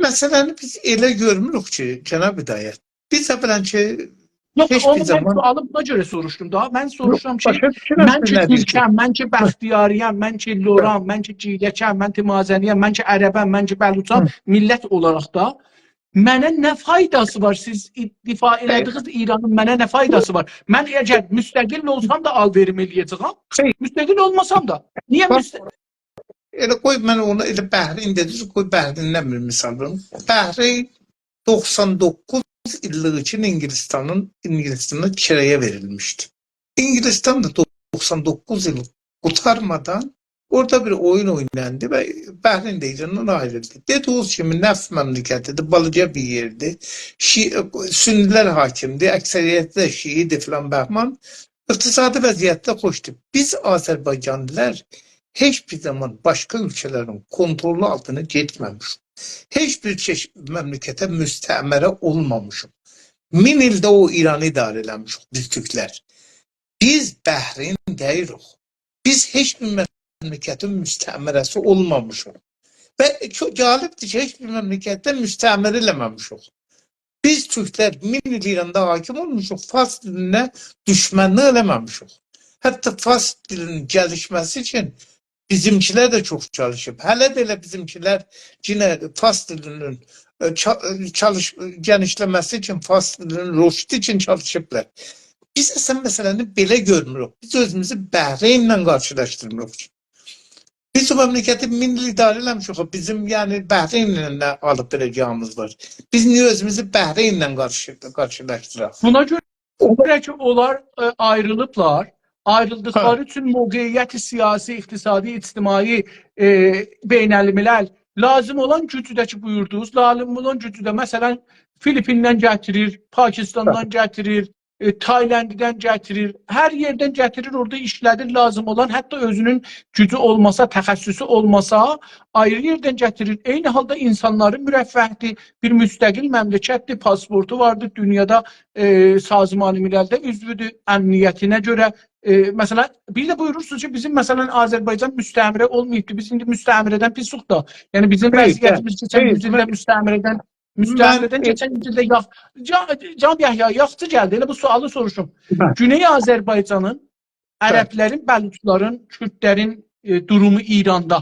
مسئله‌نی بیز ائله گؤرموروک کی، جناب هدایت. بیز اولاً کی، یوخ، هئچ بیر زامان، اونو من سؤالی بونا گؤره سوروشدوم دا. من، یوخ، سوروشورام کی، باشا دوشورم من کی، سن نه دئییرسن، تورکم، من کی، بختیاری‌یام، من کی، لورام، من کی، گیلکم، من کی، مازنی‌یم، من کی، عربم، من کی، بلوچام، هی، میللت اولاراق دا منه نه فایداسی وار؟ سیز ای-، دفاع، هی، ائله‌دیگینیز ایرانین منه نه فایداسی وار؟ من اگر مستقل اولسام دا آل‌وئریم ائله‌یه‌جه‌یم، هی، مستقل اولماسام دا. نییه باخ، مست- ائله قوی من اونو، ائله بحرین دئدینیز، قوی بحریندن بیر مثال وئریم. بحرین دوخسان دوققوز ایللیک اوچون اینگیلیستانین، اینگیلیستانا کرایه وئریلمیشدی. اینگیلیستان دا دوخسان دوققوز ایل قوتارمادان اورادا بیر اویون اویناندی و بحرین ده ایراندان آیریلدی. دئدیگینیز کیمی، نفت مملکتی‌دیر، بالاجا بیر یئردیر. شی-، سنی‌لر حاکمدیر، اکثریتی ده شیعی‌دیر فلان بهمان. اقتصادی وضعیتی ده خوشدور. بیز آذربایجانلیلار هئچ بیر زامان باشقا اؤلکه‌لرین کنترلو آلتینا گئتمه‌میشیک. هئچ بیر چئش-، مملکته مستعمره اولمامیشیق. مین ایلده او ایرانی اداره ائله‌میشیک بیز تورکلر. بیز بحرین دئییلیک. بیز هئچ بیر مملکتین مستعمره‌سی اولمامیشیق. و چوخ جالبدیر کی، هئچ بیر مملکتده مستعمره ائله‌مه‌میشیک. بیز تورکلر مین ایل ایراندا حاکم اولموشوق، فارس دیلینه دوشمنلیک ائله‌مه‌میشیک. حتی فارس دیلینین گلیشمه‌سی اوچون بیزیمکیلر ده چوخ چالیشیب. هله ده ائله بیزیمکیلر یئنه فارس دیلینین، ائ، چا-، ائ، چالیش-، گئنیشله‌مه‌سی اوچون، فارس دیلینین رشدو اوچون چالیشیبلار. بیز اصلاً مسئله‌نی بئله گؤرموروک. بیز اؤزوموزو بحرین‌له قارشیلاشدیرمیریق. بیز او مملکتی مین ایل اداره ائله‌میشیک. بیزیم، یعنی، بحرین‌له نه آلیب وئره‌جه‌ییمیز وار؟ بیز نییه اؤزوموزو بحرین‌له قارشی-، قارشیلاشدیراق؟ بونا گؤره کی، اونلار، ائ، آیریلیبلار. آیریلدیقلاری هه. اوچون موقعیت سیاسی، اقتصادی، اجتماعی، ائ، بین‌الملل لازیم اولان گوجو ده کی بویوردونوز، لازیم اولان گوجو ده، مثلاً، فیلیپیندن گتیریر، پاکستاندان هه. گتیریر، ائ، تایلنددن گتیریر، هر یئردن گتیریر، اورادا ایشله‌دیر، لازیم اولان، حتی اؤزونون گوجو اولماسا، تخصصو اولماسا، آیری یئردن گتیریر. عینی حالدا اینسانلاری مرفه‌دیر، بیر مستقل مملکتدیر، پاسپورتو واردیر، دونیادا، ائ، سازمان مللده عضودور، امنیتینه گؤره، ائ، مثلاً، بیر ده بویورورسونوز کی، بیزیم، مثلاً، آذربایجان مستعمره اولماییبدیر، بیز ایندی مستعمره‌دن پیسوق دا. یعنی، بیزیم دئییل، وضعیتیمیز دئییل، کئچن دئییل. یوز ایلده من مستعمره‌دن من مستعمره‌دن ائ، کئچن ایل ده یاخ-، جا-، جان یحیی، یاخشی گلدی. ائله بو سؤالی سوروشوم. هه. گونئی آذربایجانین، هه. عربلرین، بلوچلارین، کوردلرین، ائ، دورومو ایراندا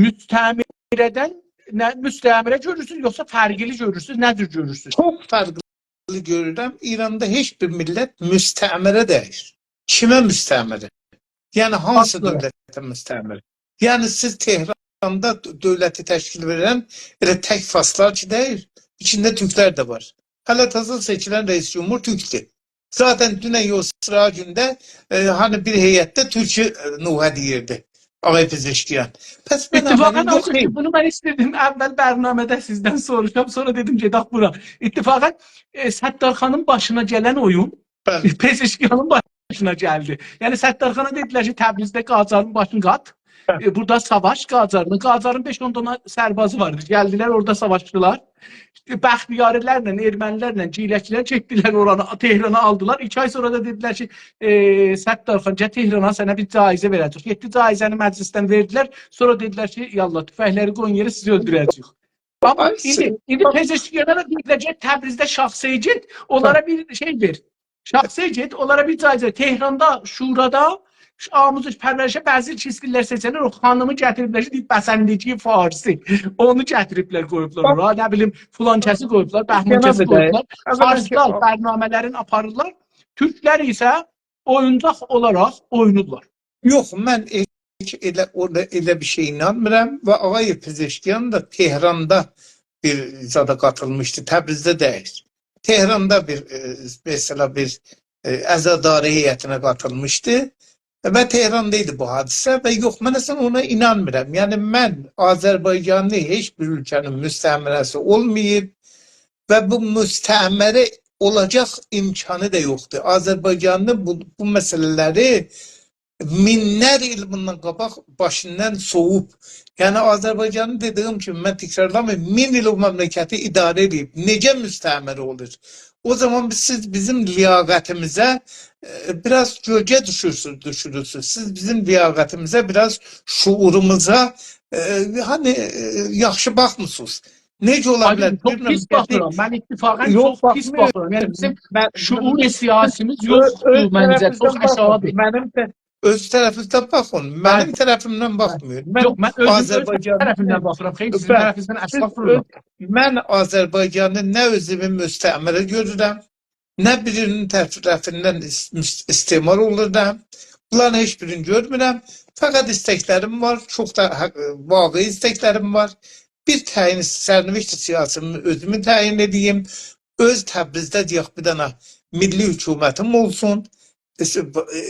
مستعمره‌دن نه، مستعمره گؤرورسونوز، یوخسا فرقلی گؤرورسونوز؟ نه جور گؤرورسونوز؟ چوخ فرقلی گؤرورم. ایراندا هئچ بیر میللت مستعمره دئییل. کیمه مستعمره؟ یعنی، هانسی آسلی. دؤولته مستعمره؟ یعنی، سیز تهراندا دؤ-، دؤولتی تشکیل وئرن ائله تک فارسلار کی دئییل، ایچینده تورکلر ده وار. هله تازا سئچیلن رئیس جمهور تورکدور. ذاتاً دونن یوخ، سیرا گونده، ائ، هانی بیر هیئتده تورکو، ائ، نوحه دئییردی. آقای پزشکیان. پس من اتفاقاً، آمدیم، آقای یوخ، بونو من ایسته‌دیم اول برنامه‌ده سیزدن سوروشام، سونرا دئدیم گئدک بورا. اتفاقاً، ائ، ستارخانین باشینا گلن اویون بلی. پزشکیانین باشینا گلدی. یعنی، ستارخانا دئدیلر کی، تبریزده قاجارین باشینی قات. بلی. ائ، بورادا ساواش قاجارلا. قاجارین بئش-اون دانا سربازی واردی. گلدیلر، اورادا ساواشدیلار. ائ، بختیاری‌لرله، ارمنی‌لرله، گیلک‌لر گئتدیلر اورانی، تهرانی آلدیلار. ایکی آی سونرا دا دئدیلر کی، ائ، ستارخان، گل تهرانا، سنه بیر جایزه وئره‌جه‌ییک. گئتدی، جایزه‌نی مجلسدن وئردیلر. سونرا دئدیلر کی، یاللاه، توفنگ‌لری قویون یئره، سیزی اؤلدوره‌جه‌ییک. آمما آی، ایندی، سن-، ایندی پزشکیانا دا دئییرلر، گئت تبریزده شاخ سئی گئت، اونلارا هه. بیر شئی وئر. شاخ سئی گئت، اونلارا بیر جایزه. تهراندا، شورادا، ش-، آموزش پرورشه بعضی چیزگیلر سئچنلر، او خانیمی گتیریبلر کی، دئییب، بسندگی فارسی. اونو گتیریبلر، قویوبلار باخ، اورا. نه بیلیم، فلان کسی قویوبلار، بهمان جناب کسی بی، قویوبلار. اولاً کی، فارسلار او برنامه‌لرین آپاریرلار، تورکلر ایسه اویونجاق اولاراق اویناییرلار. یوخ، من ائ-، ائله، اورادا ائله بیر شئی اینانمیرام و آقای پزشکیان دا تهراندا بیر زادا قاتیلمیشدی، تبریزده دئییل. تهراندا بیر، ائ، مثلاً بیر، ائ، عزاداری هیئتینه قاتیلمیشدی و تهراندا ایدی بو حادثه و یوخ، من اصلاً اونا اینانمیرام. یعنی، من آذربایجانلی هئچ بیر اؤلکه‌نین مستعمره‌سی اولماییب و بو مستعمره اولاجاق امکانی دا یوخدور. آذربایجانلی بو، بو مسئله‌لری مینلر ایل بوندان قاباق باشیندان سوووب. یعنی، آذربایجانی دئدیگیم کیمی، من تکرارلاماییم، مین ایل او مملکتی اداره ائدیب. نئجه مستعمره اولور؟ او زامان بیز، سیز بیزیم لیاقتیمیزه، ائ، بیر آز گؤلگه دوشورسونوز، دوشورورسونوز. سیز بیزیم لیاقتیمیزه، بیر آز شعوروموزا، ائ، هانی، ائ، یاخشی باخمیسینیز. نئجه اولا بیلر؟ آیدین، چوخ بیلمیرم، پیس بئلکه باخیرام. من اتفاقاً یوخ، چوخ پیس باخمیرام. باخیرام. یعنی، بیزیم من، شعور سیاسیمیز من اؤز، یوخدور اؤز منجه. طرفیمدن چوخ باخمیرام. آشاغیدیر. منیم ده اؤز طرفیمدن باخین. منیم بلی. طرفیمدن باخمایین. من یوخ، من اؤزوم، اؤز آذربایجانی طرفیمدن باخیرام. خئیر، سیزین بلی. طرفینیزدن، اؤز، استغفرالله. من آذربایجانی نه اؤزومو مستعمره گؤرورم، نه بیرینین طرفیندن اس-، مس-، استعمار اولورام. بونلارین هئچ بیرینی گؤرمورم. فقط ایستکلریم وار، چوخ دا حق-، واقعی ایستکلریم وار. بیر تعیین سرنوشت سیاسیمی اؤزومو تعیین ائدییم. اؤز تبریزده دئیک بیر دنه میللی حکومتیم اولسون. اس-،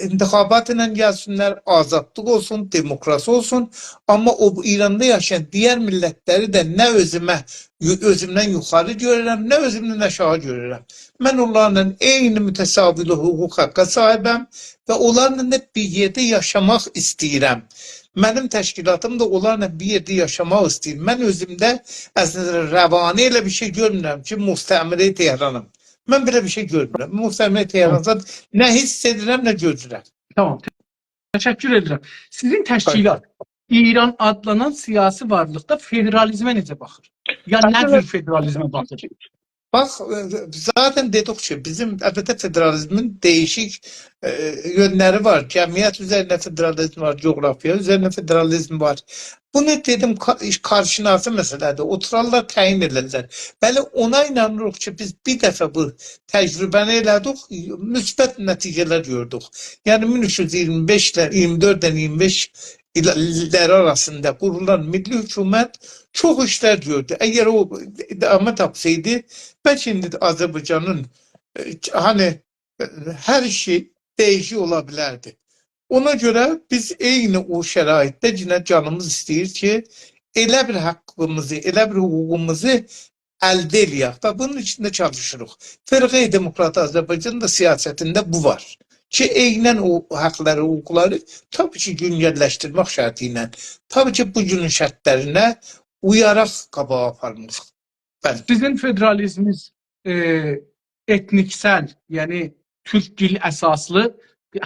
انتخاباتلا گلسینلر، آزادلیق اولسون، دموکراسی اولسون. آمما او ایراندا یاشایان دیگر میللتلری ده نه اؤزومه، یو-، اؤزومدن یوخاری گؤرورم، نه اؤزومدن آشاغی گؤرورم. من اونلارلا عینی متساوی حقوق حقه صاحیبم و اونلارلا دا بیر یئرده یاشاماق ایسته‌ییرم. منیم تشکیلاتیم دا اونلارلا بیر یئرده یاشاماق ایسته‌ییر. من اؤزومده اصلینده روانی ائله بیر شئی گؤرمورم کی، مستعمره تهرانام. من بئله بیر شئی گؤرمورم. مستعمره تهران زاد نه حیس ائدیرم، نه گؤرورم. تامام. تشکر ائدیرم. سیزین تشکیلات ایران آدلانان سیاسی وارلیقدا فدرالیزمه نئجه باخیر؟ یا نه جور فدرالیزمه باخیر؟ باخ، ائ، ذاتاً دئدیک کی، بیزیم، البته، فدرالیزمین دییشیک، ائ، یؤنلری وار. جمعیت اوزرینه فدرالیزم وار، جغرافیا اوزرینه فدرالیزم وار. بونو دئدیم، کا-، کارشناسی مسئله‌دیر. اوتورارلار، تعیین ائدرلر. بلی، اونا اینانیریق کی، بیز بیر دفعه بو تجربه‌نی ائله‌دیک، مثبت نتیجه‌لر گؤردوک. یعنی، مین اوچ یوز ایگیرمی بئش ایله، ایگیرمی دؤرد ایله ایگیرمی بئش ایل-، ایللری آراسیندا قورولان میللی حکومت چوخ ایشلر گؤردو. اگر او ادامه تاپسایدی، بلکه ایندی آذربایجانین، ائ، هانی، ائ، هر شئی دییشیک اولا بیلردی. اونا گؤره بیز عینی او شرایطده یئنه جانیمیز ایسته‌ییر کی، ائله بیر حاققیمیزی، ائله بیر حقوقوموزو الده ائله‌یک و بونون اوچون ده چالیشیریق. فرقه دموکرات آذربایجان دا سیاستینده بو وار کی، عیناً او حاقلاری، حقوقلاری، طبیعی کی، گونجللشدیرمک شرطی ایله، طبیعی کی، بو گونون شرطلرینه اویاراق قاباغا آپارماق. بلی. سیزین فدرالیزمینیز، ائ، ائتنیکسل، یعنی تورک دیل اساسلی،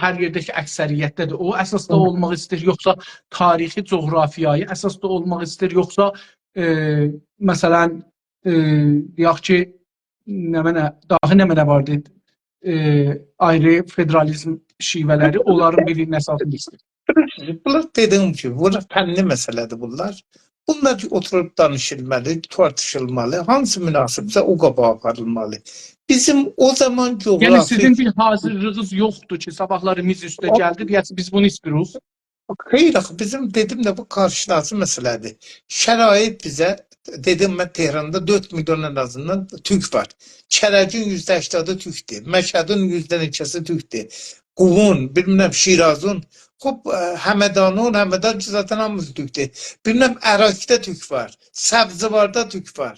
هر یئرده کی، اکثریتده‌دیر، او اساسدا اولماق ایسته‌ییر، یوخسا تاریخی، جغرافیایی اساسدا اولماق ایسته‌ییر، یوخسا، ائ، مثلاً، ائ، دئیک کی، نمنه، داها نمنه واردی، ائ، آیری فدرالیزم شیوه‌لری، اونلارین بیرینین اساسیندا ایسته‌ییر؟ بونلار، دئدیگیم کیمی، بونلار فنی مسئله‌دیر بونلار. بونلار کی، اوتوروب دانیشیلمالی، تارتیشیلمالی، هانسی مناسبسه او قاباغا آپاریلمالی. بیزیم او زامان، یعنی، جغرافی، سیزین بیر حاضیرلیغینیز یوخدور کی، صاباحلاری میز اوسته، او، گلدی، دئیه‌سیز، بیز بونو ایسته‌ییریک؟ خیر، آخی بیزیم، دئدیم ده، بو کارشناسی مسئله‌دیر. شرایط بیزه، دئدیم، من تهراندا دؤرد میلیون ان آزیندان تورک وار. کرجین یوزده هشتادی تورکدور. مشهدین یوزده نئچه‌سی تورکدور. قومون، بیلمم، شیرازین. خوب، ائ، همدانین، همدان کی، ذاتاً هامیسی تورکدور. بیلمم، اراکدا تورک وار. سبزواردا تورک وار.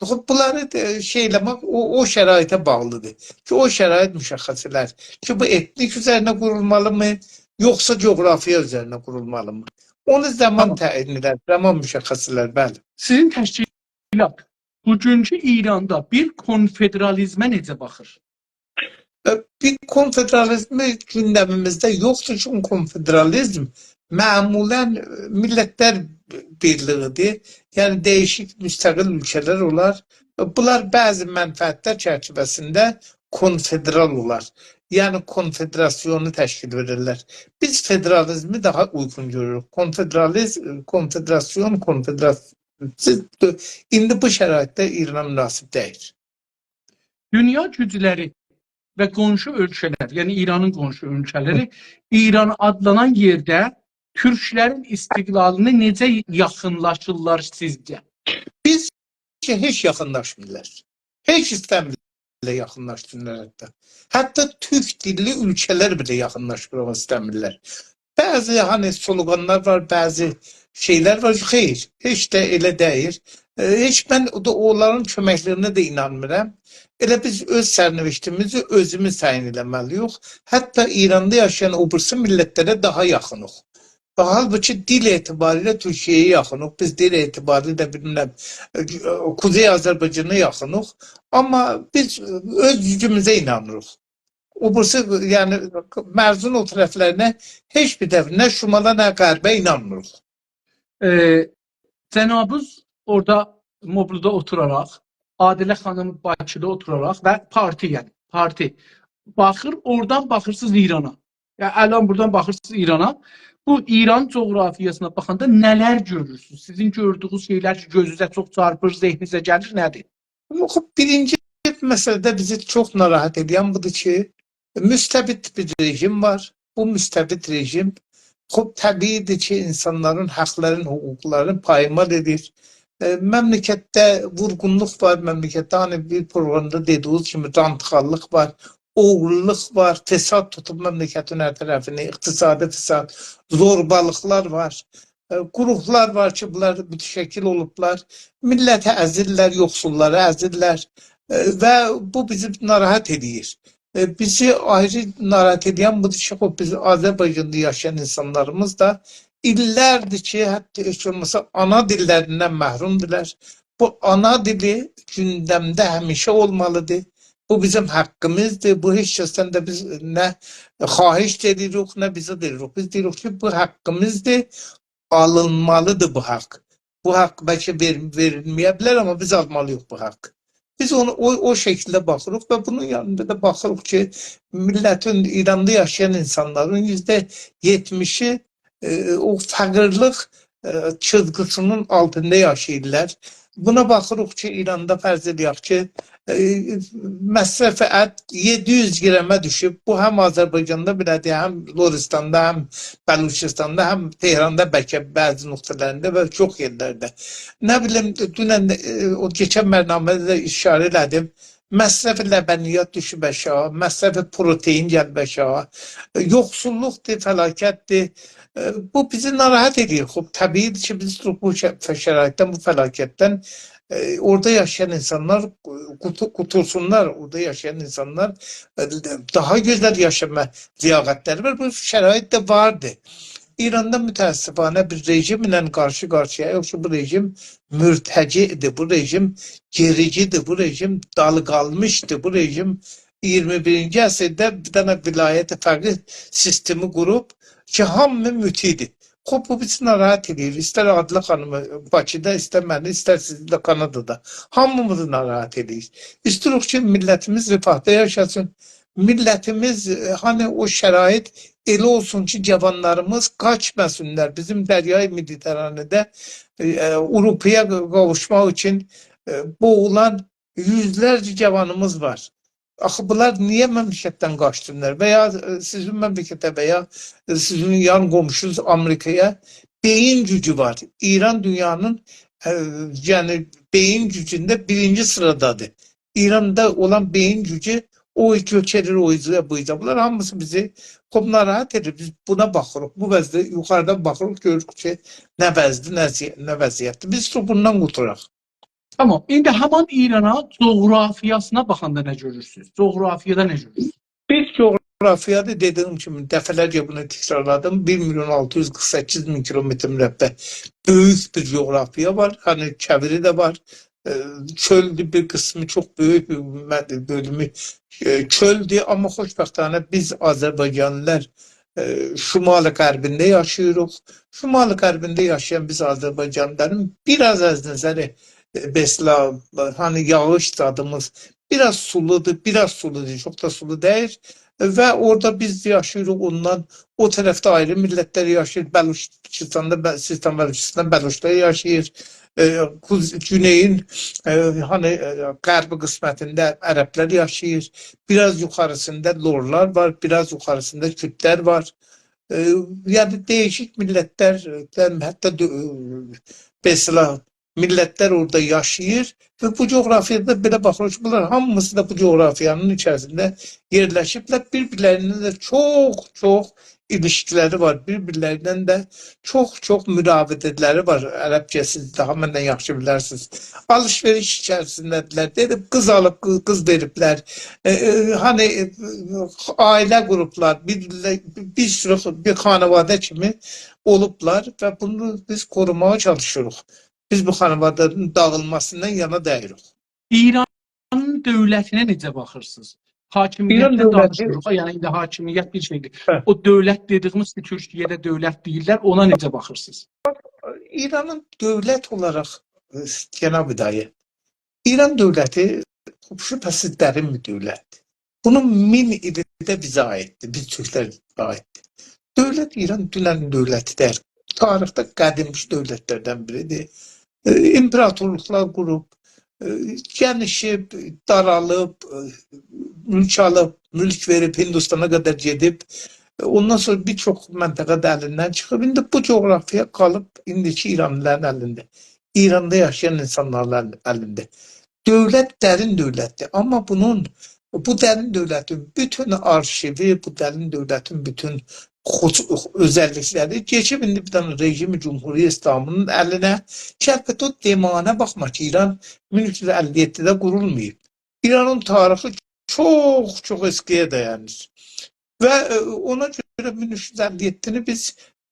خوب، بونلاری، ائ، شئی ائله‌مک او، او شرایطه باغلیدیر کی، او شرایط مشخص ائلر کی، بو ائتنیک اوزرینه قورولمالی‌می، یوخسا جغرافیا اوزرینه قورولمالی‌می؟ اونو زامان، تامام، تعیین ائدر، زامان مشخص ائلر، بلی. سیزین تشکیلات بوگونکو ایراندا بیر کنفدرالیزمه نئجه باخیر؟ ائ، بیر کنفدرالیزمی گوندمیمیزده یوخدور، چونکی کنفدرالیزم معمولاً، ائ، میللتلر بیرلیگی‌دیر. یعنی دییشیک مستقل اؤلکه‌لر اولار. ائ، بونلار بعضی منفعتلر چرچیوه‌سینده کنفدرال اولار. یعنی کنفدراسیونو تشکیل وئریرلر. بیز فدرالیزمی داها اویغون گؤروروک. کنفدرالیزم، کنفدراسیون، کنفدراسیون ایندی بو شرایطده ایرانا مناسب دئییل. دونیا گوجلری و قونشو اؤلکه‌لر، یعنی ایرانین قونشو اؤلکه‌لری، ایران آدلانان یئرده تورکلرین استقلالینی نئجه یاخینلاشیرلار سیزجه؟ بیز کی، هئچ یاخینلاشمیرلار. هئچ ایسته‌میرلر یاخینلاشسینلار حتی. حتی تورک دیللی اؤلکه‌لر بئله یاخینلاشماق ایسته‌میرلر. بعضی، هانی، سلوگانلار وار، بعضی شئیلر وار. خیر، هئچ ده ائله دئییل. ائ، هئچ من او دا اونلارین کؤمکلیگینه ده اینانمیرام. ائله بیز اؤز سرنوشتیمیزی اؤزوموز تعیین ائله‌مه‌لی‌ییک. حتی ایراندا یاشایان او بیریسی میللتلره داها یاخینیق. و حالبوکی دیل اعتباریله تورکیه‌یه یاخینیق. بیز دیل اعتباریله، بیلمم، ائ، قوزئی آذربایجانا یاخینیق. آمما بیز اؤز گوجوموزه اینانیریق. او بیریسی، یعنی، مرزین او طرفلرینه هئچ بیر طرف، نه شمالا، نه غربه اینانمیریق. ائ، جنابیز اورادا، موبلودا اوتوراراق، عادله خانیم باکیدا اوتوراراق و پارتی، یعنی پارتی باخیر، اورادان باخیرسینیز ایرانا. یعنی الان بورادان باخیرسینیز ایرانا. بو ایران جغرافیاسینا باخاندا نه‌لر گؤرورسونوز؟ سیزین گؤردویونوز شئیلر کی، گؤزونوزه چوخ چارپیر، ذهنینیزه گلیر، نه‌دیر؟ آمما خوب، بیرینجی مسئله‌ده بیزی چوخ ناراحت ائدن بودور کی، مستبد بیر رژیم وار. بو مستبد رژیم، خوب، طبیعی‌دیر کی، اینسانلارین حاقلارین، حقوقلارین پایمال ائدیر. ائ، مملکتده وورغونلوق وار، مملکتده، هانی، بیر پروقرامدا دئدیگینیز کیمی، رانت‌خوارلیق وار، اوغورلوق وار، فساد توتوب مملکتین هر طرفینی، اقتصادی فساد، زوربالیقلار وار. ائ، گروهلار وار کی، بونلار متشکل اولوبلار، میللتی ازیرلر، یوخسوللاری ازیرلر. ائ، و بو بیزی ناراحت ائدیر. ائ، بیزی آیری ناراحت ائدن بودور کی، خوب، بیز آذربایجاندا یاشایان اینسانلاریمیز دا ایللردیر کی، حتی هئچ اولماسا آنا دیللریندن محرومدورلار. بو آنا دیلی گوندمده همیشه اولمالیدیر. بو بیزیم حاققیمیزدیر. بو هئچ کسدن ده بیز نه خواهش ائدیریک، نه بیزه دئییریک. بیز دئییریک کی، بو حاققیمیزدیر، آلینمالیدیر بو حاق. بو حاق بلکه وئر-، وئریلمه‌یه بیلر، آمما بیز آلمالیییق بو حاققی. بیز اونو او، او شکیلده باخیریق و بونون یانیندا دا باخیریق کی، میللتین، ایراندا یاشایان اینسانلارین یوزده یئتمیشی، ائ، او فقیرلیک، ائ، چیزگیسینین آلتیندا یاشاییرلار. بونا باخیریق کی، ایراندا فرض ائله‌یک کی، ائ، مصرف ات یئددی یوز گرمه دوشوب. بو هم آذربایجاندا بئله‌دیر، هم لرستاندا، هم بلوچستاندا، هم تهراندا بلکه بعضی نقطه‌لرینده و چوخ یئرلرده. نه بیلیم، دونن، ائ، او کئچن برنامه‌ده ده ایشاره ائله‌دیم. مصرف لبنیات دوشوب آشاغی، مصرف پروتئین گلیب آشاغی. ائ، یوخسوللوقدور، فلاکتدیر. ائ، بو بیزی ناراحت ائدیر. خوب، طبیعیدیر کی، بیز بو ش-، شرایطدن، بو فلاکتدن، ائ، اورادا یاشایان اینسانلار قوتو-، قوتولسونلار. اورادا یاشایان اینسانلار، ائ، داها گؤزل یاشاما لیاقتلری وار. بو شرایط ده واردیر. ایراندا متأسفانه بیر رژیمله قارشی-قارشییاییق کی، بو رژیم مرتجعدیر، بو رژیم گئریجیدیر، بو رژیم دالی قالمیشدیر، بو رژیم ایگیرمی بیرینجی عصرده بیر دنه ولایت فقیه سیستمی قوروب کی، هامی مطیعدیر. خوب، بو بیزی ناراحت ائدیر. ایستر عادله خانیمی باکیدا، ایستر منی، ایستر سیزی ده کانادادا. هامیمیزی ناراحت ائدیر. ایستیریک کی، میللتیمیز رفاهدا یاشاسین. میللتیمیز، ائ، هانی او شرایط ائله اولسون کی، جاوانلاریمیز قاچماسینلار. بیزیم دریای مدیترانه‌ده، ائ، آوروپایا قاووشماق اوچون، ائ، بوغولان یوزلرجه جاوانیمیز وار. آخی بونلار نییه مملکتدن قاچسینلار؟ و یا، ائ، سیزین مملکته و یا، ائ، سیزین یان قونشونوز آمریکایا بئیین گوجو وار. ایران دونیانین، ائ، یعنی بئیین گوجونده بیرینجی سیرادادیر. ایراندا اولان بئیین گوجو او کؤچریر، او اوزا، بو اوزا. بونلار هامیسی بیزی خوب ناراحت ائدیر. بیز بونا باخیریق، بو وضعده یوخاریدان باخیریق، گؤروروک کی، نه وضعدیر، نه زی-، نه وضعیتدیر. بیز ایستیریک بوندان قوتولاق. تامام. ایندی همان ایرانا، جغرافیاسینا باخاندا نه گؤرورسونوز؟ جغرافیادا نه گؤرورسونوز؟ بیز جغرافیادا، دئدیییم کیمی، دفعه‌لرجه بونو تکرارلادیم، بیر میلیون آلتی یوز قیرخ سککیز مین کیلومتر مربع بؤیوک بیر جغرافیا وار. هانی چئویری ده وار. ائ، چؤلدور، بیر قیسمی، چوخ بؤیوک بیر مد-، بؤلومو، ائ، چؤلدور. آمما خوشبختانه بیز آذربایجانلیلار، ائ، شمال غربینده یاشاییریق. شمال غربینده یاشایان بیز آذربایجانلیلارین بیر آز از نظر، ائ، مثلا، هانی یاغیش زادیمیز بیر آز سولودور، بیر آز سولودور، چوخ دا سولو دئییل. و اورادا بیز یاشاییریق، اوندان او طرفده آیری میللتلر یاشاییر. بلوچستاندا، ب-، سیستان بلوچستاندا بلوچلار یاشاییر. ائ، قوز-، گونئیین، ائ، هانی، ائ، غربی قسمتینده عربلر یاشاییر. بیر آز یوخاریسیندا لورلار وار، بیر آز یوخاریسیندا کوردلر وار. ائ، یعنی دییشیک میللتلر، ائ، حتی دؤ-، ائ، مثلا، میللتلر اورادا یاشاییر و بو جغرافیادا بئله باخیریق کی، بونلار هامیسی دا بو جغرافیانین ایچریسینده یئرلشیبلر. بیر-بیرلریندن ده چوخ، چوخ ایلیشکیلری وار. بیر-بیرلریندن ده چوخ، چوخ مراوده‌لری وار. عربجه سیز داها مندن یاخشی بیلرسینیز. آلیش-وئریش ایچریسینده‌دیرلر. دئدیم، قیز آلیب، قی-، قیز وئریبلر. ائ، ائ، هانی، ائ، عائله قوروبلار. بیر، بیر سورو، بیر خانواده کیمی اولوبلار و بونو بیز قوروماغا چالیشیریق. بیز بو خانواده‌نین داغیلماسیندان یانا دئییلیک. ایرانین دؤولتینه نئجه باخیرسینیز؟ ایران حاکمیتدن دؤولتی دانیشمیریق، یعنی ایندی حاکمیت بیر شئیدیر. هه. او دؤولت دئدیییمیز کی، تورکیه‌ده دؤولت دئییرلر، اونا نئجه باخیرسینیز؟ ایرانین دؤولت اولاراق، ائ، جناب دایی، ایران دؤولتی شوبهه‌سیز درین بیر دؤولتدیر. بونون مین ایلی ده بیزه عاییددیر، بیز تورکلره عاییددیر. دؤولت ایران دوننین دؤولتی دئییل. تاریخده قدیمکی دؤولتلردن بیریدیر. ائ، ایمپراتورلوقلار قوروب، ائ، گئنیشیب، دارالیب، ائ، مولک آلیب، مولک وئریب، هندوستانا قدر گئدیب. ائ، اوندان سونرا بیر چوخ منطقه ده الیندن چیخیب. ایندی بو جغرافیا قالیب ایندیکی ایرانلیلارین الینده. ایراندا یاشایان اینسانلارین ال-، الینده. دؤولت درین دؤولتدیر. آمما بونون، بو درین دؤولتین بوتون آرشیوی، بو درین دؤولتین بوتون خوس-، اؤزللیکلری کئچیب ایندی بیر دنه رژیم جمهوری اسلامی‌نین الینه. کی، البته، او دئماغینا باخما کی، ایران مین اوچ یوز اللی یئددیده قورولماییب. ایرانین تاریخی چوخ، چوخ اسکی‌یه دایانیر. و، ائ، اونا گؤره مین اوچ یوز اللی یئددینی بیز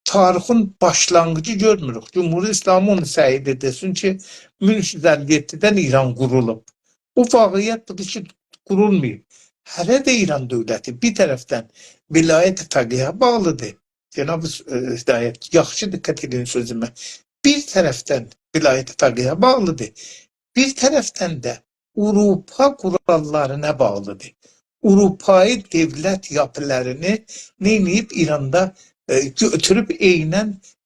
تاریخین باشلانغیجی گؤرموروک. جمهوری اسلامی اونو سعی ائدیر دئسین کی، مین اوچ یوز اللی یئددیدن ایران قورولوب. بو واقعیت بودور کی، قورولماییب. هله ده ایران دؤولتی بیر طرفدن ولایت فقیهه باغلیدیر. جناب، ائ، هدایت، یاخشی دقت ائدین سؤزومه. بیر طرفدن ولایت فقیهه باغلیدیر. بیر طرفدن ده آوروپا قوراللارینا باغلیدیر. آوروپایی دؤولت یاپیلارینی نئینییب ایراندا، ائ، گؤتوروب عیناً،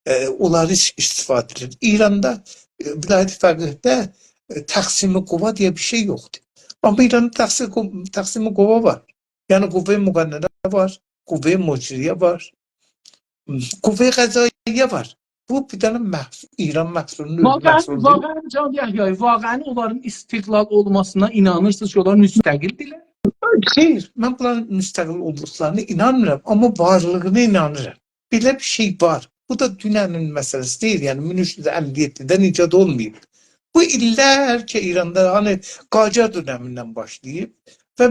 ائ، اونلاری اس-، استفاده ائدیر. ایراندا، ائ، ولایت فقیهده، ائ، تقسیم قوا دئیه بیر شئی یوخدور. آمما ایراندا تقسیم قو-، تقسیم قوا وار. یعنی قوه مقننه وار، قوه مجریه وار، قوه قضاییه وار. بو بیر دنه محص-، ایران محصولونون اؤز واقعاً، محصولودور. واقعاً جناب یحیایی، واقعاً اونلارین استقلال اولماسینا اینانیرسینیز کی، اونلار مستقل‌دیرلر؟ خیر، من بونلارین مستقل اولدوقلارینا اینانمیرام، آمما وارلیغینا اینانیرام. بئله بیر شئی وار. بو دا دوننین مسئله‌سی دئییل، یعنی مین اوچ یوز اللی یئددیدن ایجاد اولماییب. بو ایللر کی، ایراندا، هانی، قاجار دؤنمیندن باشلاییب و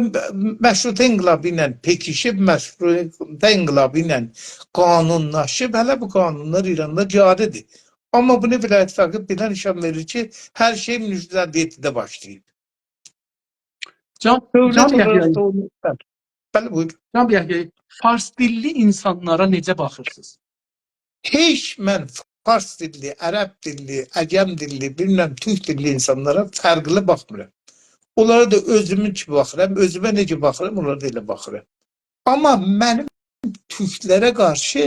مشروطه انقلابی ایله پکیشیب، مشروطه انقلابی ایله قانونلاشیب، هله بو قانونلار ایراندا جاری‌دیر. آمما بونو ولایت فقیه بئله نشان وئریر کی، هر شئی مین اوچ یوز اللی یئددیده باشلاییب. جان، دؤولت جان اولاراق یحیایی، دا اونو، بلی. بلی، بویورون. جان یحیایی، فارس دیللی اینسانلارا نئجه باخیرسینیز؟ هئچ، من فارس دیللی، عرب دیللی، عجم دیللی، بیلمم، تورک دیللی اینسانلارا فرقلی باخمیرام. اونلارا دا اؤزومون کیمی باخیرام، اؤزومه نئجه باخیرام، اونلارا دا ائله باخیرام. آمما منیم تورکلره قارشی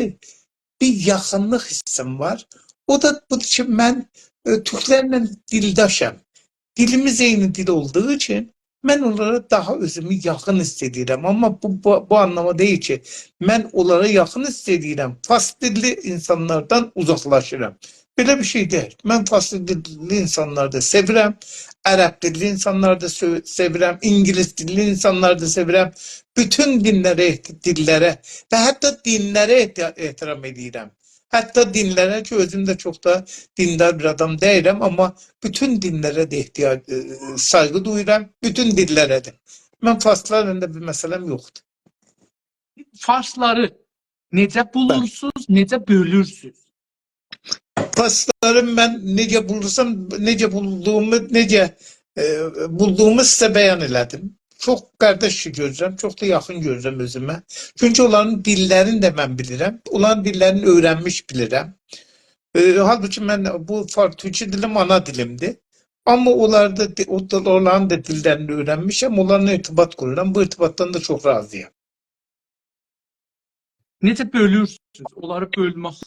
بیر یاخینلیق حیسیم وار. او دا بودور کی، من، ائ، تورکلرله دیلداشام. دیلیمیز عینی دیل اولدوغو اوچون من اونلارا داها اؤزومو یاخین حیس ائدیرم. آمما بو، بو، بو آنلاما دئییل کی، من اونلارا یاخین حیس ائدیرم، فارس دیللی اینسانلاردان اوزاقلاشیرام. بئله بیر شئی دئییل. من فارس دیللی اینسانلاری دا سئویرم، عرب دیللی اینسانلاری دا سئو-، سئویرم، اینگیلیس دیللی اینسانلاری دا سئویرم. بوتون دینلره، احت-، دیللره و حتی دینلره احت-، احترام ائدیرم. حتی دینلره کی، اؤزوم ده چوخ دا دیندار بیر آدام دئییلم، آمما بوتون دینلره ده احتیاج، ائ، سایغی دویورام. بوتون دیللره ده. من فارسلارلا دا بیر مسئله‌م یوخدور. فارسلاری نئجه، بلی، بولورسونوز، نئجه بؤلورسونوز؟ فارسلاری من نئجه بولورسام، نئجه بولدوغومو، نئجه، ائ، بولدوغومو سیزه بیان ائله‌دیم. چوخ قارداش ایشی گؤرورم، چوخ دا یاخین گؤرورم اؤزومه. چونکی اونلارین دیللرینی ده من بیلیرم. اونلارین دیللرینی اؤیرنمیش بیلیرم. ائ، حالبوکی من بو فار-، تورکی دیلیم آنا دیلیمدیر. آمما اونلاردا دی-، او دا، اونلارین دا دیللرینی اؤیرنمیشم، اونلارلا ارتباط قورورام. بو ارتباطدان دا چوخ راضی‌یام. نئجه بؤلورسونوز؟ اونلاری بؤلمک،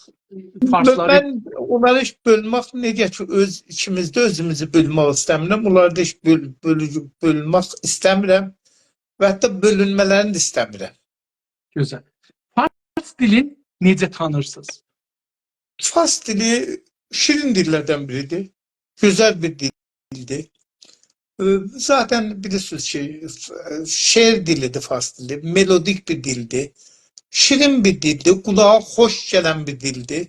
فارسلاری، من اونلاری هئچ بؤلمک، نئجه کی، اؤز ایچیمیزده اؤزوموزو بؤلمک ایسته‌میرم. اونلاری دا هئچ بؤل-، بؤلو-، بؤلمک ایسته‌میرم. و حتی بؤلونمه‌لرینی ده ایسته‌میرم. گؤزل. فارس دیلین نئجه تانیرسینیز؟ فارس دیلی شیرین دیللردن بیریدیر. گؤزل بیر دیلدیر. ائ، ذاتاً بیلیرسینیز کی، ف-، شعر دیلیدیر فارس دیلی، ملودیک بیر دیلدیر. شیرین بیر دیلدیر، قولاغا خوش گلن بیر دیلدیر.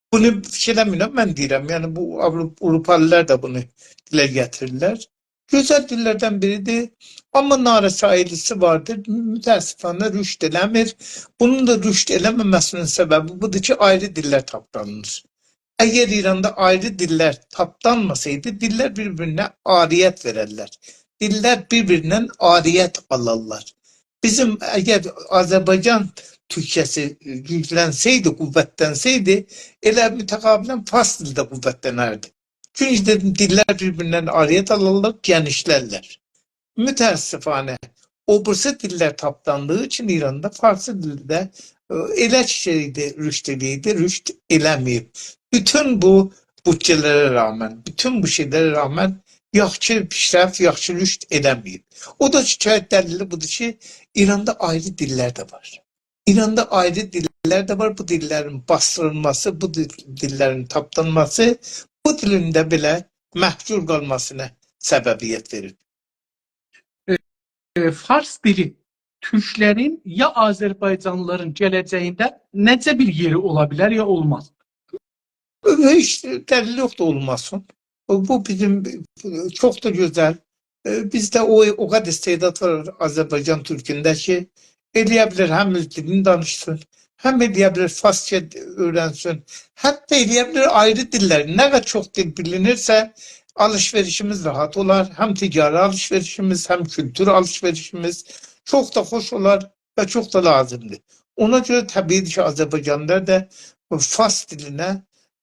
بونو فیکیر ائله‌میرم، من دئییرم. یعنی، بو آورو-، آوروپالیلار دا بونو دیله گتیریرلر. گؤزل دیللردن بیریدیر. آمما نارسایی‌لیسی واردیر. متأسفانه رشد ائله‌میر. بونون دا رشد ائله‌مه‌مه‌سی‌نین سببی بودور کی، آیری دیللر تاپدانیر. اگر ایراندا آیری دیللر تاپدانماسایدی، دیللر بیر-بیرینه عاریت وئررلر. دیللر بیر-بیریندن عاریت آلارلار. بیزیم اگر آذربایجان تورکجه‌سی گوجلنسه‌یدی، قوتلنسه‌یدی، ائله متقابلاً فارس دیلی ده قوتلنردی. چونکی دئدیم، دیللر بیر-بیریندن عاریت آلارلار، گئنیشلرلر. متأسفانه، او بیریسی دیللر تاپداندیغی اوچون ایراندا فارسی دیلده، ائ، ائله کی شئیدی، رشد ائله‌ییردی، رشد ائله‌مه‌ییب. بوتون بو بودجه‌لره رغماً، بوتون بو شئیلره رغماً یاخشی پیشرفت، یاخشی رشد ائله‌مه‌ییب. او دا شاید دلیلی بودور کی، ایراندا آیری دیللر ده وار. ایراندا آیری دیللر ده وار. بو دیللرین باسدیریلماسی، بو دیل-، دیللرین تاپدانماسی بو دیلین ده بئله مهجور قالماسینا سببیت وئریر. ائ، ائ، فارس دیلی تورکلرین یا آذربایجانلیلارین گله‌جه‌یینده نئجه بیر یئری اولا بیلر، یا اولماز؟ هئچ دلیل یوخدور اولماسین. بو بیزیم چوخ دا گؤزل. ائ، بیزده او، او قدر استعداد وار آذربایجان تورکونده کی، ائله‌یه بیلر هم اؤز دیلینی دانیشسین، هم ائلیه بیلیر فارسجا اؤیرنسین، حتی ائلیه بیلیر آیری دیللر. نه قدر چوخ دیل بیلینیرسه، آلیش‌وئریشیمیز راحت اولار. هم تجاری آلیش‌وئریشیمیز، هم کولتور آلیش‌وئریشیمیز چوخ دا خوش اولار و چوخ دا لازیمدیر. اونا گؤره طبیعی‌دیر کی، آذربایجانلیلار دا فارس دیلینه،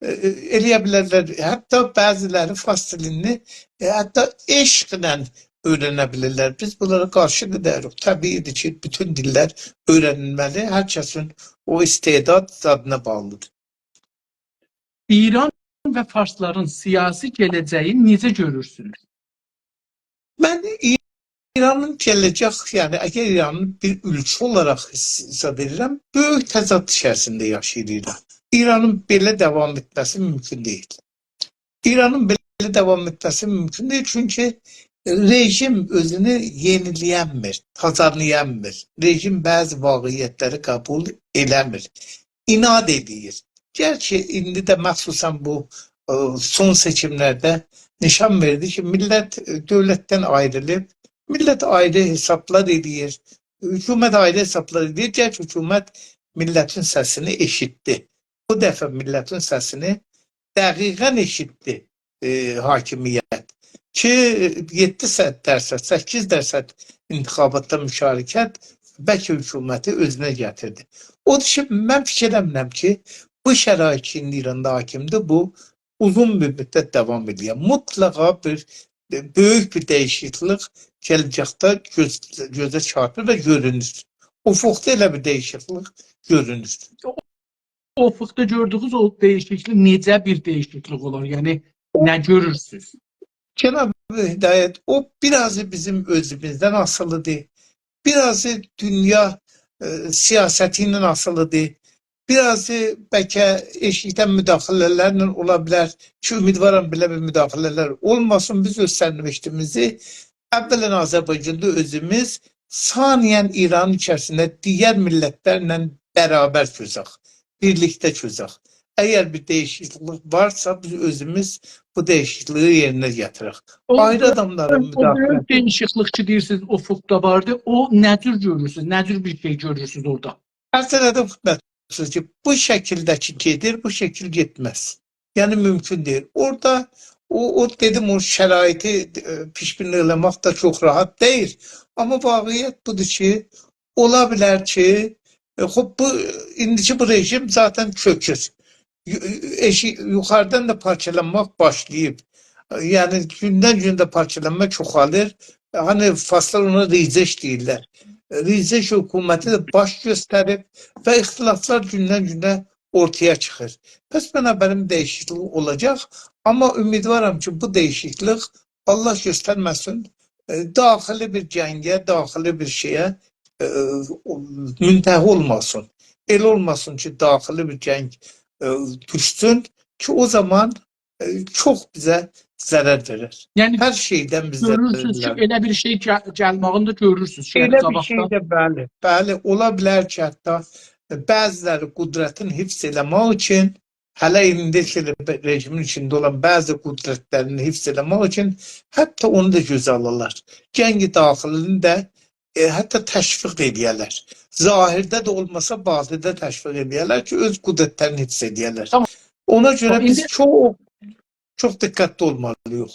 ائ، ائ، ائلیه بیلرلر، حتی بعضی‌لری فارس دیلینی، ائ، حتی عشقله اؤیرنه بیلیرلر. بیز بونلارا قارشی دا دئییریک. طبیعی‌دیر کی، بوتون دیللر اؤیرنیلمه‌لی، هر کسین او استعداد زادینا باغلیدیر. ایران و فارسلارین سیاسی گله‌جه‌یینی نئجه گؤرورسونوز؟ من ای-، ایرانین گله‌جک، یعنی اگر ایرانی بیر اولکه اولاراق حس-، حساب ائدیرم، بؤیوک تضاد ایچریسینده یاشاییر ایران. ایرانین بئله داوام ائتمه‌سی مومکون دئییل. ایرانین بئله داوام ائتمه‌سی مومکون دئییل، چونکی رژیم اؤزونو یئنیلیه‌نمیر، تازالایانمیر. رژیم بعضی واقعیت‌لری قبول ائله‌میر. عناد ائله‌ییر. گرچی ایندی ده مخصوصاً بو، ائ، سون سئچیم‌لرده نشان وئردی کی، میللت، ائ، دؤولتدن آیریلیب، میللت آیری حسابلار ائله‌ییر، حکومت آیری حسابلار ائله‌ییر. گرچی حکومت میللتین سسینی ائشیتدی. بو دفعه میللتین سسینی دقیقاً ائشیتدی، ائ، حاکمیت. کی، یئددی درصد، سککیز درصد انتخاباتدا مشارکت بلکه حکومتی اؤزونه گتیردی. اودور کی، من فیکیر ائله‌میرم کی، بو شرایط کی، ایندی ایراندا حاکمدیر، بو اوزون بیر مدت داوام ائدیر. مطلقا بیر، ائ، بؤیوک بیر دییشیکلیک گله‌جکده گؤز-، گؤزه چارپیر و گؤرونور. افقدا ائله بیر دییشیکلیک گؤرونور. افقدا گؤردویونوز او دییشیکلیک نئجه بیر دییشیکلیک اولار؟ یعنی نه گؤرورسونوز؟ جناب هدایت، او بیر آزی بیزیم اؤزوموزدن آسیلیدیر، بیر آزی دونیا، ائ، سیاستی ایله آسیلیدیر، بیر آزی بلکه ائشیکدن مداخله‌لرله اولا بیلر کی، امیدوارام بئله بیر مداخله‌لر اولماسین. بیز اؤز سرنوشتیمیزی اولاً آذربایجاندا اؤزوموز، ثانیاً ایرانین ایچریسینده دیگر میللت‌لرله برابر گؤزک، بیرلیکده گؤزک. اگر بیر دییشیکلیک وارسا، بیز اؤزوموز بو دییشیکلیگی یئرینه گتیرک. او، آیری آداملارین او بؤیوک مداخله‌سی. دییشیکلیک کی دئییرسینیز، افقدا واردی، او نه جور گؤرورسونوز؟ نه جور بیر شئی گؤرورسونوز اورادا؟ عرض ائله‌دیم خدمتینیزه کی، بو شکیلده کی گئدیر، بو شکیل گئتمز. یعنی مومکون دئییل. اورادا او، او دئدیم، او شرایطی، ائ، پیش‌بینی ائله‌مک ده چوخ راحت دئییل. آمما واقعیت بودور کی، اولا بیلر کی، ائ، خوب، بو، ایندیکی بو رژیم ذاتاً چؤکور. یو-، ائشی-، یوخاریدان دا پارچالانماق باشلاییب. یعنی گوندن گونه ده پارچالانما چوخالیر. هانی فارسلار اونا ریزش دئییرلر. ریزش حکومتی ده باش گؤستریب و اختلافلار گوندن گونه اورتایا چیخیر. پس بنابراین دییشیکلیک اولاجاق. آمما امیدوارام کی، بو دییشیکلیک، الله گؤسترمه‌سین، ائ، داخلی بیر جنگه، داخلی بیر شئیه، ائ، منتهی اولماسین. ائله اولماسین کی، داخلی بیر جنگ، ائ، دوشسون کی، او زامان، ائ، چوخ بیزه ضرر وئرر. یعنی هر شئیدن بیزه ضرر گؤرورسونوز کی، وئرر. ائله بیر شئی گل-، گلماغینی دا گؤرورسونوز کی، ائله بیر قاباقدا. شئی ده، بلی، بلی، اولا بیلر کی، حتی بعضی‌لری قدرتین حفظ ائله‌مک اوچون، هله ایندی کی، رژیمین ایچینده اولان بعضی قدرت‌لرین حفظ ائله‌مک اوچون حتی اونو دا گؤزه آلیرلار. جنگ داخلینی ده، ائ، حتی تشویق ائله‌یرلر. ظاهرده ده اولماسا، باطنده تشویق ائله‌یرلر کی، اؤز قدرت‌لرینی حفظ ائله‌یرلر. تامام. اونا گؤره بیز ایندی چوخ، چوخ دقتلی اولمالی‌ییق.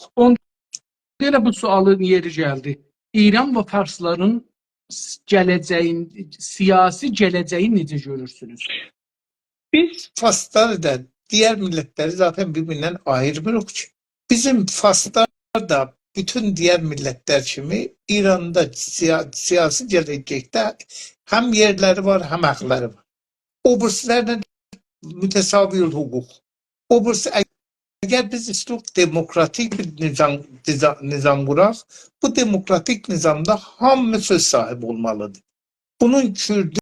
ائله بو سؤالین یئری گلدی. ایران و فارسلارین س-، گله‌جه‌یین، سیاسی گله‌جه‌یینی نئجه گؤرورسونوز؟ بیز فارسلاری دا، دیگر میللت‌لری ذاتاً بیر-بیریندن آییرمیریق کی. بیزیم فارسلار دا بوتون دیگر میللت‌لر کیمی ایراندا سیا-، سیاسی گله‌جکده هم یئرلری وار، هم حاقلاری وار. او بیریسی‌لرله متساوی‌الحقوق. او بیریسی، اگر بیز ایسته‌ییریک دموکراتیک بیر نظام، نظا-، نظام قوراق، بو دموکراتیک نظامدا هامی سؤز صاحیبی اولمالیدیر. بونون کوردو،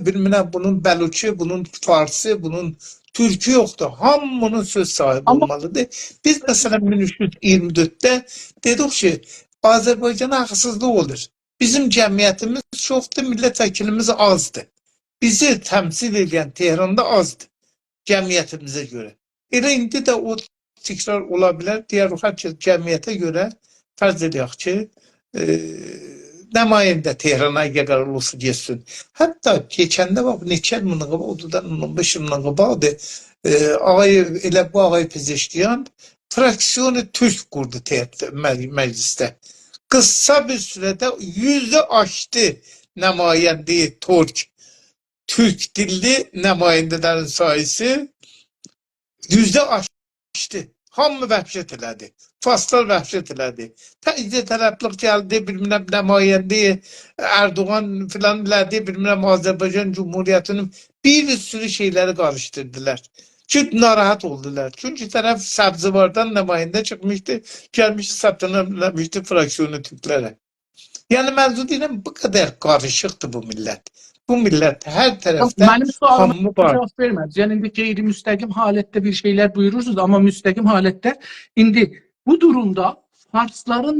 بیلمیرم، بونون بلوچو، بونون فارسی، بونون تورکو یوخدور. هامی بونون سؤز صاحیبی آمما اولمالیدیر. بیز، مثلاً، مین اوچ یوز اییرمی دؤردده دئدیک کی، آذربایجانا حاقسیزلیق اولور. بیزیم جمعیتیمیز چوخدور، میللت وکیلیمیز آزدیر. بیزی تمثیل ائدن تهراندا آزدیر جمعیتیمیزه گؤره. ائله ایندی ده او تکرار اولا بیلر. دئیه‌ریک، هر کس جمعیته گؤره، فرض ائله‌یک کی، ائ، نماینده تهرانا اگر قرار اولسا گئتسین. حتی کئچنده باخ، نئچه ایل بوندان قاباق، او دا اون بئش ایل بوندان قاباقدیر. ائ، آقای، ائله بو آقای پزشکیان فراکسیون تورک قوردو تهر-، مج-، مجلسده. قیسا بیر سوره‌ده یوزو آشدی نماینده تورک، تورک دیللی نماینده‌لرین ساییسی یوزده آشدی. هامی وحشت ائله‌دی. فارسلار وحشت ائله‌دی. تجزیه‌طلبلیک گلدی، بیلمم نماینده اردوغان فلان ائله‌دی، بیلمم آذربایجان جمهوریتی‌نین، بیر سورو شئیلری قاریشدیردیلار. کی، ناراحت اولدولار. چونکی طرف سبزواردان نماینده چیخمیشدی، گلمیشدی، ثبت‌نام ائله‌میشدی فراکسیون تورکلره. یعنی، منظور دئییرم، بو قدر قاریشیقدیر بو میللت. بو میللت هر طرفده منیم سؤالیما هامی وار. جاواب وئرمه‌دینیز. یعنی، ایندی غیرمستقیم حالتده بیر شئیلر بویورورسونوز، آمما مستقیم حالتده ایندی بو دورومدا فارسلارین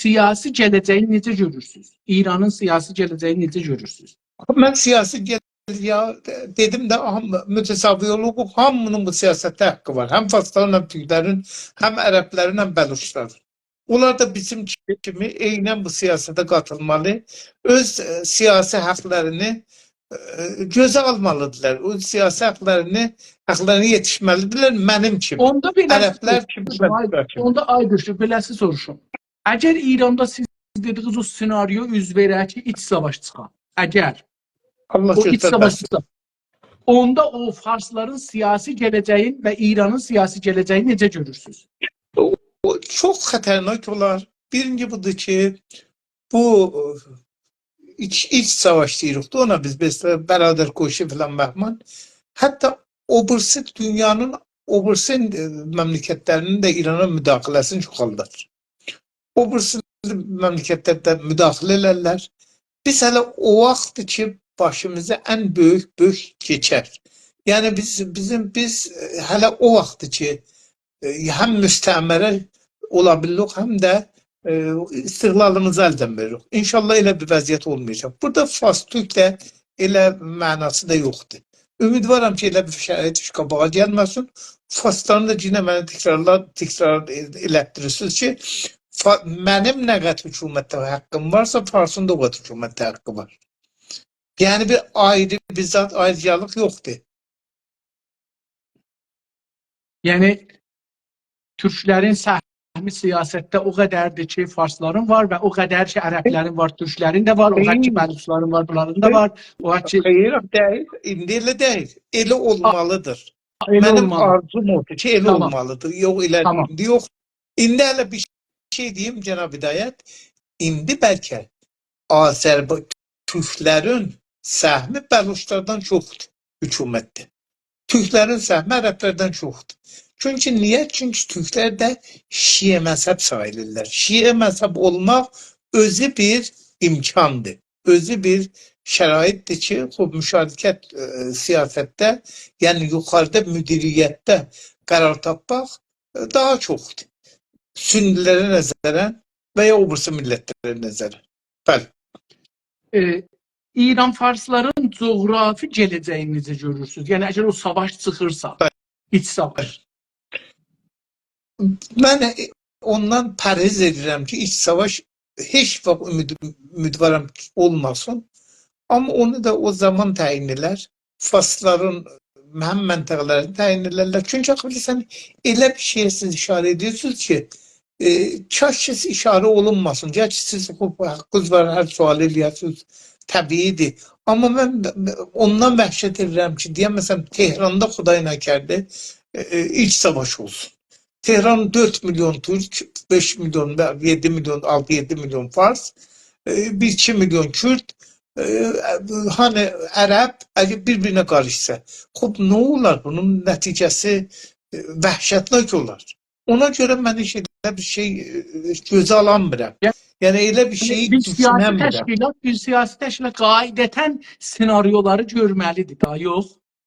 سیاسی گله‌جه‌یینی نئجه گؤرورسونوز؟ ایرانین سیاسی گله‌جه‌یینی نئجه گؤرورسونوز؟ من سیاسی گل-، یا، دئدیم ده، هام-، متساوی اولوب، هامی‌نین بو سیاسته حاققی وار. هم فارسلارین، هم تورکلرین، هم عربلرین، هم بلوچلارین. اونلار دا بیزیم کیمی عیناً بو سیاسته قاتیلمالی، اؤز، ائ، سیاسی حاقلارینی، ائ، گؤزه آلمالیدیرلار. او سیاسی حاقلارینی، حاقلارینی یئتیشمه‌لیدیرلر منیم کیمی. اوندا بئله‌سی عربلر کیمی، سوروشوم، آی، بلوچلار کیمی. اوندا آیری شئی، بئله‌سی سوروشوم. اگر ایراندا سیز دئدیگینیز او سناریو اوز وئره کی، ایچ ساواش چیخا، اگر الله او ایچ گؤسترمه‌سین. ساواش چیخا، اوندا او فارسلارین سیاسی گله‌جه‌یین و ایرانین سیاسی گله‌جه‌یینی نئجه گؤرورسونوز؟ او، او چوخ خطرناک اولار. بیرینجی بودور کی، بو، ائ، ایچ، ایچ ساواش دئییریک ده اونا بیز، مثلاً، برادرکشی فلان بهمان. حتی او بیریسی دونیانین او بیریسی، ائ، مملکتلرینین ده ایرانا مداخله‌سینی چوخالدار. او بیریسی مملکتلر ده مداخله ائلرلر. بیز هله او واختدیر کی، باشیمیزا ان بؤیوک، بؤیوک کئچر. یعنی بیز، بیزیم، بیز، ائ، هله او واختدیر کی، ائ، هم مستعمره اولا بیلیریک، هم ده، ائ، استقلالیمیزی الدن وئریریک. انشاءالله ائله بیر وضعیت اولمایاجاق. بورادا فارس تورک ده ائله معناسی دا یوخدور. امیدوارام کی، ائله بیر شرایط کی، قاباغا گلمه‌سین. فارسلارین دا یئنه منه تکرارلا-، تکرار ائ-، ائلتدیریرسینیز کی، فا-، منیم نه قدر حکومتده حاققیم وارسا، فارسین دا او قدر حکومتده حاققی وار. یعنی بیر آیری، بیر زاد، آیریجالیق یوخدور. یعنی تورکلرین سهمی سیاستده او قدردیر کی، فارسلارین وار و او قدر کی، عربلرین وار، تورکلرین ده وار، او قدر کی، خئیر. بلوچلارین وار، بونلارین دا خئیر. وار. او قدر کی، خئیر، دئییل. ایندی ائله دئییل. ائله آ، اولمالیدیر. ائله منیم اولمالی. آرزوم اودور کی، ائله تامام. اولمالیدیر. یوخ، ائله تامام. ایندی یوخ. ایندی هله بیر شئی دئییم، جناب هدایت. ایندی بلکه آذربا-، تورکلرین سهمی بلوچلاردان چوخدور حکومتده. تورکلرین سهمی عربلردن چوخدور. چونکی نییه؟ چونکی تورکلر ده شیعه مذهب ساییلیرلار. شیعه مذهب اولماق اؤزو بیر امکاندیر. اؤزو بیر شرایطدیر کی، خوب، مشارکت، ائ، سیاستده، یعنی یوخاریدا مدیریتده قرار تاپماق، ائ، داها چوخدور. سنی‌لره نظرا و یا او بیریسی میللتلره نظرا. بلی. ائ، ایران فارسلارین جغرافی گله‌جه‌یینی نئجه گؤرورسونوز؟ یعنی، اگر او ساواش چیخیرسا، بلی. ایچ ساواش. من اوندان پرهیز ائدیرم کی، ایچ ساواش هئچ واخت امید، امیدوارام کی، اولماسین. آمما اونو دا او زامان تعیین ائلر. فارسلارین هم منطقه‌لرینی تعیین ائلرلر. چونکی آخی بیلیرسن، ائله بیر شئیه سیز اشاره ائدیرسینیز کی، ائ، کاش کی، اشاره اولونماسین. گرچی سیز حقوق، حقینیز وار، هر سؤال ائله‌یه‌سینیز، طبیعی‌دیر. آمما من اوندان وحشت ائدیرم کی، دئیم، مثلا، تهراندا خدای نکرده، ائ، ائ، ایچ ساواش اولسون. تهران دؤرد میلیون تورک، بئش میلیون، یئددی میلیون، آلتی یئددی میلیون فارس، ائ، بیر ایکی میلیون کورد، ائ، هانی عرب، اگر بیر-بیرینه قاریشسا، خوب، نه اولار؟ بونون نتیجه‌سی، ائ، وحشتناک اولار. اونا گؤره من هئچ ائله بیر شئی، ائ، گؤزه آلانمیرام. یا، یعنی ائله بیر یعنی شئیی بیر سیاسی دوشوننمیرم. تشکیلات، بیر سیاسی تشکیلات قاعدتاً سناریولاری گؤرمه‌لیدیر، دا یوخ.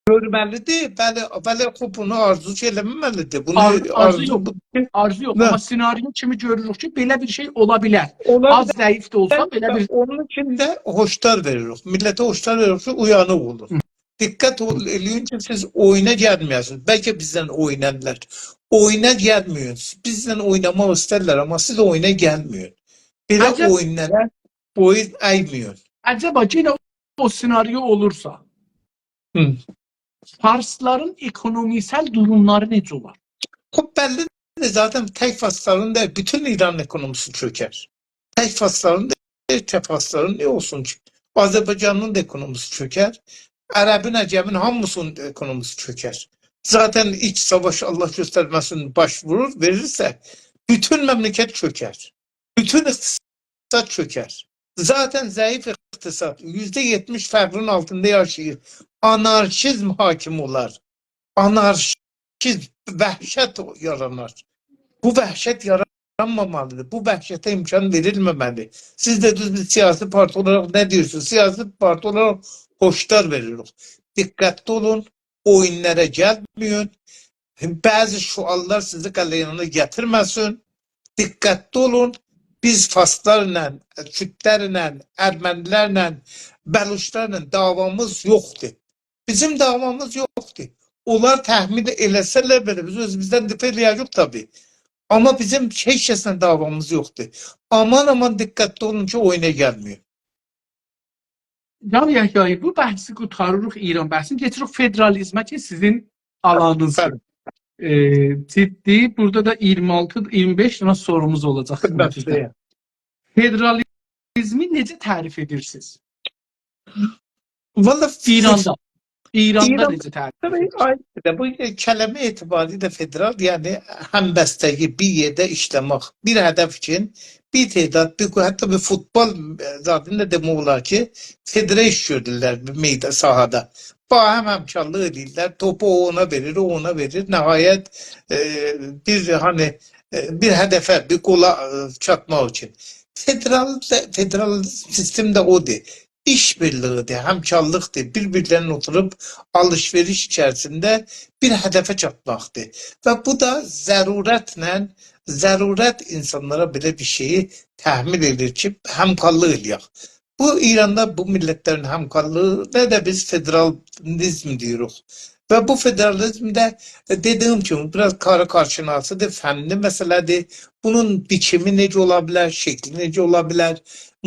گؤرمه‌لیدیر، بلی، بلی، خوب، بونو آرزو ائله‌مه‌مه‌لیدیر. بونو آر-، آرزو آرزو یوخ. بو آرزو یوخ، نه؟ آمما سناریو کیمی گؤروروک کی، بئله بیر شئی اولا بیلر. اولا بیلر. آز ضعیف ده اولسا، بلی، بئله و بیر اونون اوچون ده هشدار وئریریک. میللته هشدار وئریریک کی، اویانیق اولون. هی. دقت اول-، ائله‌یین کی، سیز اویونا گلمه‌یه‌سینیز. بلکه بیزدن اوینارلار. اویونا گلمه‌یین. بیزله اویناماق ایسترلر، آمما سیز اویونا گلمه‌یین. بئله اگر اویونلارا بویون اَیمه‌یین. عجبا، یئنه او سناریو اولورسا، هی. فارسلارین اکونومیسل دوروملاری نئجه اولار؟ خوب، بللی‌دیر، ذاتاً تک فارسلارین دئییل، بوتون ایرانین اکونومیسی چؤکر. تک فارسلارین دئییل، تک فارسلارین نییه اولسون کی؟ آذربایجانین دا اکونومیسی چؤکر. عربین، عجمین هامیسینین اکونومیسی چؤکر. ذاتاً ایچ ساواش، الله گؤسترمه‌سین، باش وورور، وئریرسه، بوتون مملکت چؤکر. بوتون اقتصاد چؤکر. ذاتاً ضعیف اقتصاد، یوزده یئتمیش فقرین آلتیندا یاشاییر. آنارشیزم حاکم اولار. آنارشیزم، وحشت یارانار. بو وحشت یارانمامالی‌دیر. بو وحشته امکان وئریلمه‌مه‌لی. سیز دئدینیز، بیز سیاسی پارتی اولاراق نه دئییرسینیز؟ سیاسی پارتی اولاراق هشدار وئریریک. دقتلی اولون، اویونلارا گلمه‌یین. بعضی شعارلار سیزی قله‌یانینا گتیرمه‌سین. دقتلی اولون. بیز فارسلارلا، کوردلرله، ارمنی‌لرله، بلوچلارلا دعوامیز یوخدور. بیزیم دعوامیز یوخدور. اونلار تحمیل ائله‌سه‌لر بئله، بیز اؤزوموزدن دفاع ائله‌یه‌ریک طبیعی. آمما بیزیم هئچ کسله دعوامیز یوخدور. آمان، آمان دقتلی اولون کی، اویونا گلمه‌یین. جناب یحیایی، بو بحثی قوتاریریق، ایران بحثینی، کئچیریک فدرالیزمه کی، سیزین آلانینیزدیر. بلی. ائ، جدی، بورادا دا اییرمی آلتی، اییرمی بئش دنه سوروموز اولاجاق خدمتینیزده. خدمتده‌یم. فدرالیزمی نئجه تعریف ائدیرسینیز؟ والله، ایراندا. ایراندا ایران نئجه تعریف ائدیرسینیز؟ آیری دا، بو کلمه اعتباری ایله فدرال، یعنی همبستگی، بیر یئرده ایشله‌مک، بیر هدف اوچون، بیر تعداد، بیر، حتی بیر فوتبال، ائ، زادینی دا دئمک اولار کی، فدره ایش گؤرورلر بیر میدان، ساحادا. باهم همکارلیق ائدیرلر، توپو او اونا وئریر، او اونا وئریر. نهایت، ائ، بیر، هانی، ائ، بیر هدفه، بیر گولا، ائ، چاتماق اوچون. فدرال، فدرال سیستم ده اودور. ایش بیرلیگی‌دیر، همکارلیقدیر، بیر-بیرلرینن اوتوروب آلیش-وئریش ایچریسینده بیر هدفه چاتماقدیر. و بو دا ضرورتله، ضرورت اینسانلارا بئله بیر شئیی تحمیل ائدیر کی، همکارلیق ائله‌یک. بو، ایراندا بو میللتلرین همکارلیغینا دا بیز فدرالیزم دئییریک. و بو فدرالیزم ده، ائ، دئدیگیم کیمی، بیر آز کار و کارشناسی‌دیر، فنی مسئله‌دیر. بونون بیچیمی نئجه اولا بیلر، شکلی نئجه اولا بیلر،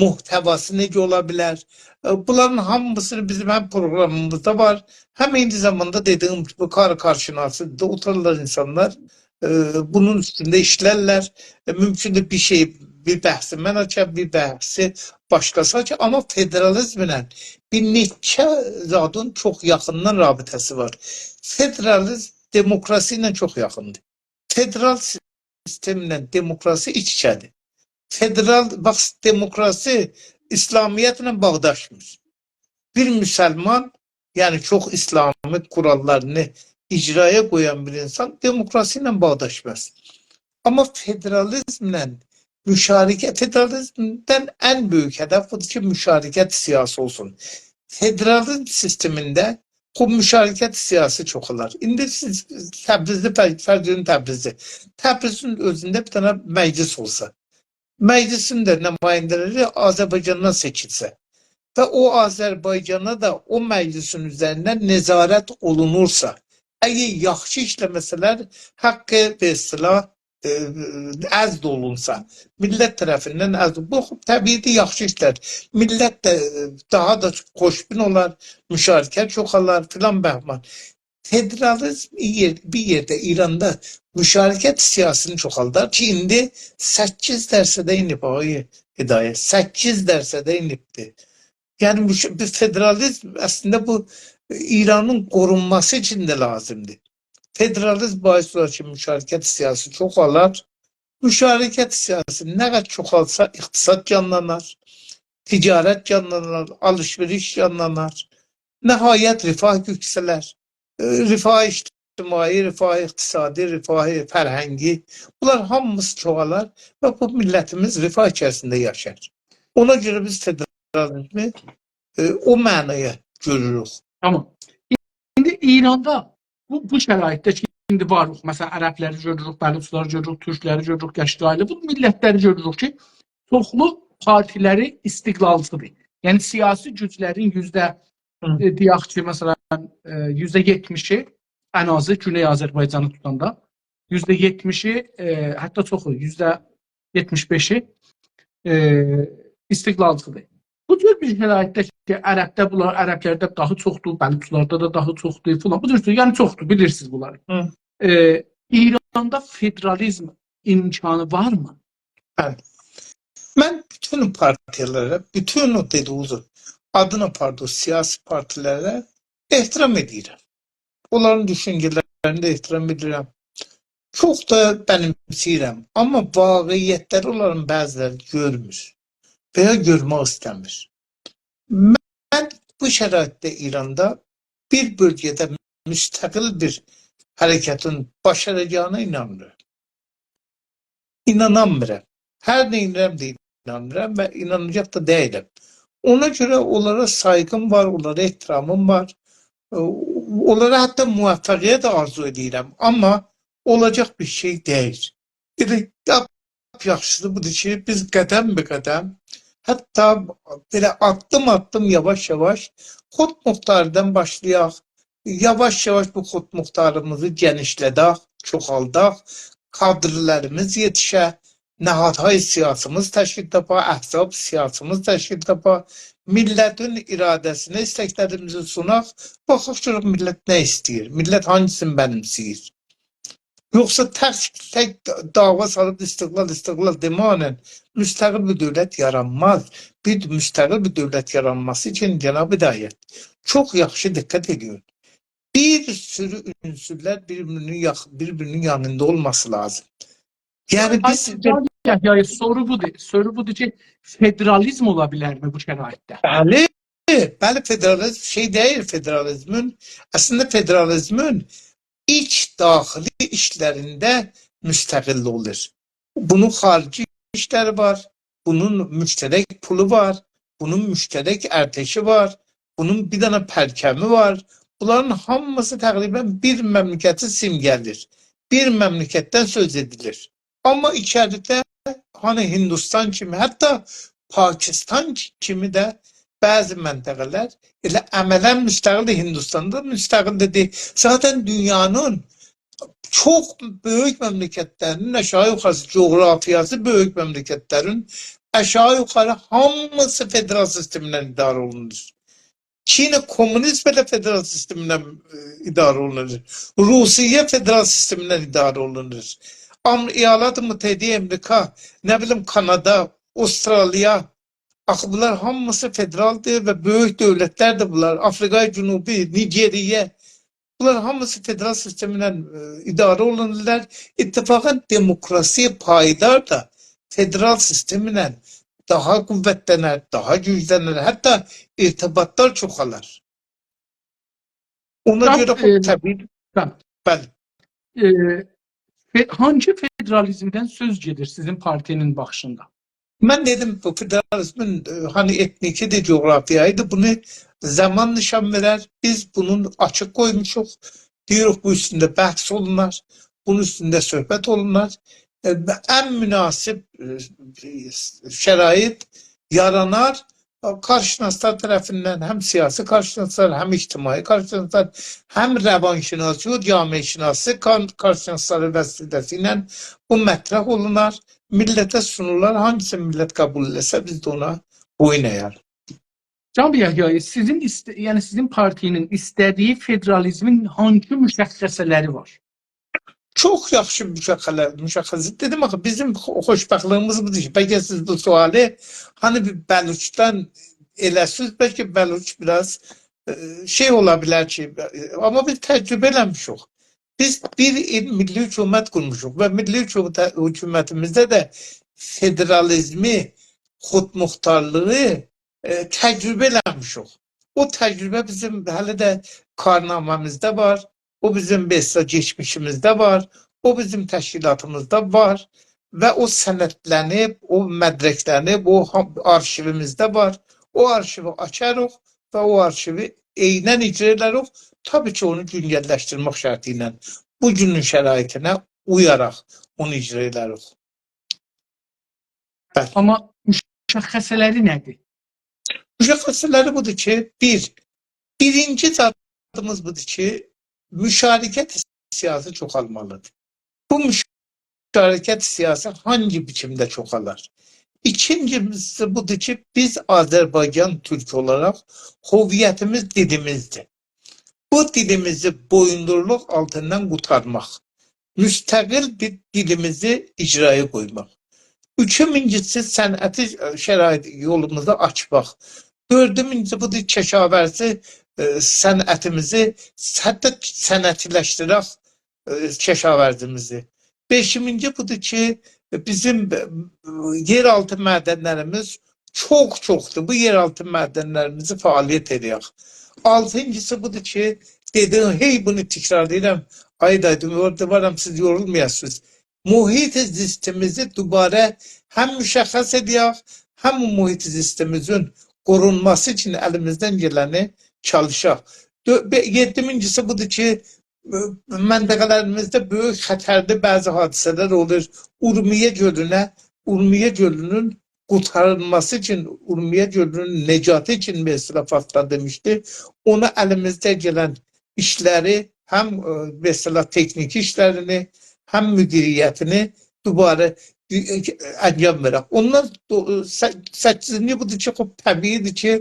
محتواسی نئجه اولا بیلر؟ ائ، بونلارین هامیسینی بیزیم هم پروگرامیمیزدا وار، هم عینی زاماندا دئدیگیم کیمی، بو کار و کارشناسی‌دا اوتورورلار اینسانلار، ائ، بونون اوستونده ایشلرلر. ائ، مومکوندور بیر شئی، بیر بحثی من آچام، بیر بحثی باشقاسی آچار. آمما فدرالیزمله بیر نئچه زادین چوخ یاخیندان رابطه‌سی وار. فدرالیزم دموکراسی ایله چوخ یاخیندیر. فدرال سیستمله دموکراسی ایچ-ایچه‌دیر. فدرال، باخ، دموکراسی اسلامیتله باغداشمیر. بیر مسلمان، یعنی چوخ اسلامی قوراللارینی اجرایا قویان بیر اینسان دموکراسی ایله باغداشماز. آمما فدرالیزمله مشارکت، فدرالیزمدن ان بؤیوک هدف بودور کی، مشارکت سیاسی اولسون. فدرالیزم سیستمینده خوب مشارکت سیاسی چوخالار. ایندی سیز تبریزده، فر-، فرض ائدین تبریزده. تبریزین اؤزونده بیر دنه مجلس اولسا، مجلسین ده نماینده‌لری آذربایجاندان سئچیلسه و او آذربایجانا دا او مجلسین اوزریندن نظارت اولونورسا، اگر یاخشی ایشله‌مه‌سه‌لر، حق، به اصطلاح، ائ، عزل اولونسا، میللت طرفیندن عزل، بو، خوب، طبیعی‌دیر، یاخشی ایشلر. میللت ده، ائ، داها دا خوشبین اولار، مشارکت چوخالار، فلان بهمان. فدرالیزم یئر-، بیر یئرده ایراندا مشارکت سیاسی‌نی چوخالدار کی، ایندی سککیز درصده ائنیب، آقای هدایت، سککیز درصده ائنیبدیر. یعنی، مش-، بیر فدرالیزم اصلینده بو ایرانین قورونماسی اوچون ده لازیمدیر. فدرالیزم باعث اولار کی، مشارکت سیاسی چوخالار. مشارکت سیاسی نه قدر چوخالسا، اقتصاد جانلانار، تجارت جانلانار، آلیش-وئریش جانلانار. نهایت رفاه یوکسلر. ائ، رفاه اجتماعی، رفاه اقتصادی، رفاه فرهنگی، بونلار هامیسی چوخالار و بو میللتیمیز رفاه ایچریسینده یاشار. اونا گؤره بیز فدرالیزمی، ائ، او معنایا گؤروروک. تامام. ایندی ایراندا بو، بو شرایطده کی، ایندی واریق، مثلا، عربلری گؤروروک، بلوچلاری گؤروروک، تورکلری گؤروروک، قشقایی‌لری، بو میللتلری گؤروروک کی، چوخلو پارتی‌لری استقلالچی‌دیر. یعنی، سیاسی گوجلرین یوزده، هی. ائ، دئیک کی، مثلا، ائ، یوزده یئتمیشی، ان آزی گونئی آذربایجانی توتاندا، یوزده یئتمیشی، ائ، حتی چوخو، یوزده یئتمیش بئشی، ائ، استقلالچی‌دیر. بو جور بیر شرایطده کی، عربده بونلار، عربلرده داها چوخدور، بلوچلاردا دا داها چوخدور فلان. بو جور، یعنی چوخدور، بیلیرسینیز بونلاری. هی. ائ، ایراندا فدرالیزم امکانی وارمی؟ بلی. من بوتون پارتیالارا، بوتون او دئدیگینیز او، آدین آپاردیغی سیاسی پارتیلره احترام ائدیرم. اونلارین دوشونجه‌لرینه ده احترام ائدیرم. چوخ دا بنیمسه‌ییرم. آمما واقعیتلری اونلارین بعضیلری گؤرمور. و یا گؤرمک ایسته‌میر. من بو شرایطده ایراندا بیر بؤلگه‌ده مستقل بیر حرکتین باشاراجاغینا اینانمیرام. اینانامیرام. هر نه ائدیرم ده اینانمیرام و ایناناجاق دا دئییلم. اونا گؤره اونلارا سایغیم وار، اونلارا احترامیم وار. اونلارا حتی موفقیت آرزو ائدیرم. آمما اولاجاق بیر شئی دئییل. ائله لاپ یاخشیسی بودور کی، بیز قدم به قدم، حتی بئله آددیم-آددیم، یاواش-یاواش خودمختاریدان باشلایاق. یاواش-یاواش بو خودمختاریمیزی گئنیشلدک، چوخالداق، کادرلریمیز یئتیشه، نهادهای سیاسیمیز تشکیل تاپا، احزاب سیاسیمیز تشکیل تاپا، میللتین اراده‌سینه ایستکلریمیزی سوناق، باخاق گؤرک میللت نه ایسته‌ییر، میللت هانگیسینی بنیمسه‌ییر. یوخسا تک، تک دعوا سالیب استقلال، استقلال دئمکله مستقل بیر دؤولت یارانماز. بیر مستقل بیر دؤولت یارانماسی اوچون، جناب هدایت، چوخ یاخشی دقت ائدین. بیر سورو عنصرلر بیر-بیرینین یاخ-، بیر-بیرینین یانیندا اولماسی لازیم. یعنی بیز آی، یعنی، سورو بودور. سورو بودور کی، فدرالیزم اولا بیلرمی بو شرایطده؟ بلی، بلی، فدرالیزم شئی دئییل، فدرالیزمین، اصلینده فدرالیزمین ایچ داخلی ایشلرینده مستقل اولور. بونون خاریجی ایشلری وار، بونون مشترک پولو وار، بونون مشترک ارتشی وار، بونون بیر دنه پرچمی وار. بونلارین هامیسی تقریبا بیر مملکتی سیمگه‌لیر. بیر مملکتدن سؤز ائدیلیر. آمما ایچریده هانی هندوستان کیمی، حتی پاکستان کیمی ده بعضی منطقه‌لر ائله عملا مستقلدیر، هندوستان دا مستقلدیر. ذاتا دونیانین چوخ بؤیوک مملکتلرینین آشاغی یوخاریسی، جغرافیاسی بؤیوک مملکتلرین آشاغی یوخاری هامیسی فدرال سیستمینن اداره اولونور. چین کمونیست بئله فدرال سیستمینن، ائ، اداره اولونور. روسیه فدرال سیستمینن اداره اولونور. آم-، ایالات متحده امریکا، نه بیلیم، کانادا، استرالیا، آخی بونلار هامیسی فدرالدیر و بؤیوک دؤولتلردیر بونلار. آفریقای جنوبی، نیجریه، بونلار هامیسی فدرال سیستمینن، ائ، اداره اولونورلار. اتفاقا دموکراسی پایدار دا فدرال سیستمینن داها قوتلنر، داها گوجلنر، حتی ارتباطلار چوخالار. اونا جناب، گؤره خوب، ائ، طبیعی. جناب، بلی. ائ، فئ-، هانگی فدرالیزمدن سؤز گئدیر سیزین پارتی‌نین باخیشیندا؟ من دئدیم، بو فدرالیزمین، ائ، هانی ائتنیکی‌دیر، جغرافیایی‌دیر، بونو زامان نیشان وئرر. بیز بونون آچیق قویموشوق. دئییریک، بو اوستونده بحث اولونار، بونون اوستونده صحبت اولونار. ائ، ان مناسب، ائ، شرایط یارانار. کارشناسلار طرفیندن، هم سیاسی کارشناسلار، هم اجتماعی کارشناسلار، هم روانشناسی و جامعه‌شناسی کار-، کارشناسلاری وسیله‌سیله بو مطرح اولونار، میللته سونولار، هانگیسینی میللت قبول ائله‌سه، بیز ده اونا بویون اَیریک. جناب یحیایی، سیزین ایست-، یعنی سیزین پارتی‌نین ایسته‌دیگی فدرالیزمین هانگی مشخصه‌لری وار؟ چوخ یاخشی مشخصه‌لر، مشخصه. دئدیم آخی، بیزیم خو-، خوشبختلیگیمیز بودور کی، بلکه سیز بو سؤالی، هانی بیر بلوچدان ائله‌سیز، بلکه بلوچ بیر آز، ائ، شئی اولا بیلر کی، ائ، آمما بیز تجربه ائله‌میشیک. بیز بیر ایل میللی حکومت قورموشوق و میللی حکومت-، حکومتیمیزده ده فدرالیزمی، خودمختارلیغی، ائ، تجربه ائله‌میشیک. او تجربه بیزیم هله ده کارنامه‌میزده وار، او بیزیم، به اصطلاح، کئچمیشیمیزده وار، او بیزیم تشکیلاتیمیزدا وار و او سندلنیب، او مدرکلنیب، او ها-، آرشیویمیزده وار. او آرشیوی آچاریق و او آرشیوی عیناً اجرا ائدریک. طبیعی کی، اونو گونجللشدیرمک شرطی ایله، بو گونون شرایطینه اویاراق اونو اجرا ائدریک. بلی. آمما مشخصه‌لری نه‌دیر؟ مشخصه‌لری بودور کی، بیر، بیرینجی زادیمیز بودور کی، مشارکت سیاسی چوخالمالیدیر. بو مشارکت سیاسی هانگی بیچیمده چوخالار؟ ایکینجیسی بودور کی، بیز آذربایجان تورکو اولاراق هویتیمیز دیلیمیزدیر. بو دیلیمیزی بویوندورلوق آلتیندان قورتارماق، مستقل بیر دیلیمیزی اجرایا قویماق. اوچونجوسو، صنعتی شرایط یولوموزو آچماق. دؤردونجوسو بودور، کشاورزی، ائ، صنعتیمیزی، حتی صنعتی‌لشدیرک، ائ، کشاورزیمیزی. بئشینجی بودور کی، بیزیم، ائ، یئرآلتی معدنلریمیز چوخ چوخدور. بو یئرآلتی معدنلریمیزی فعالیت ائله‌یک. آلتینجیسی بودور کی، دئدیم، هئی بونو تکرارلاییرام. آی دایدیم، اورادا وارام، سیز یورولمایاسینیز. محیط زیستیمیزی دوباره هم مشخص ائله‌یک، هم محیط زیستیمیزین قورونماسی اوچون الیمیزدن گلنی چالیشاق. دؤ-، بئ-، یئددینجیسی بودور کی، ائ، منطقه‌لریمیزده بؤیوک خطرلی بعضی حادثه‌لر اولور. اورمیه گؤلونه، اورمیه گؤلونون قورتاریلماسی اوچون، اورمیه گؤلونون نجاتی اوچون، مثلا، فاکتور دئمیشدی. اونا الیمیزده گلن ایشلری، هم، ائ، مثلا، تکنیکی ایشلرینی، هم مدیریتینی دوباره، ائ، انجام وئرک. اوندان دو-، سه-، سککیزینجی بودور کی، خوب، طبیعی‌دیر کی،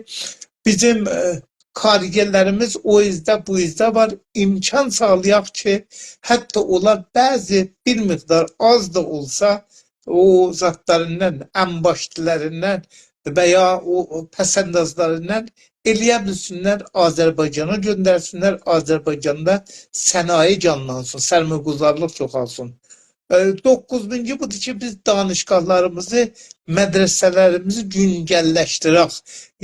بیزیم، ائ، کارگرلریمیز او اوزده، بو اوزده وار. امکان ساغلایاق کی، حتی اونلار بعضی بیر مقدار آز دا اولسا، او زادلاریندان، انباشتی‌لریندن و یا او، او پس‌اندازلاریندان ائلیه بیلسینلر، آذربایجانا گؤندرسینلر، آذربایجاندا صنایع جانلانسین، سرمایه‌گذارلیق چوخالسین. ائ، دوققوزونجو بودور کی، بیز دانشگاهلاریمیزی، مدرسه‌لریمیزی گونجللشدیرک.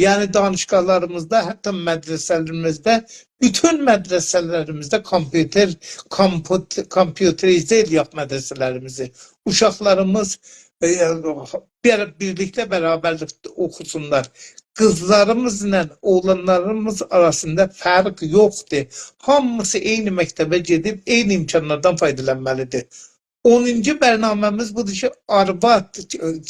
یعنی، دانشگاهلاریمیزدا، حتی مدرسه‌لریمیزده، بوتون مدرسه‌لریمیزده کامپیوتر، کامپوت-، کامپیوتریزه ائله‌یک مدرسه‌لریمیزی. اوشاقلاریمیز، ائ، بیر-، بیرلیکده برابرلیکده اوخوسونلار. قیزلاریمیزلا اوغلانلاریمیز آراسیندا فرق یوخدور. هامیسی عینی مکتبه گئدیب، عینی امکانلاردان فایدالانمالیدیر. اونونجو برنامه‌میز بودور کی، آرواد،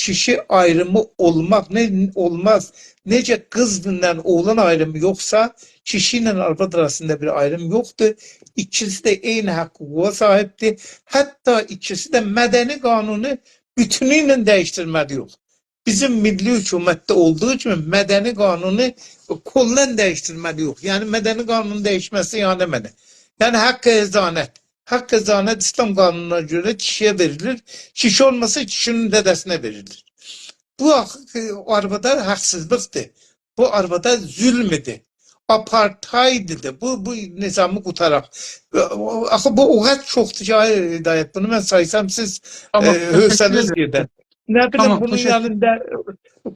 کیشی آیریمی اولماق، نه، اولماز. نئجه قیزلا اوغلان آیریمی یوخسا، کیشی ایله آرواد آراسیندا بیر آیریم یوخدور. ایکیسی ده عینی حقوقا صاحیبدیر. حتی ایکیسی ده مدنی قانونو بوتونو ایله دییشدیرمه‌لی‌ییک. بیزیم میللی حکومتده اولدوغو کیمی مدنی قانونو کلاً دییشدیرمه‌لی‌ییک. یعنی، مدنی قانونون دییشمه‌سی، یعنی، نمنه؟ یعنی، حق حضانت. حق حضانت ایسلام قانونونا گؤره کیشی‌یه وئریلیر. کیشی اولماسا، کیشی‌نین دده‌سینه وئریلیر. بو آخی، آروادا حاقسیزلیقدیر. بو آروادا ظلمدور. آپارتایددیر. بو، بو نظامی قوتاراق. آخی بو او قدر چوخدور کی، آی هدایت، بونو من سایسام، سیز، تامام، ائ، تشکر حوصله‌نیز ائدیرم. گئدر. نه بیلیم، تامام، بونون تشکر. یانیندا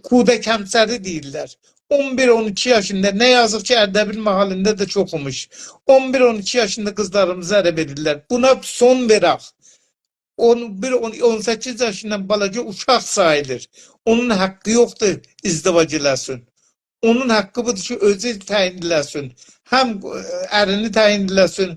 کودک همسری دئییرلر. اون بیر، اون ایکی یاشیندا، نه یازیق کی، اردبیل محلینده ده چوخ اوموش. اون بیر، اون ایکی یاشیندا قیزلاریمیزی اره وئریرلر. بونا سون وئرک. اون بیر، اون، اون سککیز یاشیندان بالاجا اوشاق ساییلیر. اونون حقی یوخدور ازدواج ائله‌سین. اونون حقی بودور کی، اؤزو تعیین ائله‌سین. هم، ائ، ارینی تعیین ائله‌سین،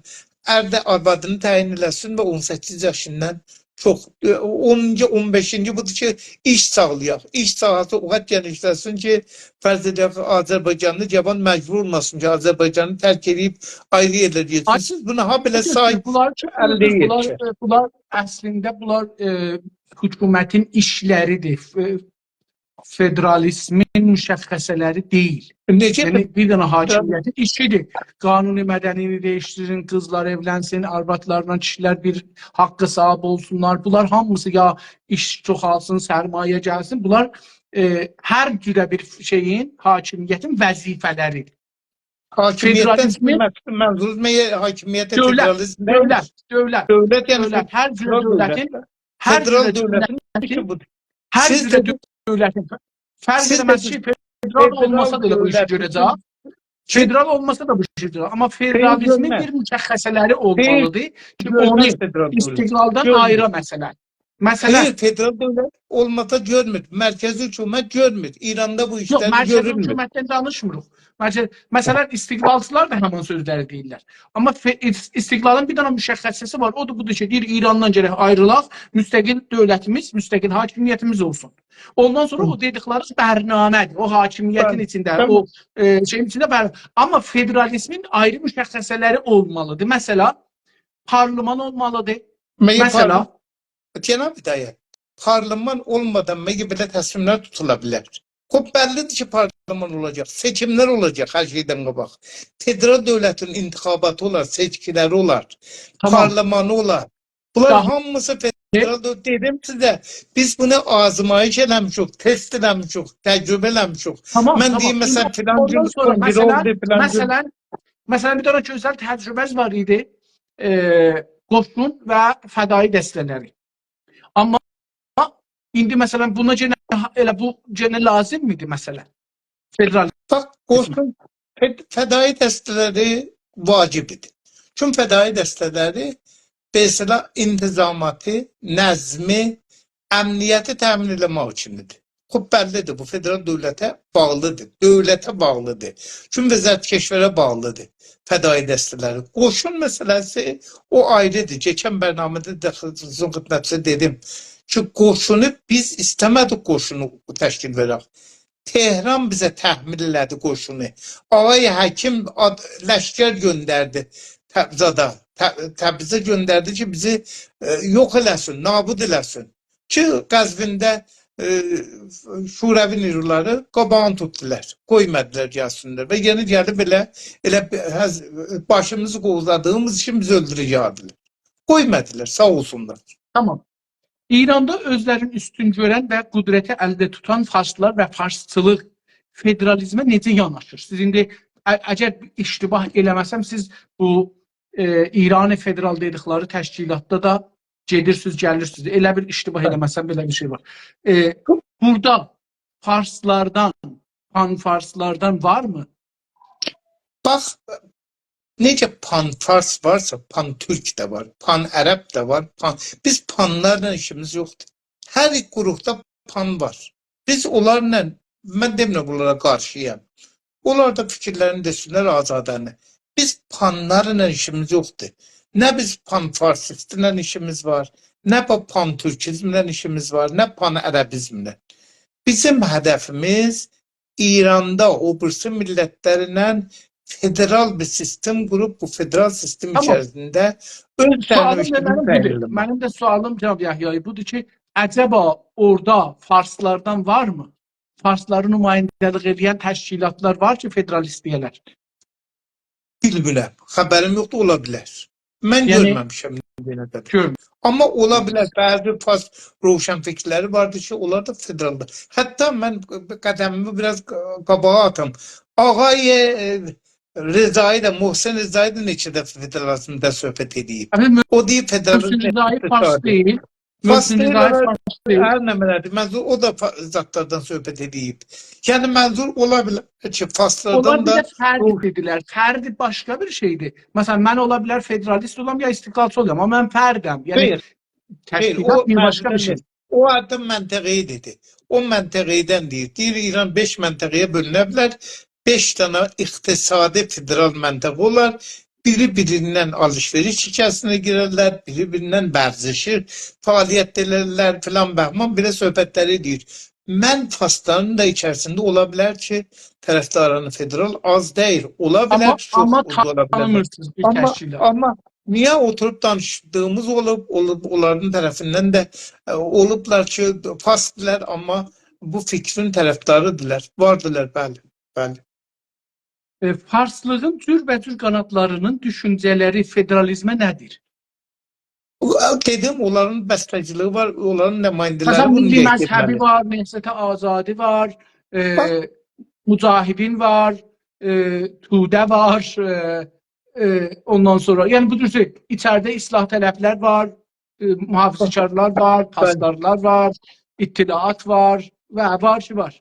ار ده آروادینی تعیین ائله‌سین و اون سککیز یاشیندان چوخ. ائ، اونونجو، اون بئشینجی بودور کی، ایش ساغلایاق. ایش ساحه‌سی او قدر گئنیشله‌سین کی، فرض ائدک، آذربایجانلی جاوان مجبور اولماسین کی، آذربایجانی ترک ائدیب آیری یئرلره گئتسین. آی-، سیز بونا هابئله آی-، سایین، بونلار، کی، اللی بونلار، یئتیشیر. ائ، بونلار اصلینده بونلار، ائ، حکومتین ایشلریدیر. ف-، فدرالیزمین مشخصه‌لری دئییل. نئجه یعنی، فد-، بیر دنه حاکمیتین ایشیدیر. قانون مدنی‌نی دییشدیرین، قیزلار ائولنسین، آروادلارلا کیشیلر بیر حقه صاحیب اولسونلار. بونلار هامیسی یا ایش چوخالسین، سرمایه گلسین. بونلار، ائ، هر جوره بیر شئیین، حاکمیتین وظیفه‌لریدیر. حاکمیتدن فدرالیزمین سیز مقصود، منظورونوز مگر حاکمیت دؤولت، فدرالیزم دئییل؟ دؤولت، دؤولت. دؤولت، یعنی دؤولت، هر جوره فدرال دؤولتین، دؤولت. هر فدرال جوره دؤولتین دؤولتین، ایشی بودور. هر جوره دؤولتین. سیز ده، فرق ائله‌مز کی، فدرال اولماسا دا ائله بو ایشی گؤره‌جک. فدرال اولماسا دا بو ایشی گؤره‌جک. آمما فدرالیزمین بیر مشخصه‌لری اولمالیدیر کی، اونو استقلالدان آییرا مسئله. مثلا، خیر، فدرال دؤولت اولماسا گؤرمور. مرکزی حکومت گؤرمور. ایراندا بو ایشلر گؤرولمور. یوخ، مرکزی حکومتدن دانیشمیریق. مرکز-، مثلا، استقلالچیلار دا همان سؤزلری دئییرلر. آمما فئ-، اس-، استقلالین بیر دنه مشخصه‌سی وار. او دا بودور کی، دئییر، ایراندان گرک آیریلاق، مستقل دؤولتیمیز، مستقل حاکمیتیمیز اولسون. اوندان سونرا او دئدیکلرینیز برنامه‌دیر. او حاکمیتین ایچینده، او، ائ، شئیین ایچینده بر-، آمما فدرالیزمین آیری مشخصه‌لری اولمالیدیر. مثلا، پارلمان اولمالیدیر. مثلا، جناب هدایت، پارلمان اولمادان مگر بئله تصمیملر توتولا بیلر؟ خوب، بللی‌دیر کی، پارلمان اولاجاق، سئچیملر اولاجاق هر شئیدن قاباق. فدرال دؤولتین انتخاباتی اولار، سئچکی‌لری اولار، تامام. پارلمانی اولار. بونلار تامام. هامیسی فدرال دؤ-، دئدیم سیزه، بیز بونو آزمایش ائله‌میشیک، تست ائله‌میشیک، تجربه ائله‌میشیک. تامام، من تامام. دئییم، مثلا، ایندی فلان اوندان گون سونرا، کنگره مثلا، اولدو، فلان گون مثلا، مثلا، بیر دنه گؤزل تجربه‌ز وار ایدی. ائ، قوشون و فدایی دسته‌لری. آمما ایندی، مثلا، بونا یئنه، ائله بو یئنه لازیم ایدی، مثلا؟ فدرال باخ، قسمه. قوشون، فد-، فدایی دسته‌لری واجب ایدی. چون فدایی دسته‌لری، به اصطلاح، انتظاماتی، نظمی، امنیتی تأمین ائله‌مک اوچون ایدی. خوب، بللی‌دیر، بو فدرال دؤولته باغلی‌دیر، دؤولته باغلی‌دیر. چون وزارت کشوره باغلی‌دیر فدایی دسته‌لری. قوشون مسئله‌سی او آیری‌دیر. کئچن برنامه‌ده ده سیزین خدمتینیزه دئدیم کی، قوشونو بیز ایسته‌مه‌دیک قوشونو تشکیل وئرک. تهران بیزه تحمیل ائله‌دی قوشونو. آقای حکیم آد-، لشکر گؤندردی تبریزه. ت-، تبریزه گؤندردی کی، بیزی، ائ، یوخ ائله‌سین، نابود ائله‌سین. کی، قزوینده، ائ، شوروی نیرولاری قاباغینی توتدولار. قویمادیلار گلسینلر. و یئنه گلیب ائله، ائله بی-، هز-، باشیمیزی قووزادیغیمیز اوچون بیزی اؤلدوره‌جکدیلر. قویمادیلار، ساغ اولسونلار. تامام. ایراندا اؤزلرین اوستون گؤرن و قدرتی الده توتان فارسلار و فارسچیلیق فدرالیزمه نئجه یاناشیر؟ سیز ایندی، ا-، اگر اشتباه ائله‌مه‌سم، سیز بو، ائ، ایران فدرال دئدیکلری تشکیلاتدا دا گئدیرسینیز، گلیرسینیز. ائله بیر اشتباه، هه، ائله‌مه‌سم، بئله بیر شئی وار. ائ، بورادا فارسلاردان، پان‌فارسلاردان وارمی؟ باخ، نئجه پان‌فارس وارسا، پان‌تورک ده وار، پان‌عرب ده وار، پان-، بیز پانلارلا ایشیمیز یوخدور. هر گروپدا پان وار. بیز اونلارلا، من دئمیرم اونلارا قارشی‌یام. اونلار دا فیکیرلرینی دئسینلر آزادانه. بیز پانلارلا ایشیمیز یوخدور. نه بیز پان‌فارسیستله ایشیمیز وار، نه با پان‌تورکیزمله ایشیمیز وار، نه پان‌عربیزمله. بیزیم هدفیمیز ایراندا او بیریسی میللتلرله فدرال بیر سیستم قوروب، بو فدرال سیستم، تامام، ایچریسینده اؤز سؤالیم دا سرنوشتینی منیم بودور. تعیین ائله‌مک. منیم ده سؤالیم، جناب یحیایی، بودور کی، عجبا اورادا فارسلاردان وارمی؟ فارسلاری نماینده‌لیک ائله‌ین تشکیلاتلار وار کی، فدرال ایسته‌یه‌لر؟ بیلمیرم. خبریم یوخدور، اولا بیلر. من، یعنی، گؤرمه‌میشم ایندییه قدر. گؤرمورم. آمما اولا بیلر، بعضی فارس روشنفکرلری واردی کی، اونلار دا فدرالدا. حتی من قدمیمی بیر آز قاباغا آتیم. آقای، ائ، رضایی دا، محسن رضایی دا نئچه دفعه فدرالیزمده صحبت ائدیب. آمما او دئییب، فدرالیزم محسن رضایی فارس اقتصادی دئییل. فارس محسن دئییل، رضایی آرا-، فارس دئییل. هر نه منه‌دیر. منظور، او دا فا-، زادلاردان صحبت ائدیب. یعنی، منظور اولا بیلر کی، فارسلاردان اونلار بیر دا ده فرد او دئدیلر. فرد باشقا بیر شئیدیر. مثلا، من اولا بیلر فدرالیست اولام، یا استقلالچی اولام، آمما من فردم. یعنی، خیر، خیر، تشکیلات او بیر باشقا بیر منطقه شئی. دئییل. او آدام منطقه‌ای دئدی. او منطقه‌دن دئییر. دئییر، ایران بئش منطقه‌یه بؤلونه بیلر. بئش دنه اقتصادی فدرال منطقه اولار. بیری بیریندن آلیش‌وئریش ایچریسینه گیررلر، بیری بیریندن ورزشی فعالیت ائدرلر، فلان بهمان، بئله صحبتلری ائدیر. من فارسلارین دا ایچریسینده اولا بیلر کی، طرفداران فدرال آز دئییل. اولا بیلر آمما، کی، چوخ آمما اوز اولا بیلر. تانیمیرسینیز بیر آمما، تشکیلات. آمما نییه اوتوروب دانیشدیغیمیز اولوب، اولوب، اونلارین طرفیندن ده، ائ، اولوبلار کی، فارسدیلار، آمما بو فیکرین طرفداریدیرلار. واردیلار، بلی، بلی. ائ، فارسلیغین جوربه‌جور قانادلارینین دوشونجه‌لری فدرالیزمه نه‌دیر؟ او، دئدیم، اونلارین بسته‌چیلیگی وار، اونلارین نماینده‌لری مثلا، بونو میللی مذهبی دئییرلر. وار، نهضت آزادی وار، ائ، باخ. مجاهدین وار، ائ، توده وار، ائ، ائ، اوندان سونرا، یعنی بو جور شئی، ایچریده اصلاح‌طلبلر وار، ائ، محافظه‌کارلار وار، بلی. پاسدارلار وار، اطلاعات وار و وار کی، وار.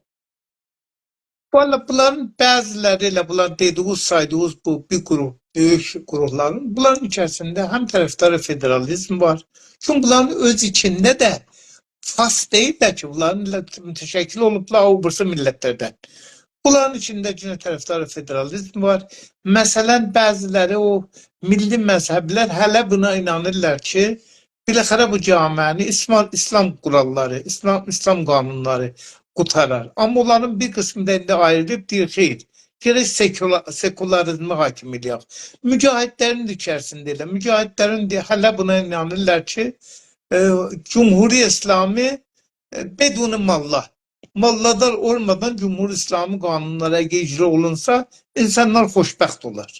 والله، بونلارین بعضی‌لری ائله، بونلار دئدیگینیز، سایدیغینیز بو بیر گروپ، بؤیوک گروپلارین، بونلارین ایچریسینده هم طرفدار فدرالیزم وار. چونکی بونلارین اؤز ایچینده ده فارس دئییل ده کی، بونلارین ائله متشکل اولوبلار او بیریسی میللتلردن. بونلارین ایچینده یئنه طرفدار فدرالیزم وار. مثلا، بعضی‌لری او میللی مذهبی‌لر هله بونا اینانیرلار کی، بالاخره بو جامعه‌نی ایسلام، ایسلام قوراللاری، ایسلام، ایسلام قانونلاری قوتارار. آمما اونلارین بیر قیسمی دا ایندی آیریلیب، دئییر، خیر، گرک سکولا-، سکولاریزمی حاکم ائله‌یک. مجاهدلرین ده ایچریسینده ائله. مجاهدلرین ده هله بونا اینانیرلار کی، ائ، جمهوری اسلامی، ائ، بدون ماللا، ماللادار اولمادان جمهوری اسلامی قانونلاری اگر اجرا اولونسا، اینسانلار خوشبخت اولار.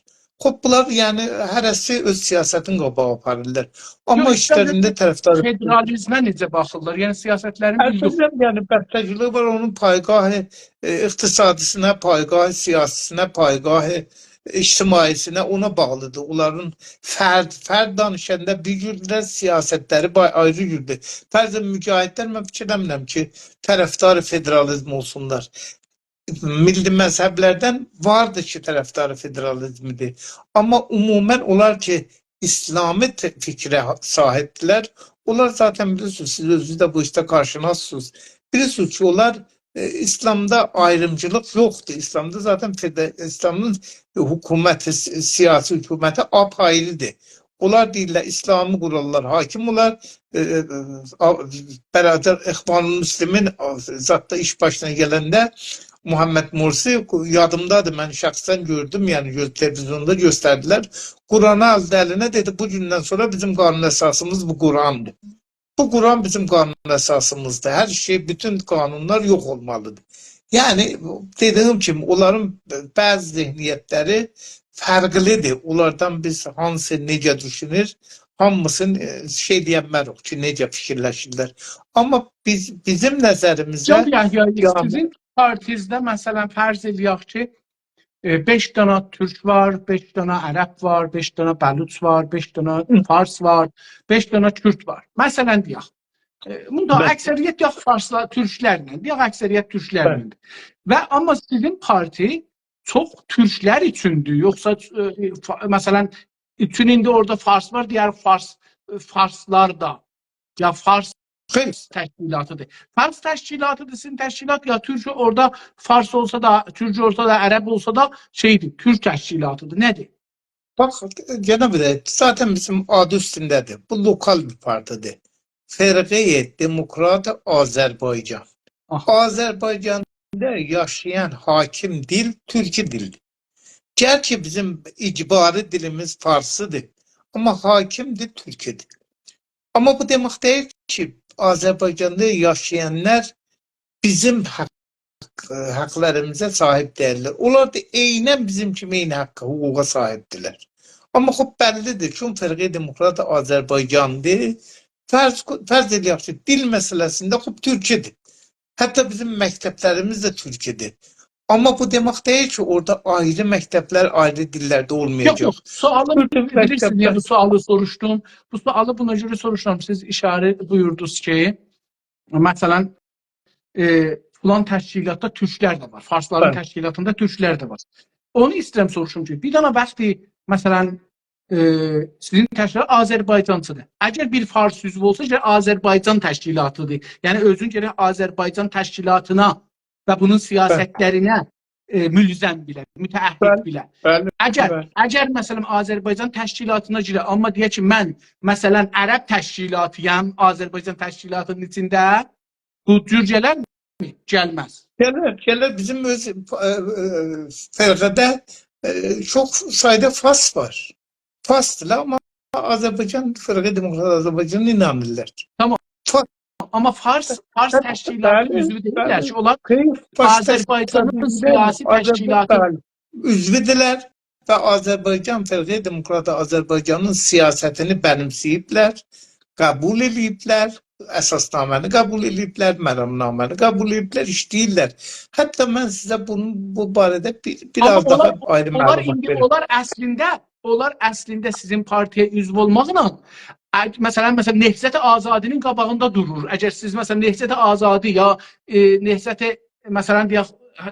خوب، بونلار، یعنی، هره‌سی اؤز سیاستین قاباغا آپاریرلار. آمما یوخ، ایچلرینده ایچلرینده طرفدار فدرالیزمه نئجه باخیرلار؟ یعنی، سیاستلرین بیر یوخ. عزیزیم، یعنی، بسته‌چیلیگی وار، اونون پایگاه، ائ، اقتصادی‌سینه، پایگاه سیاسی‌سینه، پایگاه اجتماعی‌سینه، اونا باغلیدیر. اونلارین فرد، فرد دانیشاندا بیر جوردولر، سیاستلری با-، آیری جوردور. فرضاً مجاهدلر، من فیکیر ائله‌میرم کی، طرفدار فدرالیزم اولسونلار. میللی مذهبلردن واردیر کی، طرفدار فدرالیزمدیر. آمما عموماً اونلار کی، اسلامی ت-، فیکره صاحیبدیرلر، اونلار ذاتاً بیلیرسینیز، سیز اؤزونوز ده بو ایشده کارشناسسینیز. بیلیرسینیز کی، اونلار، ائ، اسلامدا آیریمجیلیق یوخدور. اسلامدا ذاتاً فد-، اسلامین حکومتی، س-، سیاسی حکومتی آپ‌آیریدیر. اونلار دئییرلر، اسلامی قوراللار حاکم اولار، ائ، ائ، آ-، برادر اخوان المسلمین، آ، زاددا ایش باشینا گلنده محمد مرسی، یادیمدادیر، من شخصاً گؤردوم، یعنی گؤ-، تلویزیوندا گؤستردیلر. قرآنی آلدی الینه، دئدی: «بو گوندن سونرا بیزیم قانون اساسیمیز بو قرآندیر. بو قرآن بیزیم قانون اساسیمیزدیر. هر شئی، بوتون قانونلار یوخ اولمالیدیر.» یعنی، دئدیگیم کیمی، اونلارین بعضی ذهنیتلری فرقلیدیر. اونلاردان بیز هانسی نئجه دوشونور، هامیسینی، ائ، شئی دئیه‌نمه‌ریک کی، نئجه فیکیرلشیرلر. آمما بیز، بیزیم نظریمیزده جان یحیایی، جامعه سیزین پارتینیزده، مثلاً، فرض ائله‌یک کی، ائ، بئش دانا تورک وار، بئش دانا عرب وار، بئش دانا بلوچ وار، بئش دانا هی. فارس وار، بئش دانا کورد وار. مثلاً دئیک. ائ، بوندا بلی. اکثریت دئیک فارسلار، تورکلرله، دئیک اکثریت تورکلرله. بلی. و آمما سیزین پارتی چوخ تورکلر اوچوندور، یوخسا، ائ، فا-، مثلاً، چون ایندی اورادا فارس وار، دئیک فارس، فارسلار دا، یا فارس خیر. تشکیلاتیدیر. فارس تشکیلاتیدیر سیزین تشکیلات، یا تورک، اورادا فارس اولسا دا، تورک اولسا دا، عرب اولسا دا، شئیدیر، تورک تشکیلاتیدیر. نه‌دیر؟ باخ، یئنه بیر ده، ذاتاً بیزیم آدی اوستونده‌دیر. بو لوکال بیر پارتیدیر. فرقه‌ی دموکرات آذربایجان. آها. آذربایجاندا یاشایان حاکم دیل تورکی دیلدیر. گرچی بیزیم اجباری دیلیمیز فارسیدیر، آمما حاکم دیل تورکیدیر. آمما بو دئمک دئییل کی، آذربایجاندا یاشایانلار بیزیم حاق، حاقلاریمیزا صاحیب دئییللر. اونلار دا عیناً بیزیم کیمی عینی حاققا، حقوقا صاحیبدیرلر. آمما خوب، بللیدیر کی، فرقه‌ی دموکرات آذربایجاندیر. فرض، فرض ائله‌یک کی، دیل مسئله‌سینده خوب تورکیدیر. حتی بیزیم مکتبلریمیز ده تورکیدیر. آمما بو دئمک دئییل کی، اورادا آیری مکتبلر، آیری دیللرده یوخ، اولمایاجاق. یوخ. سؤالی، بوتون بیلیرسینیز، نییه بو مکتبلر سؤالی سوروشدوم؟ بو سؤالی بونا گؤره سوروشورام، سیز ایشاره بویوردونوز کی، مثلاً، ائ، فلان تشکیلاتدا تورکلر ده وار، فارسلارین بلی. تشکیلاتیندا تورکلر ده وار. اونو ایسته‌ییرم سوروشوم کی، بیر دنه وقتی، مثلاً، ائ، سیزین تشکیلات آذربایجانچیدیر. اگر بیر فارس عضو اولسا، گرک آذربایجان تشکیلاتیدیر. یعنی اؤزون گرک آذربایجان تشکیلاتینا و بونون بلی. سیاستلرینه، ائ، ملزم بیله، متعهد بلی. بیله. بلی، اگر، بلی. اگر، مثلاً، آذربایجان تشکیلاتینا گیره، آمما دئیه کی، من، مثلاً، عرب تشکیلاتی‌یام آذربایجان تشکیلاتینین ایچینده، بو جور گلرمی؟ گلمز. گلر، گلر. بیزیم اؤز، ائ، ائ، فرقه‌ده، ائ، چوخ سایدا فارس وار. فارسدیلار، آمما آذربایجان، فرقه‌ی دموکرات آذربایجانا اینانیرلار. تامام. فا- آمما فارس، فارس بلی، تشکیلاتی بلی، عضوو دئییللر بلی. کی، اونلار خیر، فارس آذربایجانین تشکیلاتی سیاسی آذربایجان تشکیلاتی. بلی. عضوودولر و آذربایجان، فرقه‌ی دموکرات آذربایجانین سیاستینی بنیمسه‌ییبلر، قبول ائله‌ییبلر، اساسنامه‌نی قبول ائله‌ییبلر، مرامنامه‌نی قبول ائله‌ییبلر، ایشله‌ییرلر. حتی من سیزه بونون، بو باره‌ده بیر، بیر آمما آز داها اونلار، آیری اونلار معلومات ایندی، وئریم. اونلار اصلینده، اونلار اصلینده سیزین پارتی‌یه عضو اولماقلا، ا-، مثلاً، مثلاً، نهضت آزادی‌نین قاباغیندا دورور. اگر سیز، مثلاً، نهضت آزادی یا، ائ، نهضت، مثلاً، دئیک،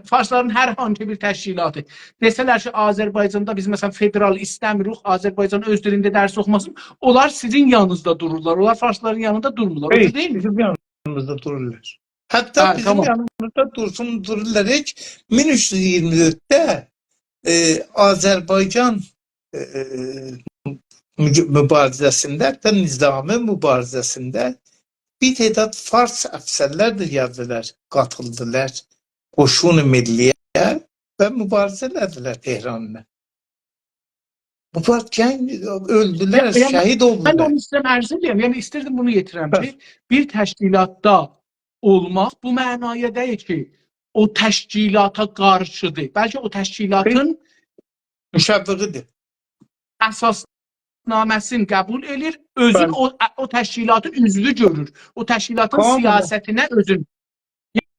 فارسلارین هر هانسی بیر تشکیلاتی دئسه‌لر کی، آذربایجاندا بیز، مثلاً، فدرال ایسته‌میریک، آذربایجان اؤز دیلینده درس اوخوماسین، اونلار سیزین یانینیزدا دورورلار، اونلار فارسلارین یانیندا دورمورلار. او خیر، جور دئییلمی؟ بیزیم یانیمیزدا دورورلار. حتی هه، بیزیم تامام. یانیمیزدا دورسون، دورورلار. هئچ مین اوچ یوز اییرمی دؤردده، ائ، آذربایجان، ائ، مج-، مبارزه‌سینده، حتی نظامی مبارزه‌سینده بیر تعداد فارس افسرلر ده گلدیلر، قاتیلدیلار قوشون ملی‌یه و مبارزه ائله‌دیلر تهرانلا. بونلار گنج اؤلدولر، یعنی، شهید اولدولار. من ده اونو سیزه عرض ائدیرم. یعنی، ایستیردیم بونو یئتیرم کی، بیر تشکیلاتدا اولماق بو معنایا دئییل کی، او تشکیلاتا قارشیدیر. بلکه او تشکیلاتین مشوقیدیر. اساسنامه‌سینی قبول ائله‌ییر، اؤزون او، او تشکیلاتین عضوو گؤرور. او تشکیلاتین سیاستینه اؤزون.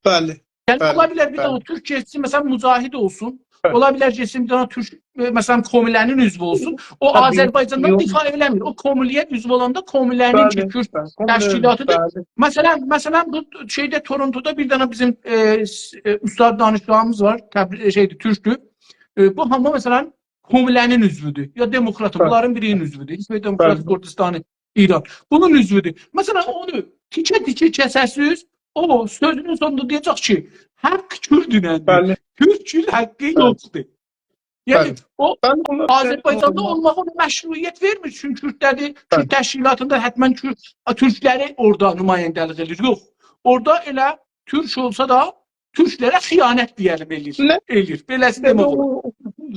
بلی، یعنی، بلی، اولا بیلر بیر دنه تورک گئتسین، مثلا، مجاهد اولسون. بلی. اولا بیلر گئتسین بیر دنه تورک، ائ، مثلا، کوموله‌نین عضوو اولسون. او آذربایجاندان دفاع ائله‌میر. او کوموله‌یه عضو اولاندا کوموله‌نین کی، تورک تشکیلاتیدیر. بلی. مثلا، مثلا، بو شئیده، تورونتودا بیر دنه بیزیم، ائ، س-، ائ، اوستاد دانشگاهیمیز وار، تبری-، شئیدیر، تورکدور. ائ، بو هامی، مثلا، کوموله‌نین عضوودور، یا دموکراتین، بلی، بونلارین بیری‌نین عضوودور. حزب دموکرات، بلی، کوردستان ایران. بونون عضوودور. مثلا، اونو تیکه-تیکه کسه‌سیز، او سؤزونون سونوندا دئیه‌جک کی، حق کوردونن‌دیر. بلی. تورکون حقی، بلی، یوخدور. یعنی، بلی، او، بلی، اونو آذربایجاندا اولماغی اونا مشروعیت وئرمیر. چونکی کوردده‌دیر، بلی، کورد تشکیلاتیندا حتما کورد، تورکلری اورادا نماینده‌لیک ائدیر. یوخ. اورادا ائله تورک اولسا دا، تورکلره خیانت دئیه‌لیم ائله‌ییر. نه؟ ائله‌ییر. بئله‌سی دئمک اولار. او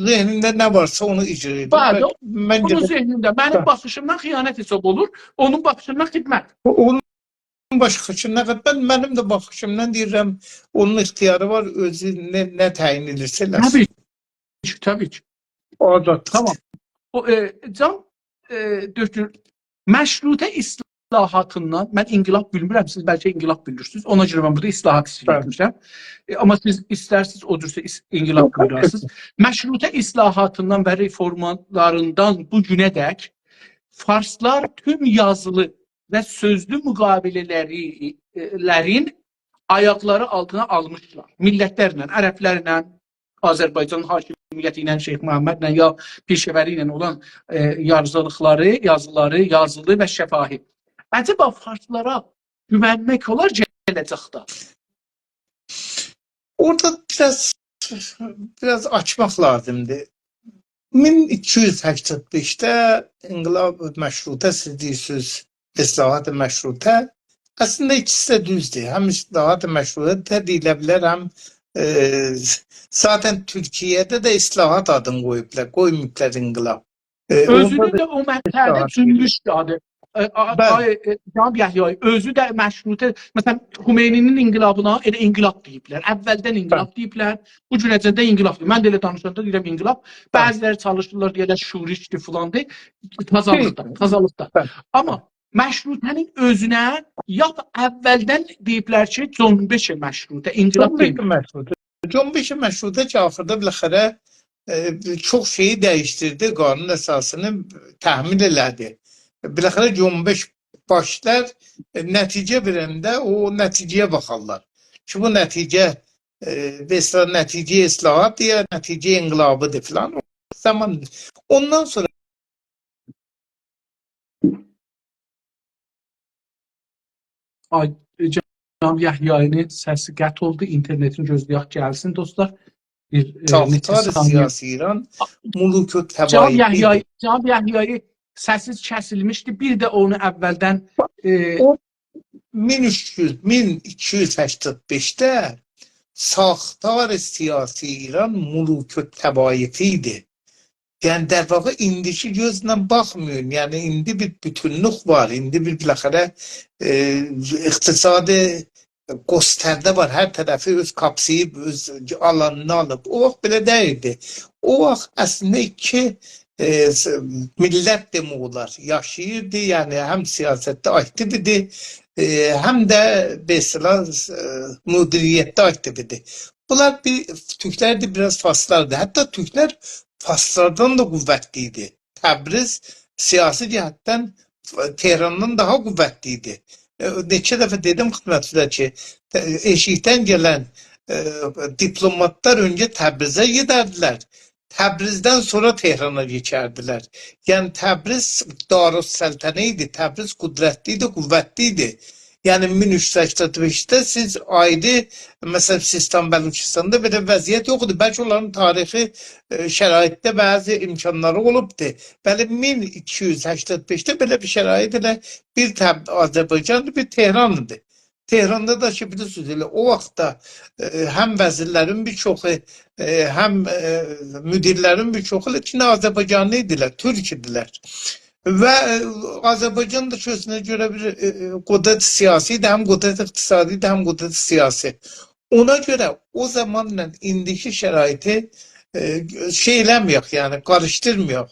ذهنینده نه وارسا، اونو اجرا ائدیر. بلی، بلی، او، منجه اونون ده ذهنینده. منیم، هه، باخیشیمدان خیانت حساب اولور، اونون باخیشیندان خدمت. او، اونون باخیشیندان خدمت، منیم ده باخیشیمدان دئییرم، اونون اختیاری وار، اؤزو نه، نه تعیین ائدیرسه ائله‌سین. طبیعی کی، طبیعی کی. آزاد. تامام. او، ائ، جان، ائ، دؤکتور، مشروطه اصلاحاتیندان، من انقلاب بیلمیرم، سیز بلکه انقلاب بیلیرسینیز، اونا گؤره من بورادا اصلاحات ایسته‌ییرم. بلی. ائ، آمما سیز ایسترسینیز، او جورسه ایس-، انقلاب، یوخ، بویورارسینیز. مشروطه اصلاحاتیندان و رفورملاریندان بو گونه دک فارسلار توم یازیلی و سؤزلو مقابله‌لری، ائ، لرین آیاقلاری آلتینا آلمیشلار. میللتلرله، عربلرله، آذربایجان حاکمیتی ایله، شیخ محمدله، یا پیشه‌وری ایله اولان، ائ، یازیلیقلاری، یازیلاری، یازیلی و شفاهی. عجبا فارسلارا گوونمک اولار گله‌جکده؟ اورادا بیر آز، بیر آز آچماق لازیمدیر. مین ایکی یوز سکسن بئشده انقلاب مشروطه، سیز دئییرسینیز، اصلاحات مشروطه. اصلینده ایکیسی ده دوزدور. هم اصلاحات مشروطه دئییله بیلر، هم، ائ، ذاتا تورکیه‌ده ده اصلاحات آدینی قویوبلار، قویماییبلار انقلاب. ائ، اوندا دا اؤزونو ده او مقطعده اصلاحات جنبش آدی. ائ، آ-، بلی. آی، ائ، جناب یحیایی، اؤزو ده مشروطه، مثلا، خمینی‌نین انقلابینا ائله انقلاب دئییبلر. اولدن انقلاب، بلی، دئییبلر، بو گونه‌جن ده انقلاب دئییر. من ده ائله دانیشاندا دئییرم انقلاب. بلی. بعضی‌لری چالیشیرلار، دئییرلر شورشدور فلان دئییر. تازالیقدا، بلی، تازالیقدا. بلی. آمما مشروطه‌نین اؤزونه لاپ اولدن دئییبلر کی، جنبش مشروطه، انقلاب دئییل. جنبش مشروطه. جنبش مشروطه کی، آخیردا بالاخره، ائ، چوخ شئیی دییشدیردی، قانون اساسینی تحمیل ائله‌دی. بالاخره جنبش باشلار، ائ، نتیجه وئرنده او نتیجه‌یه باخارلار. کی، بو نتیجه، ائ، مثلا، نتیجه اصلاحاتدیر، یا نتیجه انقلابیدیر فلان. او زامان، اوندان سونرا آی، جناب یحیایی‌نین سسی قطع اولدو. اینترنتین گؤزله‌یک گلسین، دوستلار. بیر، ائ، نئچه ساختار ثانیه. سیاسی ایران، ملوک و جناب طوایفی. یحیایی، جناب یحیایی، سسیز کسیلمیشدی. بیر ده اونو اولدن، ائ، او مین اوچ یوز، مین ایکی یوز سکسن بئشده ساختار سیاسی ایران ملوک و طوایفی ایدی. یعنی، در واقع، ایندیکی گؤزله باخمایین. یعنی، ایندی بیر بوتونلوک وار. ایندی بیر، بالاخره، ائ، اقتصاد گسترده وار. هر طرفی اؤز قاپساییب، اؤز آلانینا آلیب. او واخت بئله دئییلدی. او واخت اصلینده ایکی، ائ، س-، میللت دئمک اولار، یاشاییردی. یعنی، هم سیاستده آکتیو ایدی، ائ، هم ده، مثلا، ائ، مدیریتده آکتیو ایدی. بونلار بیر، تورکلر ده بیر آز فارسلاردی. حتی تورکلر فارسلاردان دا قوتلی ایدی. تبریز سیاسی جهتدن تهراندان داها قوتلی ایدی. ائ، نئچه دفعه دئدیم خدمتینیزه کی، ائ، ائشیکدن گلن، ائ، دیپلوماتلار اؤنجه تبریزه گئدردیلر. تبریزدن سونرا تهرانا کئچردیلر. یعنی، تبریز دارالسلطنه ایدی، تبریز قدرتلی ایدی، قوتلی ایدی. یعنی، مین اوچ یوز سکسن بئشده سیز آیری، مثلا، سیستان بلوچستاندا بئله وضعیت یوخ ایدی. بلکه اونلارین تاریخی، ائ، شرایطده بعضی امکانلاری اولوبدو. بلی، مین ایکی یوز سکسن بئشده بئله بیر شرایط ائله بیر تب-، آذربایجاندیر، بیر تهران ایدی. تهراندا دا کی، بیلیرسینیز، ائله او واختدا، ائ، هم وزیرلرین بیر چوخو، ائ، هم، ائ، مدیرلرین بیر چوخو ائله کی، آذربایجانلی ایدیلر، تورک ایدیلر. و، ائ، آذربایجان دا کی، اؤزونه گؤره بیر، ائ، ائ، قدرت سیاسی ایدی، هم قدرت اقتصادی ایدی، هم قدرت سیاسی. اونا گؤره او زامانلا ایندیکی شرایطی، ائ، شئی ائله‌مه‌یک، یعنی قاریشدیرمایاق.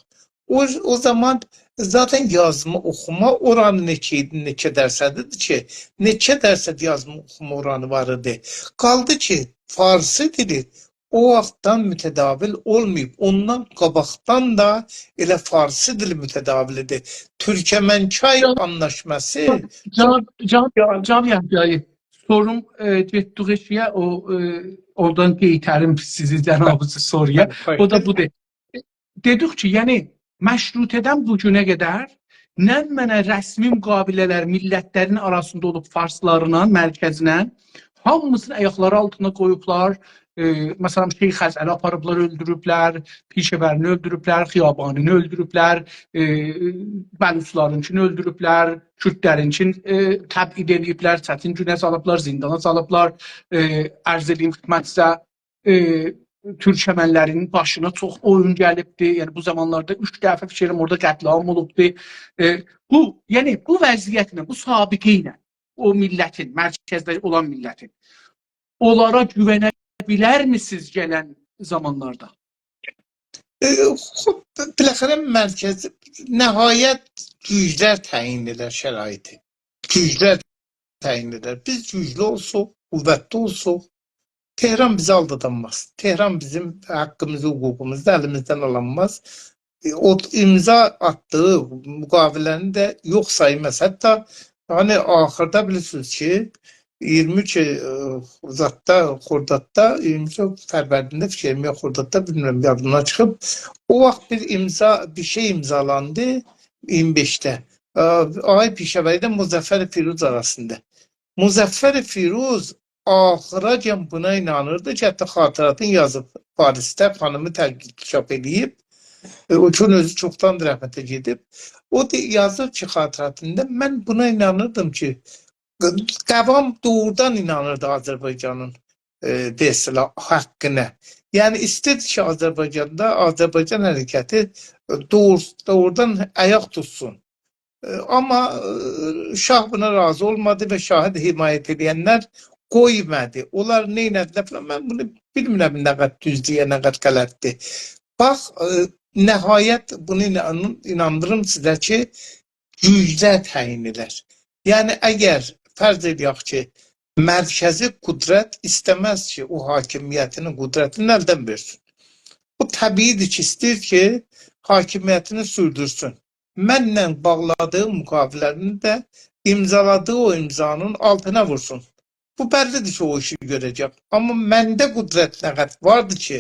او، او زامان ذاتاً یازما، اوخوما اورانی نئچه، نئچه درصدیدیر کی، نئچه درصد یازما، اوخوما اورانی وار ایدی. قالدی کی، فارسی دیلی او واختدان متداول اولماییب. اوندان قاباقدان دا ائله فارسی دیلی متداول ایدی. تورکمنچای آنلاشماسی جناب، جناب، جناب یحیایی، سوروم، ائ، گئتدیک ائشییه، او، ائ، اورادان قئیتریم سیزی، جنابینیزی سورویا. بلی، بویورون. او دا بودور. دئدیک کی، یعنی، مشروطه‌دن بو گونه قدر نمنه رسمی مقابله‌لر میللتلرین آراسیندا اولوب فارسلارلا، مرکزله، هامیسینی آیاقلاری آلتینا قویوبلار. ائ، مثلا، شیخ ازهری آپاریبلار، اؤلدوروبلر، پیشه‌ورینی اؤلدوروبلر، خیابانینی اؤلدوروبلر، ائ، بلوچلارینکینی اؤلدوروبلر، کوردلرینکین، ائ، تبعید ائله‌ییبلر، چتین گونه سالیبلار، زیندانا سالیبلار، ائ، عرض ائله‌ییم خدمتینیزه، ائ، تورکمنلرین باشینا چوخ اویون گلیبدی. یعنی، بو زامانلاردا اوچ دفعه، فیکر ائلیرم، اورادا قتل‌عام اولوبدو. ائ، بو، یعنی، بو وضعیتله، بو سابقه ایله او میللتین، مرکزده اولان میللتین، اونلارا گوونه بیلرمیسینیز گلن زامانلاردا؟ ائ، خوب، بالاخره مرکز، نهایت گوجلر تعیین ائدر شرایطی. گوجلر تعیین ائدر. بیز گوجلو اولساق، قوتلی اولساق، تهران بیزی آلدادانماز. تهران بیزیم حاققیمیزی، حقوقوموزو دا الیمیزدن آلانماز. ائ، او امضا آتدیغی مقاوله‌نی ده یوخ سایماز. حتی، یعنی، آخیردا بیلیرسینیز کی، اییرمی ایکی، ائ، زاددا، خرداددا، اییرمی ایکی فروردینده، فیکریم یوخ، خرداددا، بیلمیرم، یادیمدان چیخیب. او واخت بیر امضا، بیر شئی امضالاندی اییرمی بئشده. ائ، آقای پیشه‌وری ده مظفر فیروز آراسیندا. مظفر فیروز آخیراجان بونا اینانیردی کی، حتی خاطراتینی یازیب پاریسده، خانیمی تحقیق، چاپ ائله‌ییب. ائ، او کی، اؤزو چوخدان رحمته گئدیب. او دا یازیر کی، خاطراتیندا، «من بونا اینانیردیم کی، قوام دوغرودان اینانیردی آذربایجانین، ائ، به اصطلاح، حاققینا.» یعنی، ایسته‌ییردی کی، آذربایجاندا، آذربایجان حرکتی، ائ، دوغرو-، دوغرودان آیاق توتسون. ائ، آمما، ائ، شاه بونا راضی اولمادی و شاهی دا حمایت ائدنلر قویمادی. اونلار نئینه‌دیلر فلان، من بونو بیلمیرم نه قدر دوزدور، نه قدر غلطدیر. باخ، ائ، نهایت بونو اینانین، ایناندیریم سیزه کی، گوجلر تعیین ائدر. یعنی، اگر فرض ائله‌یک کی، مرکزی قدرت ایسته‌مز کی، او حاکمیتینی، قدرتینی الدن وئرسین. او طبیعی‌دیر کی، ایسته‌ییر کی، حاکمیتینی سوردورسون. منله باغلادیغی مقاوله‌نی ده امضالادیغی او امضانین آلتینا وورسون. بو بللی‌دیر کی، او ایشی گؤره‌جک. آمما منده قدرت نه قدر واردیر کی،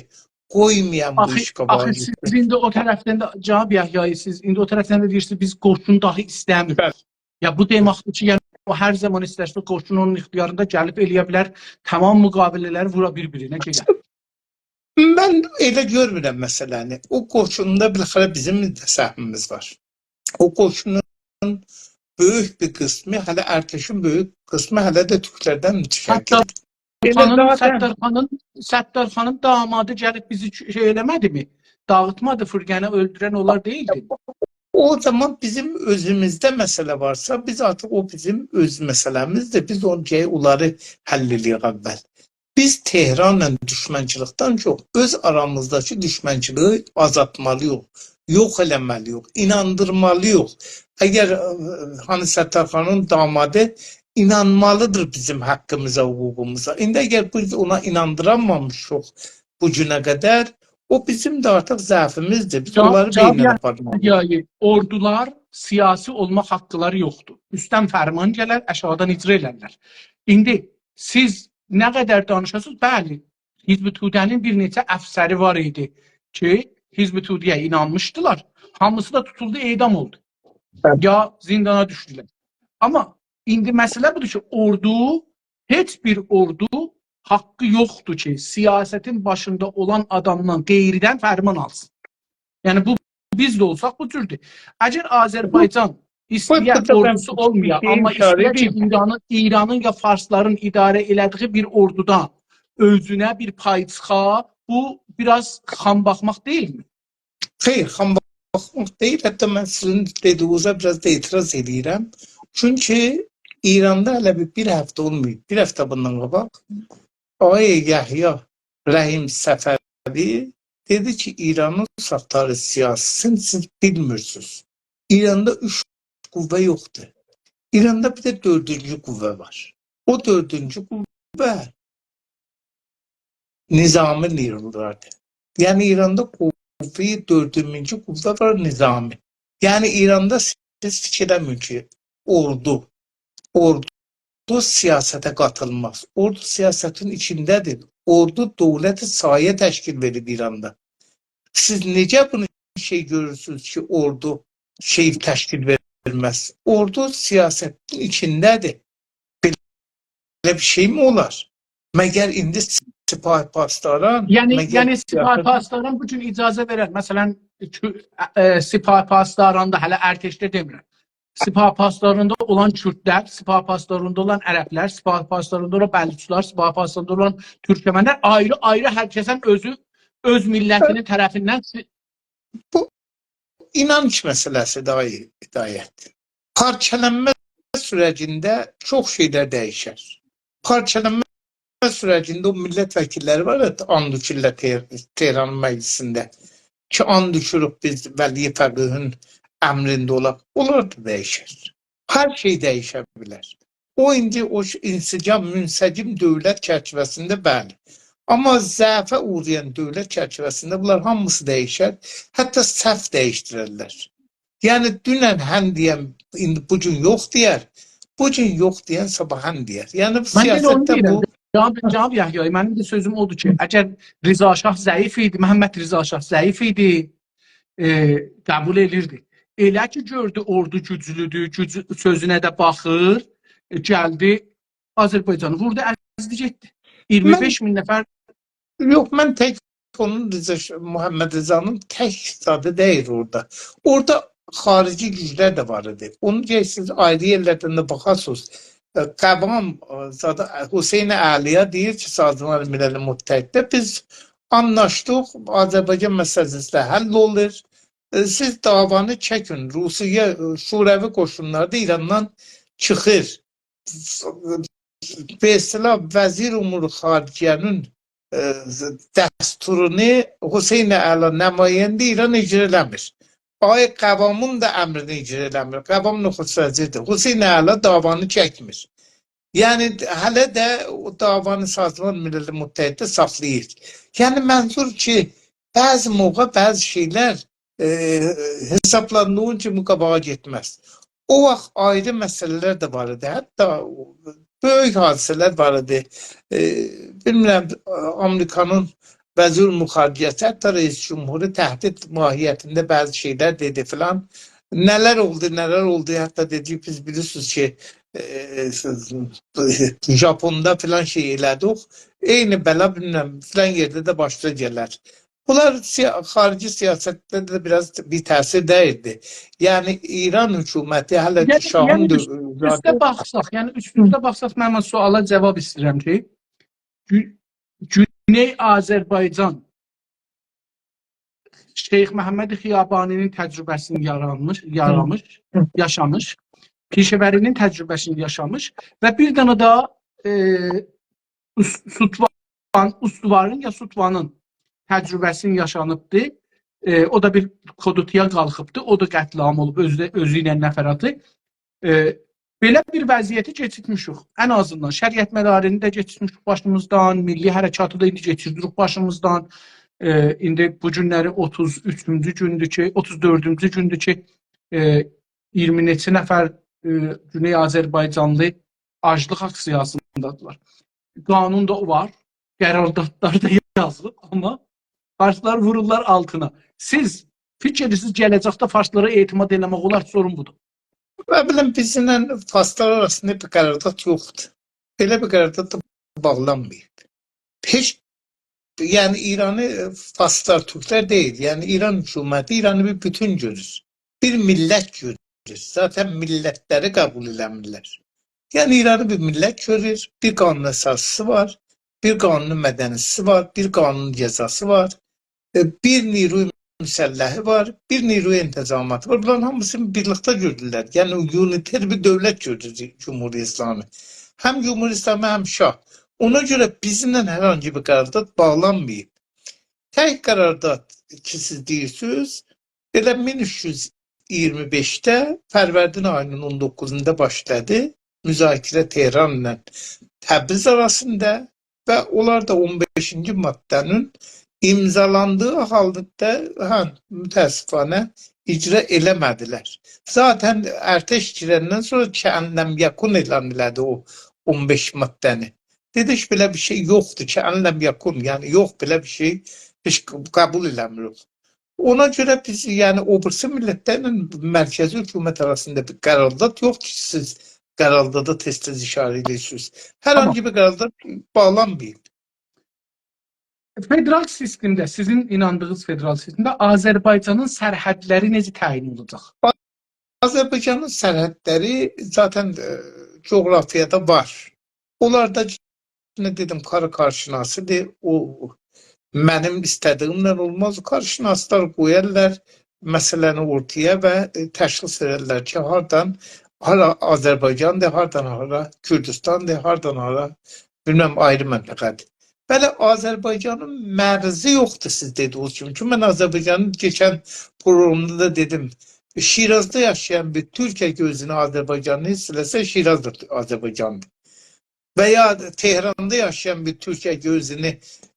قویمایام بو آخی، ایش قاباغا آخی سیز گئتسین. ایندی او طرفدن ده، جناب یحیایی، سیز ایندی او طرفدن ده دئییرسینیز، بیز قوشون داهی ایسته‌میریک. بلی. یا بو دئمکدیر کی، یعنی، او هر زامان ایسته‌سه قوشون اونون اختیاریندا گلیب ائله‌یه بیلر، تمام مقاوله‌لری وورا بیر-بیرینه گئدر. من ائله گؤرمورم مسئله‌نی. او قوشوندا بالاخره بیزیم ده سهمیمیز وار. او قوشونون بؤیوک بیر قیسمی، هله ارتشین بؤیوک قیسمی هله ده تورکلردن متشکلدیر. حتی ائله خانین، ستارخانین، ستارخانین دامادی گلیب بیزی چ-، شئی ائله‌مه‌دیمی؟ داغیتمادی، فرقه‌نی اؤلدورن اونلار دئییلدی. او زامان بیزیم اؤزوموزده مسئله وارسا، بیز آرتیق، او بیزیم اؤز مسئله‌میزدیر. بیز اونو گرک اونلاری حل ائله‌یک اول. بیز تهرانلا دوشمنچیلیکدن چوخ اؤز آرامیزداکی دوشمنچیلیگی آزالتمالی‌ییق، یوخ ائله‌مه‌لی‌ییک، ایناندیرمالی‌ییق. اگر، ائ، هانی ستارخانین دامادی اینانمالی‌دیر بیزیم حاققیمیزا، حقوقوموزا. ایندی اگر بیز اونا ایناندیرانمامیشیق بو گونه قدر، او بیزیم ده آرتیق ضعفیمیزدیر. بیز جناب، اونلاری جناب بئینینن آپارمالی‌ییق. یحیایی، اوردولار سیاسی اولماق حاقلاری یوخدور. اوستدن فرمان گلر، آشاغیدان اجرا ائلرلر. ایندی سیز نه قدر دانیشاسینیز، بلی، حزب توده‌نین بیر نئچه افسری وار ایدی کی، حزب توده‌یه اینانمیشدیلار. هامیسی دا توتولدو، اعدام اولدو. بلی. یا زیندانا دوشدولر. آمما ایندی مسئله بودور کی، اوردو، هئچ بیر اوردو حاققی یوخدور کی، سیاستین باشیندا اولان آدامدان، غیریدن فرمان آلسین. یعنی، بو، بیز ده اولساق بو جوردور. اگر آذربایجان ایسته‌یه اوردوسو اولمایا، آمما ایسته‌یه کی، ایرانین، ایرانین یا فارسلارین اداره ائله‌دیگی بیر اوردودان اؤزونه بیر پای چیخا، بو بیر آز خام باخماق دئییلمی؟ خیر، خام باخماق دئییل. حتی من سیزین دئدیگینیزه بیر آز دا اعتراض ائدیرم. چونکی ایراندا هله بیر، بیر هفته اولماییب، بیر هفته بوندان قاباق آقای یحیی رحیم صفوی دئدی کی، ایرانین ساختار سیاسی‌سینی سیز بیلمیرسینیز. ایراندا اوچ قوه یوخدور. ایراندا بیر ده دؤردونجو قوه وار. او دؤردونجو قوه نظامی نیرولاردیر. یعنی ایراندا قوه، دؤردونجو قوه وار، نظامی. یعنی ایراندا سیز فیکیر ائله‌مه‌یین کی، اوردو، اوردو سیاسته قاتیلماز. اوردو سیاستین ایچینده‌دیر. اوردو دولت سایه تشکیل وئریر ایراندا. سیز نئجه بونو شئی گؤرورسونوز کی، اوردو شئی تشکیل وئرمز؟ اوردو سیاستین ایچینده‌دیر. بئله بیر شئی می اولار؟ مگر ایندی سپاه پاسداران، یعنی، مگر یعنی سپاه سیاست پاسداران بو گون اجازه وئرر؟ مثلا، تو-، ائ، سپاه پاسداراندا، هله ارتشده دئمیرم. سپاه پاسداراندا اولان کوردلر، سپاه پاسداراندا اولان عربلر، سپاه پاسداراندا اولان بلوچلار، سپاه پاسداراندا اولان تورکمنلر آیری-آیری هر کسین اؤزو، اؤز میللتینین طرفیندن سی- بو اینانج مسئله‌سیدیر، آقای هدایت. پارچالانما سورجینده چوخ شئیلر دییشر. پارچالانما سورجینده او میللت وکیللری وار یا، آند ایچیرلر تهر-، تهرانین مجلسینده کی، آند ایچیریک بیز ولی فقیهین امرینده اولاق. اونلار دا دییشر. هر شئی دییشه بیلر. او ایندی او ش-، انسجام، منسجم دولت چرچیوه‌سینده، بلی. آمما ضعفه اوغرایان دولت چرچیوه‌سینده بونلار هامیسی دییشر. حتی صف دییشدیررلر. یعنی، دونن هن دئین، ایندی بو گون یوخ دئیر. بو گون یوخ دئین، صاباح هن دئیر. یعنی، بو من یئنه اونو سیاستده دئییرم. بو جناب، جناب یحیی، منیم ده سؤزوم اودور کی، اگر رضا شاه ضعیف ایدی، محمد رضا شاه ضعیف ایدی، ائ، قبول ائلیردی. ائله کی گؤردو اوردو گوجلودور، گوج-، سؤزونه ده باخیر، ائ، گلدی آذربایجانی ووردو، ازدی گئتدی. من ایگیرمی بئش مین نفر یوخ، من تک اونون رضا ش-، محمد رضانین تک زادی دئییل اورادا. اورادا خارجی گوجلر ده وار ایدی. اونو گرک سیز آیری یئرلردن ده باخاسینیز. ائ، قوام، ائ، زادی، حسین اعلیا دئییر کی، سازمان ملل متحدده بیز آنلاشدیق، آذربایجان مسئله‌سی ده حل اولور. ائ، سیز دعوانی چکین. روسیه، ائ، شوروی قوشونلاری دا ایراندان چیخیر. به اصطلاح وزیر امور خارجه‌نین، ائ، دستورونو حسین اعلا نماینده ایران اجرا ائله‌میر. آقای قوامین دا امرینی اجرا ائله‌میر. قوام نخست وزیردیر. حسین اعلا دعوانی چکمیر. یعنی، هله ده او دعوانی سازمان ملل متحدده ساخلاییر. یعنی، منظور کی، بعضی موقع بعضی شئیلر، ائ، حسابلاندیغین کیمی قاباغا گئتمز. او واخت آیری مسئله‌لر ده وار ایدی. حتی بؤیوک حادثه‌لر وار ایدی. ائ، بیلمیرم، آمریکانین وزیر امور خارجه‌سی، حتی رئیس جمهورو تهدید ماهیتینده بعضی شئیلر دئدی فلان. نه‌لر اولدو، نه‌لر اولدو. حتی دئدی، بیز بیلیرسینیز کی، ائ، ژاپوندا فلان شئی ائله‌دیک. عینی بلا، بیلمیرم، فلان یئرده ده باشینا گلر. بونلار سیا-، خارجی سیاستده ده بیر آز بیر تأثیر دئییردی. یعنی، ایران حکومتی هله کی یعنی، شاهین یعنی دؤ-، اوست-، اوسته زادی باخساق، یعنی اوست-اوسته باخساق، من او سؤالا جواب ایسته‌ییرم کی، گو-، گونئی آذربایجان شیخ محمد خیابانی‌نین تجربه‌سینی یارانمیش، یارامیش، یاشامیش، پیشه‌وری‌نین تجربه‌سینی یاشامیش و بیر دنه ده، ائ، اوس-، سوتوان، اوستوارین یا سوتوانین تجربه‌سینی یاشانیبدی. ائ، او دا بیر کودتایا قالخیبدی، او دا قتل‌عام اولوب، اؤزو ده، اؤزو ایله نفراتی. ائ، بئله بیر وضعیتی کئچیرتمیشیک. ان آزیندان شریعتمدارینی ده کئچیرتمیشیک باشیمیزدان، میللی حرکاتی دا ایندی کئچیردیریک باشیمیزدان. ائ، ایندی بو گونلری اوتوز اوچونجو گوندور کی، اوتوز دؤردونجو گوندور کی، ائ، ایگیرمی نئچه نفر، ائ، گونئی آذربایجانلی آجلیق آکسیاسیندادیرلار. قانون دا وار، قراردادلار دا یازیلیب، آمما فارسلار وورورلار آلتینا. سیز فیکیر ائدیرسینیز، گله‌جکده فارسلارا اعتماد ائله‌مک اولار؟ سورون بودور. نه بیلیم، بیزیمله فارسلار آراسیندا بیر قرارداد یوخدور. بئله بیر قرارداد دا باغلانماییب. هئچ، یعنی ایرانی، ائ، فارسلار، تورکلر دئییل. یعنی ایران حکومتی ایرانی بیر بوتون گؤرور. بیر میللت گؤرور. ذاتاً میللت‌لری قبول ائله‌میرلر. یعنی ایرانی بیر میللت گؤرور، بیر قانون اساسی‌سی وار، بیر قانون مدنی‌سی وار، بیر قانون جزاسی وار، ائ، بیر نیروی مسلحی وار، بیر نیروی انتظامی‌سی وار. بونلارین هامیسینی بیرلیکده گؤرورلر. یعنی اونیتر بیر دؤولت گؤرور جمهوری اسلامی. هم جمهوری اسلامی، هم شاه. اونا گؤره بیزیمله هر هانسی بیر قرارداد باغلانماییب. تک قرارداد کی سیز دئییرسینیز، ائله مین اوچ یوز اییرمی بئشده فروردین آیی‌نین اون دوققوزوندا باشلادی مذاکره تهرانلا تبریز آراسیندا و اونلار دا اون بئشینجی ماده‌نین امضالاندیغی حالدا، هه، متأسفانه اجرا ائله‌مه‌دیلر. ذاتاً ارتش گیرندن سونرا کأن لم یکن اعلان ائله‌دی او اون بئش ماده‌نی. دئدی کی، بئله بیر شئی یوخدور، کأن لم یکن، یعنی یوخ، بئله بیر شئی هئچ قبول ائله‌میریک. اونا گؤره بیز، یعنی، او بیریسی میللت‌لرله مرکزی حکومت آراسیندا بیر قرارداد یوخدور کی، سیز قراردادا تئز-تئز اشاره ائدیرسینیز. هر هانسی بیر قرارداد باغلانماییب. فدرال سیستمده، سیزین ایناندیغینیز فدرال سیستمده آذربایجانین سرحدلری نئجه تعیین اولاجاق؟ آذربایجانین سرحدلری ذاتاً، ائ، جغرافیادا وار. اونلار دا، نه دئدیم، کار-، کارشناسی‌دیر. او منیم ایسته‌دیییمله اولماز. کارشناسلار قویارلار مسئله‌نی اورتایا و، ائ، تشخیص وئررلر کی، هاردان هارا آذربایجاندیر، هاردان هارا کوردوستاندیر، هاردان هارا، بیلمم، آیری منطقه‌دیر. بلی، آذربایجانین مرزی یوخدور، سیز دئدیگینیز کیمی. چونکی من آذربایجانین کئچن پروگرامدا دا دئدیم، شیرازدا یاشایان بیر تورک اگر اؤزونو آذربایجانلی حیس ائله‌سه، شیراز دا آذربایجاندیر. و یا تهراندا یاشایان بیر تورک اگر اؤزونو،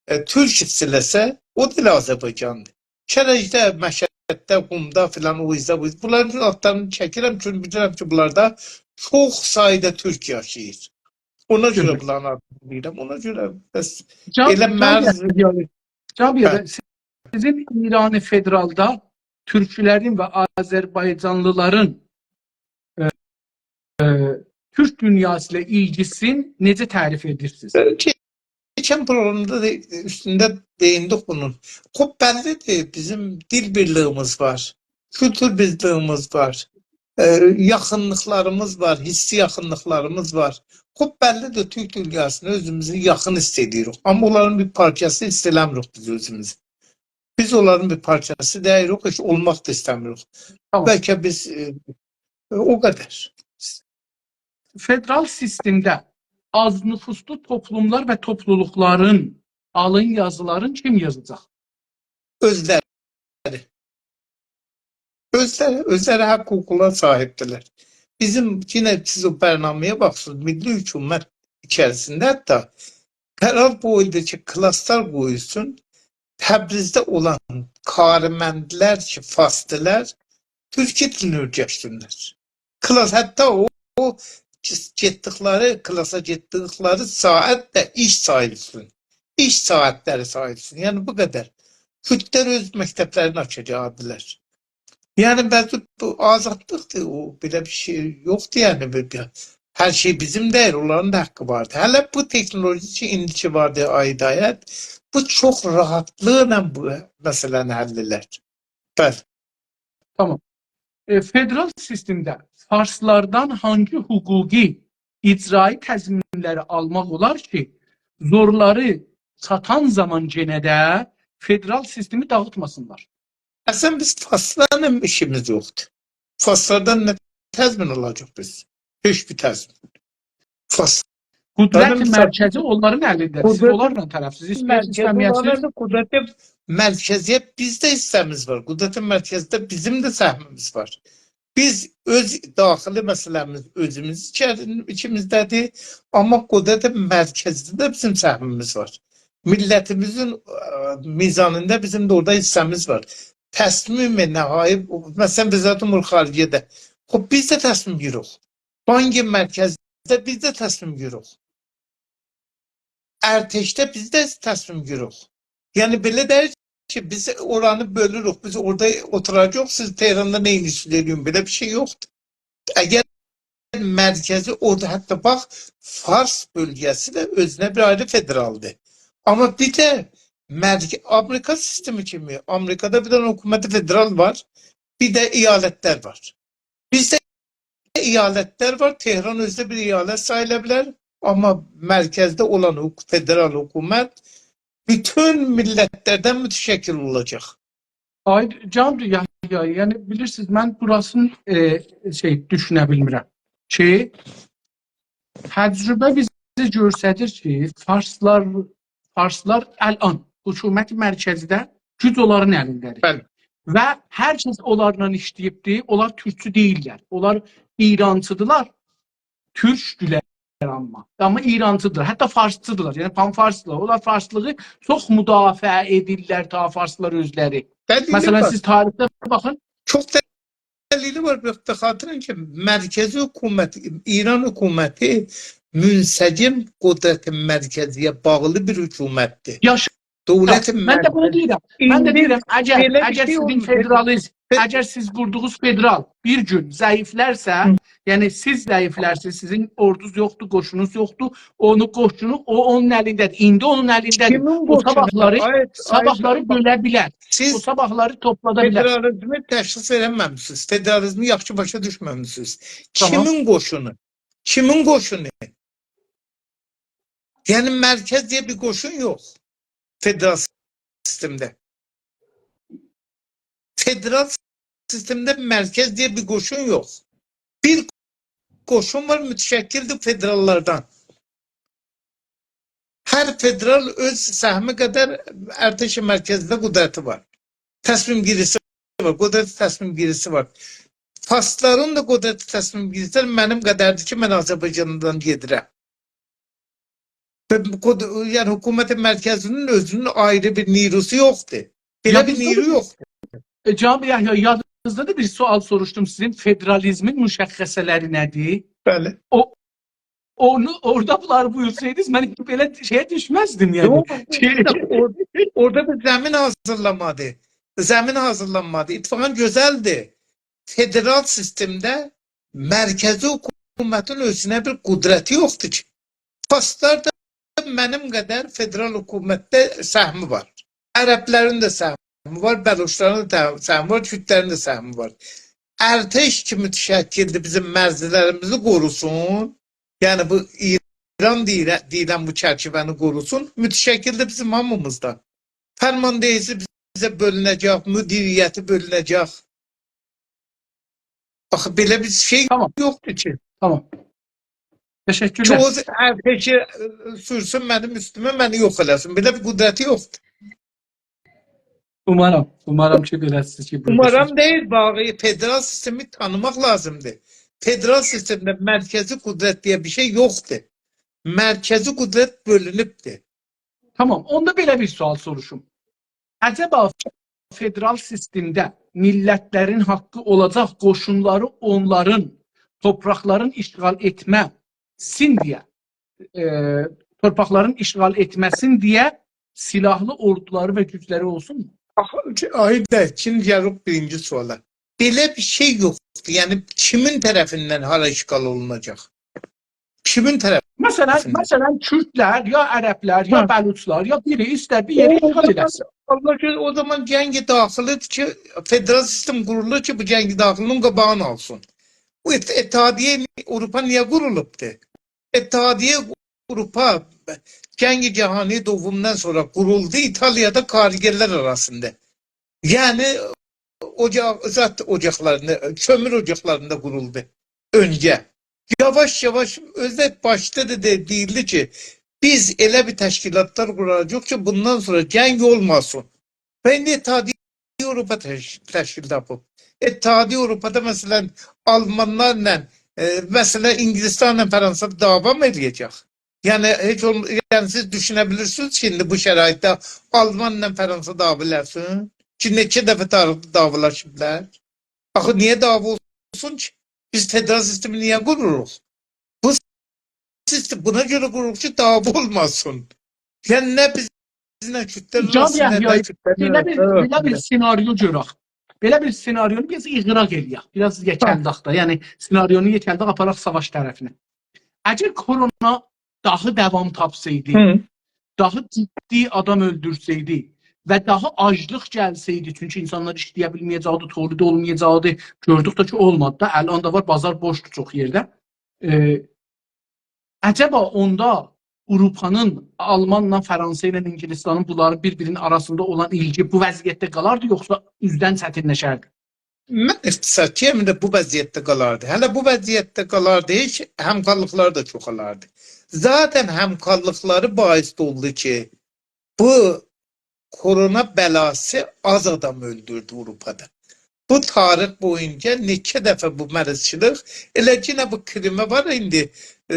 ائ، تورک حیس ائله‌سه، او دا ائله آذربایجاندیر. کرجده، مشهدده، قمدا فلان، او حیزده، بو حیزده. بونلارین آدلارینی چکیرم، چونکی بیلیرم کی، بونلاردا چوخ سایدا تورک یاشاییر. اونا گؤره بونلارین آدینی دئییرم. اونا گؤره بس ائله مرز جناب، جناب، سیزین ایران فدرالدا تورکلرین و آذربایجانلیلارین، ائ، ائ، تورک دونیاسی ایله ایلگیسینی نئجه تعریف ائدیرسینیز؟ ائ، کئ-، کئچن پروگرامدا دا اوستونده دئییندیک بونون. خوب، بللی‌دیر، بیزیم دیل بیرلیگیمیز وار، کولتور بیرلیگیمیز وار، ائ، یاخینلیقلاریمیز وار، حسی یاخینلیقلاریمیز وار. خوب، بللی‌دیر، تورک دونیاسینا اؤزوموزو یاخین حیس ائدیریک. آمما اونلارین بیر پارچاسی حیس ائله‌میریک بیز اؤزوموزو. بیز اونلارین بیر پارچاسی دئییلیک، هئچ اولماق دا ایسته‌میریک. بلکه بیز، ائ، او قدر. فدرال سیستمده آز نفوسلو توپلوملار و توپلولوقلارین آلین یازیلارین کیم یازاجاق؟ اؤزلری. اؤزلری، اؤزلری حق حقوقلارا صاحیبدیرلر. بیزیم، یئنه سیز او برنامه‌یه باخسینیز، میللی حکومت ایچریسینده حتی قرار بو ایدی کی، کلاسلار قویولسون، تبریزده اولان کارمندلر کی، فارسدیلار، تورکی دیلینی اؤیرشسینلر. کلاس، حتی او، او گئتدیکلری، کلاسا گئتدیکلری ساعت ده ایش ساییلسین. ایش ساعتلری ساییلسین. یعنی بو قدر. کوردلر اؤز مکتبلرینی آچاجاقدیلار. یعنی بعضی بو آزادلیقدیر، او بئله بیر شئی یوخدور، یعنی بیر، بیر، هر شئی بیزیم دئییل، اونلارین دا حقی واردیر. هله بو تکنولوژی کی، ایندی کی واردی، آقای هدایت، بو چوخ راحاتلیقلا بو مسئله‌نی حل ائلر. بلی. تامام. ائ، فدرال سیستمده فارسلاردان هانگی حقوقی، اجرایی تضمینلری آلماق اولار کی، زورلاری چاتان زامان یئنه ده فدرال سیستمی داغیتماسینلار؟ اصلاً بیز فارسلارلا ایشیمیز یوخدور. فارسلاردان نه تضمین آلاجاق بیز؟ هئچ بیر تضمین. فارس-، قدرت یعنی، مثال، مرکزی اونلارین الینده‌دیر. سیز قدرت اونلارلا طرفسیز. ایسته‌ییرسینیز، مرکزی ایسته‌مه‌یه‌سینیز. اولاندا قدرت مرکزی‌یه بیز ده حیصه‌میز وار. قدرت مرکزده بیزیم ده سهمیمیز وار. بیز اؤز داخلی مسئله‌میز اؤزوموز ایچری-، ایچیمیزده‌دیر. آمما قدرت مرکزده ده بیزیم سهمیمیز وار. میللتیمیزین، ائ، میزانیندا بیزیم ده اورادا حیصه‌میز وار. تصمیم نهایی، مثلاً، وزارت امور خارجه‌ده. خوب، بیز ده تصمیم گیروخ. بانک مرکزده بیز ده تصمیم گیروخ. ارتشده بیز ده تصمیم گیروخ. یعنی، بئله دئییل کی، بیز اورانی بؤلوروک، بیز اورادا اوتوراجاغیق، سیز تهراندا نه ائدیرسینیز ائله‌یین. بئله بیر شئی یوخدور. اگر مرکزی اورادا، حتی باخ، فارس بؤلگه‌سی ده اؤزونه بیر آیری فدرالدیر. آمما بیر ده مرک-، آمریکا سیستمی کیمی، آمریکادا بیر دنه حکومت فدرال وار، بیر ده ایالتلر وار. بیزده ایالتلر وار، تهران اؤزو ده بیر ایالت ساییلا بیلر، آمما مرکزده اولان حک-، فدرال حکومت بوتون میللتلردن متشکل اولاجاق. آی جان، یحیی، یعنی بیلیرسینیز، من بوراسینی، ائ، شئی، دوشونه بیلمیرم کی، تجربه بیزه گؤستریر کی، فارسلار، فارسلار الان حکومت مرکزیده گوج اونلارین الینده‌دیر. بلی. و هر کس اونلارلا ایشله‌ییبدیر، اونلار تورکچو دئییللر، اونلار ایرانچیدیرلار، تورکدولر آمما. آمما ایرانچیدیرلار، حتی فارسچیدیرلار، یعنی پان‌فارسدیرلار. اونلار فارسلیغی چوخ مدافعه ائدیرلر تا فارسلار اؤزلری. دلیلی مثلا وار. سیز تاریخده باخین. چوخ دلیلی وار، به خاطر اینکه مرکزی حکومت، ایران حکومتی منسجم قدرت مرکزی‌یه باغلی بیر حکومتدیر. یاشا، دولت من ده بونو مرکزی. دئییرم. من ده ایندی دئییرم، اگر، بئله بیر اگر شئی سیزین اولمور. فدرالیزم، فد- اگر سیز قوردوغونوز فدرال بیر گون ضعیفلرسه، هی. یعنی سیز ضعیفلرسینیز، سیزین اوردونوز یوخدور، قوشونونوز یوخدور، اونو قوشونو، او اونون الینده‌دیر. ایندی اونون الینده‌دیر. کیمین او قوشونو؟ صاباحلاری، آی، آی، صاباحلاری بؤله بیلر. او سیز صاباحلاری توپلادا بیلر. فدرالیزمی تشخیص ائله‌مه‌میسینیز. فدرالیزمی یاخشی باشا دوشمه‌میسینیز. تامام. کیمین قوشونو؟ کیمین قوشونو؟ یعنی مرکز دئیه بیر قوشون یوخ فدرال سیستمده. فدرال سیستمده مرکز دئیه بیر قوشون یوخ. بیر قوشون وار، متشکلدیر فدراللاردان. هر فدرال اؤز سهمی قدر ارتش مرکزده قدرتی وار. تصمیم‌گیری‌سی وار، قدرت تصمیم‌گیری‌سی وار. فارسلارین دا قدرت تصمیم‌گیری‌سی منیم قدردیر کی، من آذربایجاندان گئدیرم. و بو قد-، یعنی حکومت مرکزی‌نین اؤزونون آیری بیر نیروسو یوخدور. بئله بیر یادینیزدا نیرو بیر، یوخدور. ائ، جناب یحیی، یادینیزدادیر، بیر سؤال سوروشدوم سیزین، فدرالیزمین مشخصه‌لری نه‌دیر؟ بلی. او، اونو اورادا بونلاری بویورسایدینیز، من بئله شئیه دوشمزدیم، یعنی. یوخ، یوخ، اورادا، اورادا بیر زمین حاضیرلانمادی. زمین حاضیرلانمادی. اتفاقا گؤزلدیر. فدرال سیستمده مرکزی حکومتین اؤزونه بیر قدرتی یوخدور کی. فارسلار دا منیم قدر فدرال حکومتده سهمی وار. عربلرین ده سهمی وار، بلوچلارین دا سهمی وار، کوردلرین ده سهمی وار. ارتش کی متشکلدیر، بیزیم مرزلریمیزی قوروسون، یعنی بو ایران دئییله-، دئییلن بو چرچیوه‌نی قوروسون، متشکلدیر بیزیم هامیمیزدان. فرماندهی‌سی بیزه بؤلونه‌جک، مدیریتی بؤلونه‌جک. آخی بئله بیر شئی، تامام، یوخدور کی. تامام. کی تشکرلر. او ارتشی، ائ، سورسون منیم اوستومه، منی یوخ ائله‌سین. بئله بیر قدرتی یوخدور. اومارام، اومارام کی، بئله‌سی کی، بورادا اومارام دئییل، باغی فدرال سیستمی تانیماق لازیمدیر. فدرال سیستمده مرکزی قدرت دئیه بیر شئی یوخدور. مرکزی قدرت بؤلونوبدور. تامام، اوندا بئله بیر سؤال سوروشوم. عجبا فدرال سیستمده میللتلرین حاققی اولاجاق قوشونلاری اونلارین توپراقلارین اشغال ائتمه‌سین دئیه، ائ، توپراقلارین اشغال ائتمه‌سین دئیه سیلاحلی اوردولاری و گوجلری اولسون؟ آخی، آی دا، ایکینجی گلیریک بیرینجی سؤالا. بئله بیر شئی یوخدور. یعنی کیمین طرفیندن هارا اشغال اولوناجاق؟ کیمین طرفیندن؟ مثلا، مثلا کوردلر، یا عربلر، یا، هه، بلوچلار، یا بیری ایستر بیر یئری اشغال ائله‌سین. الله گؤز-، او زامان جنگ داخلی‌دیر کی، فدرال سیستم قورولور کی، بو جنگ داخلی‌نین قاباغینی آلسین. بو ات-، اتحادیه اروپا نییه قورولوبدور؟ اتحادیه اروپا جنگ جهانی دومدان سونرا قورولدو، ایتالیادا کارگرلر آراسیندا. یعنی اوجاق، زات اوجاقلاریندا، کؤمور اوجاقلاریندا قورولدو اؤنجه. یاواش-یاواش، اؤزو ده باشدا دا دئ-، دئییلدی کی، بیز ائله بیر تشکیلاتلار قوراجاغیق کی، بوندان سونرا جنگ اولماسین. و ایندی اتحادیه اروپا تش-، تشکیل تاپیب. اتحادیه اروپادا، مثلا، آلمانلارلا، ائ، مثلا، اینگیلیسلرله فرانسه دعوا می ائله‌یه‌جک؟ یعنی، هئچ اول-، یعنی، سیز دوشونه بیلیرسینیز کی، ایندی بو شرایطده آلمانلا فرانسه دعوا ائله‌سین؟ کی، نئچه دفعه تاریخدا دعوالاشیبلار؟ آخی نییه دعوا اولسون کی؟ بیز فدرال سیستمی نییه قوروروق؟ بو سیستم بونا گؤره قوروروق کی، دعوا اولماسین. یعنی نه بیزله کوردلر آراسیندا، نه کوردلر، بیر، بیر، بیر سناریو گؤرک. بئله بیر سناریونو بیر آز اغراق ائله‌یک، بیر آز یئکلدک دا. یعنی سناریونو یئکلدک، آپاراق ساواش طرفینه. اگر کرونا داها داوام تاپسایدی، هی، داها جدی آدام اؤلدورسه‌یدی، و داها آجلیق گلسه‌یدی، چونکی اینسانلار ایشله‌یه بیلمه‌یه‌جکدی، تولید اولمایاجاقدی. گؤردوک ده کی، اولمادی دا. الان دا وار، بازار بوشدور چوخ یئرده. ائ، عجبا اوندا آوروپانین، آلمانلا، فرانسه ایله اینگیلیستانین، بونلارین بیر-بیرینین آراسیندا اولان ایلگی بو وضعیتده قالاردی، یوخسا اوزدن چتینلشردی؟ من اقتصادچی‌یام، ایندی بو وضعیتده قالاردی. هله بو وضعیتده قالاردی، هئچ همکارلیقلار دا چوخالاردی. ذاتاً همکارلیقلاری باعث اولدو کی، بو کرونا بلاسی آز آدام اؤلدوردو آوروپادا. بو تاریخ بویونجا نئچه دفعه بو مریضچیلیک، ائله کی، یئنه بو کریمه وار ایندی، ائ،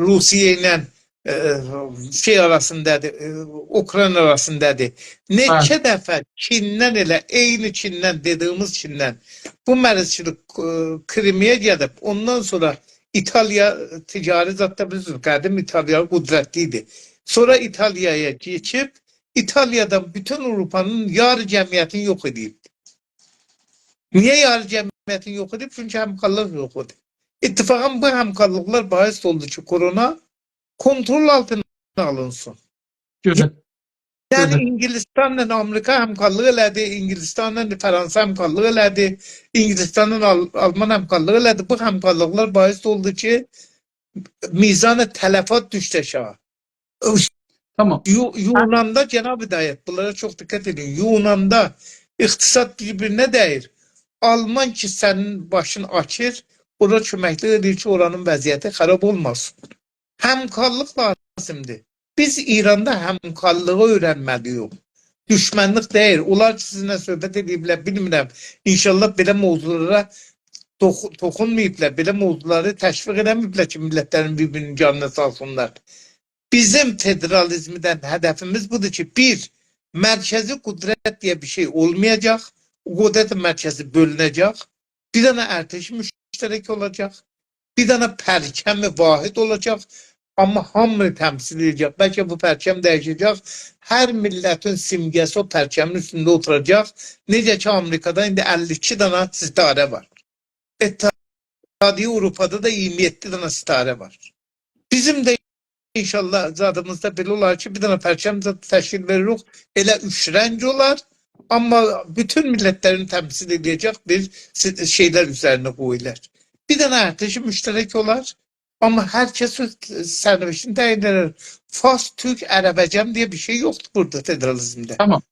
روسیه ایله، ائ، شئی آراسیندادیر، ائ، اوکراین آراسیندادیر. نئچه، هه، دفعه چیندن، ائله عینی چیندن، دئدیییمیز چیندن بو مریضچیلیک، ائ، کریمه‌یه گلیب، اوندان سونرا ایتالیا، تجاری زاددا بیلیرسینیز، قدیم ایتالیا قدرتلی ایدی. سونرا ایتالیایا کئچیب، ایتالیادان بوتون آوروپانین یاری جمعیتینی یوخ ائدیبدی. نییه یاری جمعیتینی یوخ ائدیب؟ چونکی همکارلیق یوخ ایدی. اتفاقاً بو همکارلیقلار باعث اولدو کی، کرونا کنترل آلتینا آلینسین. گؤزل. یعنی، گؤزل. اینگیلیستانلا آمریکا همکارلیق ائله‌دی، اینگیلیستانلا فرانسه همکارلیق ائله‌دی، اینگیلیستانلا آل-، آلمان همکارلیق ائله‌دی. بو همکارلیقلار باعث اولدو کی، میزان تلفات دوشدو آشاغی. تامام. یو-، یوناندا، جناب هدایت، بونلارا چوخ دقت ائدین. یوناندا اقتصاد بیر-بیرینه دَییر. آلمان کی، سنین باشین آچیر، اورا کؤمکلیک ائدیر کی، اورانین وضعیتی خراب اولماسین. همکارلیق لازیمدیر. بیز ایراندا همکارلیغی اؤیرنمه‌لی‌ییک. دوشمنلیک دئییل. اونلار کی، سیزینله صحبت ائدیبلر، بیلمیرم. انشاءالله بئله موضوعلارا توخ-، توخونماییبلار، بئله موضوعلاری تشویق ائله‌مه‌ییبلر کی، میللتلرین بیر-بیرینین جانینا سالسینلار. بیزیم فدرالیزمدن هدفیمیز بودور کی، بیر، مرکزی قدرت دئیه بیر شئی اولمایاجاق، او قدرت مرکزی بؤلونه‌جک، بیر دنه ارتش مشترک اولاجاق، بیر دنه پرچم واحد اولاجاق، آمما هامینی تمثیل ائده‌جک. بلکه بو پرچم دییشه‌جک، هر میللتین سیمگه‌سی او پرچمین اوستونده اوتوراجاق. نئجه کی، آمریکادا ایندی اللی ایکی دنه ستاره وار. اتحادیه آوروپادا دا اییرمی یئددی دنه ستاره وار. بیزیم ده انشاءالله زادیمیزدا بئله اولار کی، بیر دنه پرچم زاد تشکیل وئریریک، ائله اوچ رنگ اولار، آمما بوتون میللتلرین تمثیل ائده‌جک بیر س-، شئیلر اوزرینه قویولار. بیر دنه ارتش مشترک اولار، آمما هر کس اؤز سرنوشتینی تعیین ائدر. فارس، تورک، عربجم دئیه بیر شئی یوخدور بورادا فدرالیزمده. تامام.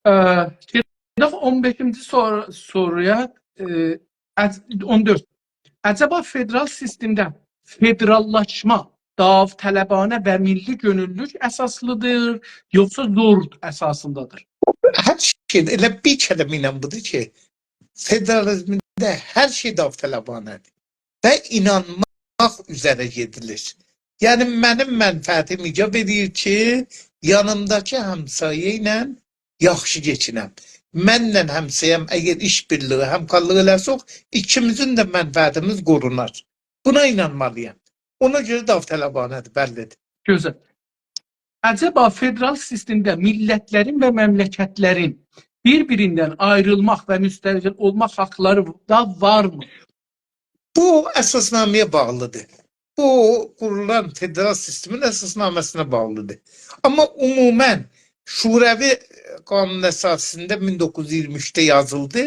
اه، گئدک اون بئشینجی سور-، سورویا، اه، عج-، اون دؤرد. عجبا فدرال سیستمده فدراللاشما داوطلبانه و میللی گؤنوللولوک اساسلیدیر، یوخسا زور اساسیندادیر؟ هر شئی، ائله بیر کلمه ایله بودور کی، فدرالیزمده هر شئی داوطلبانه‌دیر و اینانماق اوزره گئدیلیر. یعنی، منیم منفعتیم ایجاب ائدیر کی، یانیمداکی همسایه ایله یاخشی کئچینم. منله همسایه‌م اگر ایش‌بیرلیگی، همکارلیق ائله‌سک، ایکیمیزین ده منفعتیمیز قورونار. بونا اینانمالی‌یام. اونا گؤره داوطلبانه‌دیر، بللی‌دیر. گؤزل. عجبا فدرال سیستمده میللتلرین و مملکتلرین بیر-بیریندن آیریلماق و مستقل اولماق حاقلاری دا وارمی؟ بو اساسنامه‌یه باغلی‌دیر. بو قورولان فدرال سیستمین اساسنامه‌سینه باغلی‌دیر. آمما عموماً شوروی قانون اساسی‌سینده مین دوققوز یوز اییرمی اوچده یازیلدی.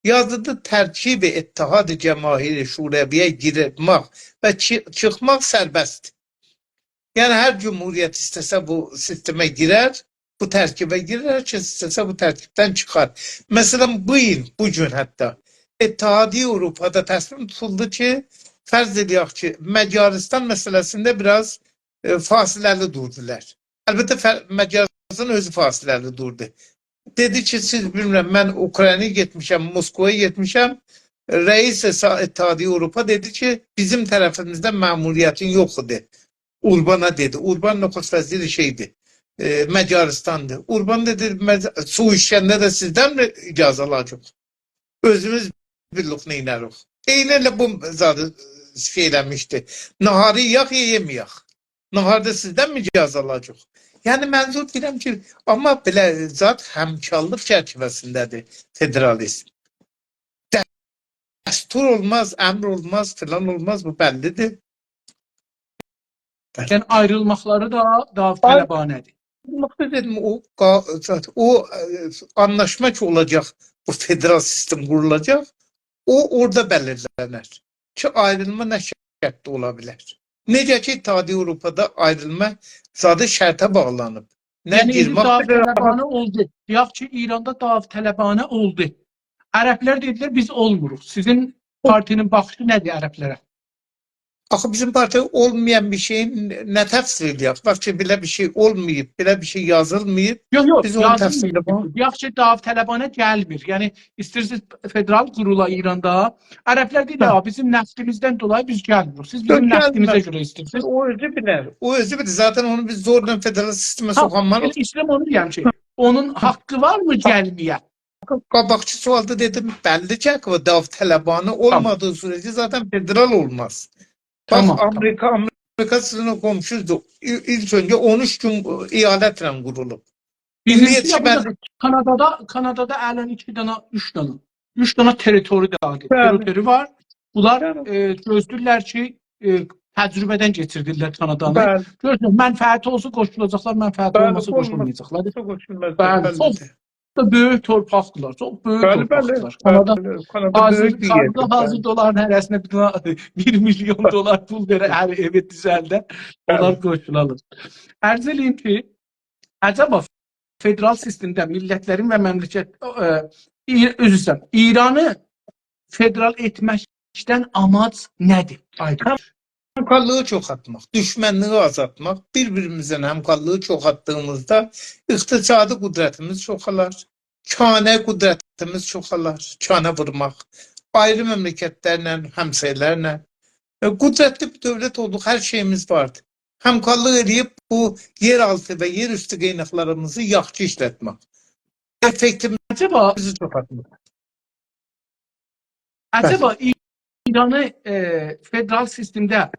یازیلدی، ترکیب اتحاد جماهیر شوروی‌یه گیرمک و چی-، چیخماق سربست‌دیر. یعنی، هر جمهوریت ایسته‌سه بو سیستمه گیرر، بو ترکیبه گیرر، هر کس ایسته‌سه بو ترکیبدن چیخار. مثلاً، بو ایل، بو گون حتی اتحادیه آوروپادا تصمیم توتولدو کی، فرض ائله‌یک کی، مجارستان مسئله‌سینده بیر آز، ائ، فاصله‌لی دوردولار. البته، فر-، مجارستان اؤزو فاصله‌لی دوردو. دئدی کی، سیز، بیلمیرم، من اوکراینایا گئتمیشم، موسکوایا گئتمیشم. رئیس سا-، اتحادیه آوروپا دئدی کی، بیزیم طرفیمیزده مأموریتین یوخودور. اوربانا دئدی. اوربان نخست وزیر شئی‌دیر، ائ، مجارستاندیر. اوربان دئدی، «مج-، سو ایچنده ده سیزدن می اجازه آلاجاق؟ اؤزوموز بیلیریک نئینه‌ریک.» عینی ائله بو زادی شئی ائله‌میشدی. ناهاری یئیک یا یئمه‌یک؟ ناهاردا سیزدن می اجازه آلاجاق؟ یعنی، منظور دئییرم کی، آمما بئله زاد همکارلیق چرچیوه‌سینده‌دیر فدرالیزم. دستور اولماز، امر اولماز، فلان اولماز، بو بللی‌دیر. یعنی، آیریلماقلاری دا داوطلبانه‌دیر. آیریلماق دا دئدیم، او قا-، او، ائ، آنلاشما کی اولاجاق، بو فدرال سیستم قورولاجاق، او اورادا بلیرلنر کی، آیریلما نه شرطده اولا بیلر. نئجه کی، اتحادیه آوروپادا آیریلما زادی شرطه باغلانیب. نه یعنی، ایندی گیرمک، نه داوطلبانه اولدو. دئیک کی، ایراندا داوطلبانه اولدو. عربلر دئدیلر: «بیز اولموروق.» سیزین پارتی‌نین باخیشی نه‌دیر عربلره؟ آخی بیزیم پارتی اولمایان بیر شئیی نه تفسیر ائله‌یک؟ باخ کی، بئله بیر شئی اولماییب، بئله بیر شئی یازیلماییب. یوخ، یوخ، بیز اونو یازیلماییب. تفسیر ائله‌مک. دئیک کی، داوطلبانه گلمیر. یعنی، ایسته‌ییرسینیز فدرال قورولا ایراندا. عربلر دئییر: «هه. «یا، بیزیم نفتیمیزدن دولایی بیز گلمیریک. سیز یوخ، بیزیم نفتیمیزه گلمز. گؤره ایسته‌ییرسینیز.» او اؤزو بیلر. او اؤزو بیلر. ذاتاً اونو بیز زورلا فدرال سیستمه ها، سوخانماریق. ائله ایسته‌ییرم اونو دئیم کی، اونون حاققی وارمی گلمه‌یه؟ قاباقکی سؤالدا دئدیم، بللی کی، او داوطلبانه، تامام، اولمادیغی سوره‌جه ذاتاً فدرال اولماز. باخ، تامام، تامام. آمریکا، آمریکا سیزین او قونشونوزدور. ایل، ایل اؤنجه اون اوچ گون ایالتله قورولوب. بیزیمکی ایندییه ده بورادا بللی. کانادادا، کانادادا الان ایکی دنه، اوچ دنه، اوچ دنه تریتوری داغیدیر. بلی. تریتوری وار. بونلار، بلی، ائ، گؤزله‌ییرلر کی، ائ، تجربه‌دن کئچیردیرلر کانادانی. بلی. گؤرورسن، منفعتی اولسا قوشولاجاقلار، منفعتی، بلی، اولماسا اولماز، قوشولمایاجاقلار. قوشولماز، بلی، بلی. چوخ دا بؤیوک تورپاقدیرلار، چوخ بؤیوک، بلی، بلی، تورپاقدیرلار. بلی، کانادا، کانادا حاضر، بؤیوک بیر کانادا یئردیر، حاضر، بلی، دلارین هره‌سینه بیر دنه بیر میلیون دلار پول وئره، هر ائوی دوزلده، اونلار، بلی، قوشولالار. عرض ائله‌ییم کی، عجبا فدرال سیستمده میللتلرین و مملکت، ائ، ایر-، عذر ایسته‌ییرم، ایرانی فدرال ائتمکدن آماج نه‌دیر؟ آیدین. همکارلیغی چوخالتماق، دوشمنلیگی آزالتماق، بیر-بیریمیزله همکارلیغی چوخالتدیغیمیزدا اقتصادی قدرتیمیز چوخالار، کهنه قدرتیمیز چوخالار، کهنه وورماق، آیری مملکتلرله، همسایه‌لرله. ائ، قدرتلی بیر دؤولت اولدوق، هر شئییمیز واردیر. همکارلیق ائله‌ییب بو یئرآلتی و یئرآستو قایناقلاریمیزی یاخشی ایشلتمک، عجبا، افکتیویته‌میزی چوخالتماق. عجبا، بلی، ای-، ایرانی، ائ، فدرال سیستمده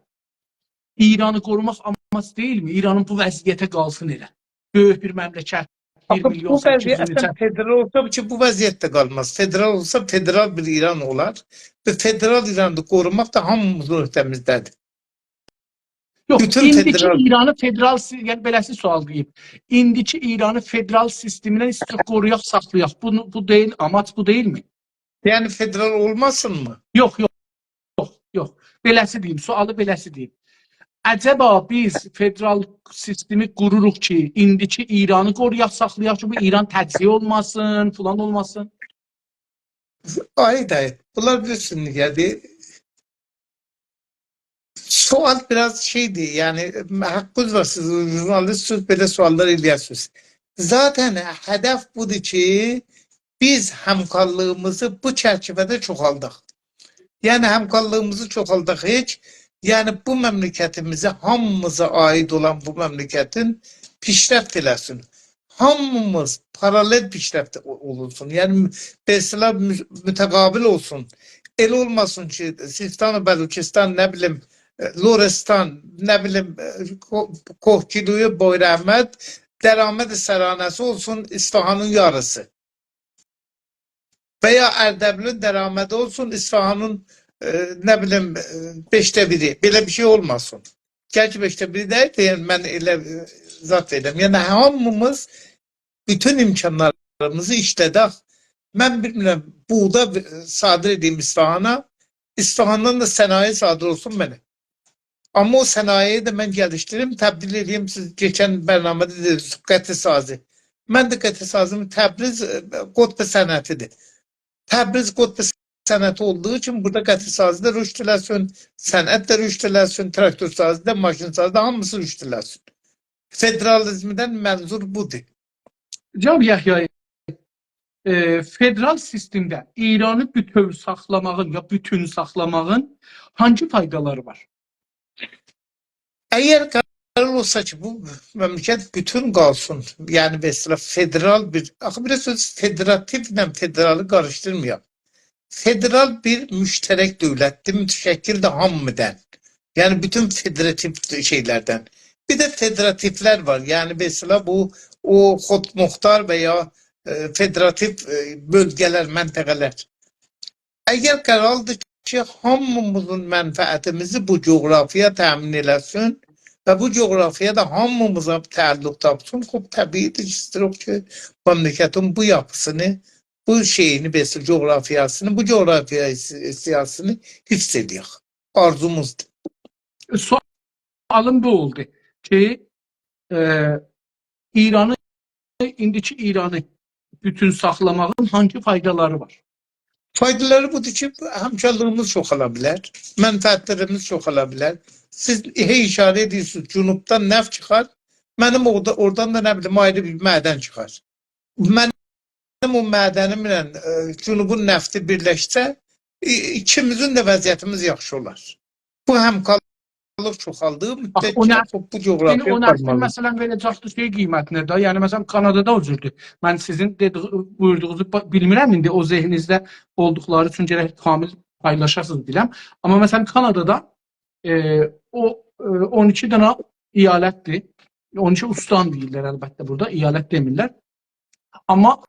ایرانی قوروماق آماج دئییلمی؟ ایرانین بو وضعیته قالسین ائله. بؤیوک بیر مملکت، بیر میلیون سککیز یوز مین، آخی بو وضعیت، اصلاً، فدرال اولسا کی، بو وضعیتده قالماز. فدرال اولسا، فدرال بیر ایران اولار. و فدرال ایرانی قوروماق دا هامیمیزین عهده‌میزده‌دیر. یوخ، بوتون ایندیکی فدرال ایرانی فدرال سی-، یعنی بئله‌سی سؤال دئییم. ایندیکی ایرانی فدرال سیستمینن ایسته‌ییریک قورویاق، ساخلایاق. بو، بو دئییل، آماج بو دئییلمی؟ یعنی فدرال اولماسینمی؟ یوخ، یوخ، یوخ، یوخ. بئله‌سی دئییم، سؤالی بئله‌سی دئییم. عجبا بیز فدرال سیستمی قوروروق کی، ایندیکی ایرانی قورویاق، ساخلایاق کی، بو ایران تجزیه اولماسین، فلان اولماسین؟ آی دای، بونلار بیلیرسین نییه‌دیر؟ سؤال بیر آز شئیدیر، یعنی، حاققینیز وار، سیز ژورنالیستسینیز، بئله سؤاللار ائله‌یه‌سینیز. ذاتاً هدف بودور کی، بیز همکارلیغیمیزی بو چرچیوه‌ده چوخالداق. یعنی، همکارلیغیمیزی چوخالداق هئچ، یعنی، بو مملکتیمیزی، هامیمیزا عایید اولان بو مملکتین پیشرفت ائله‌سین. هامیمیز پارالل پیشرفت او-، اولونسون. یعنی، به اصطلاح مو-، متقابل اولسون. ائله اولماسین کی، سیستان و بلوچستان، نه بیلیم، ائ، لرستان، نه بیلیم، ائ، کو-، کوهگیلوی بویراحمد درآمد سرانه‌سی اولسون اصفهانین یاریسی. و یا اردبیلین درآمدی اولسون اصفهانین، ائ، نه بیلیم، ائ، بئشده بیری. بئله بیر شئی اولماسین. گرچی بئشده بیری دئییل ده، یعنی من ائله، ائ، زاد ائدیرم. یعنی هامیمیز بوتون امکانلاریمیزی ایشله‌دک. من بیلمیرم، بوغدا، ائ، صادر ائدییم اصفهانا، اصفهاندان دا صنایع صادر اولسون منه. آمما او صنایعی ده من گلیشدیریم، تبدیل ائله‌ییم. سیز کئچن برنامه‌ده دئدینیز، قطعه‌سازی. من ده قطعه‌سازیم، تبریز، ائ، قطب صنعتی‌دیر. تبریز قطب صنعتی اولدوغو اوچون بورادا قطعه‌سازی ده رشد ائله‌سین، صنعت ده رشد ائله‌سین، تراکتورسازی ده، ماشین‌سازی ده، هامیسی رشد ائله‌سین. فدرالیزمدن منظور بودور. جناب یحیی، ائ، فدرال سیستمده ایرانی بوتؤو ساخلاماغین، یا بوتون ساخلاماغین هانگی فایدالاری وار؟ اگر قرار اولسا کی، بو مملکت بوتون قالسین، یعنی، به اصطلاح، فدرال بیر، آخی بیر سؤز، فدراتیو ایله فدرالی قاریشدیرمایاق. فدرال بیر مشترک دؤولتدیر، متشکلدیر هامیدان. یعنی، بوتون فدراتیو شئیلردن. بیر ده فدراتیولر وار، یعنی، به اصطلاح، بو، او خودمختار و یا، ائ، فدراتیو، ائ، بؤلگه‌لر، منطقه‌لر. اگر قراردیر کی، هامیمیزین منفعتیمیزی بو جغرافیا تأمین ائله‌سین، و بو جغرافیا دا هامیمیزا تعلق تاپسین، خوب، طبیعی‌دیر کی، ایسته‌ییریک کی، مملکتین بو یاپیسینی، بو شئیینی، بئله جغرافیاسینی، بو جغرافیا سی-، سیاسی‌نی حفظ ائدک. آرزوموزدور. سؤالیم بو اولدو کی، ائ، ایرانی، ایندیکی ایرانی بوتون ساخلاماغین هانسی فایدالاری وار؟ فایدالاری بودور کی، همکارلیغیمیز چوخالا بیلر، منفعتلریمیز چوخالا بیلر. سیز هئی ایشاره ائدیرسینیز، جنوبدان نفت چیخار، منیم اورادا، اورادان دا، نه بیلیم، آیری بیر معدن چیخار. منیم او معدنیمله، ائ، جنوبون نفتی بیرلشسه، ای-، ایکیمیزین ده وضعیتیمیز یاخشی اولار. بو همکارلیق چوخالدیغی آخی او مدتجه نفت، بو یعنی جغرافیا او نفتین قالمالی. مثلا وئره‌جکدی شئی قیمتینه ده، یعنی مثلا کانادادا او جوردور. من سیزین دئدیگی، بویوردوغونوزو با-، بیلمیرم ایندی او ذهنینیزده اولدوقلاری اوچون گرک کامل پایلاشاسینیز بیلم. آمما مثلا کانادادا، ائ، او، ائ، اون ایکی دنه ایالتدیر. اون ایکی استان دئییرلر البته بورادا، ایالت دئمیرلر. آمما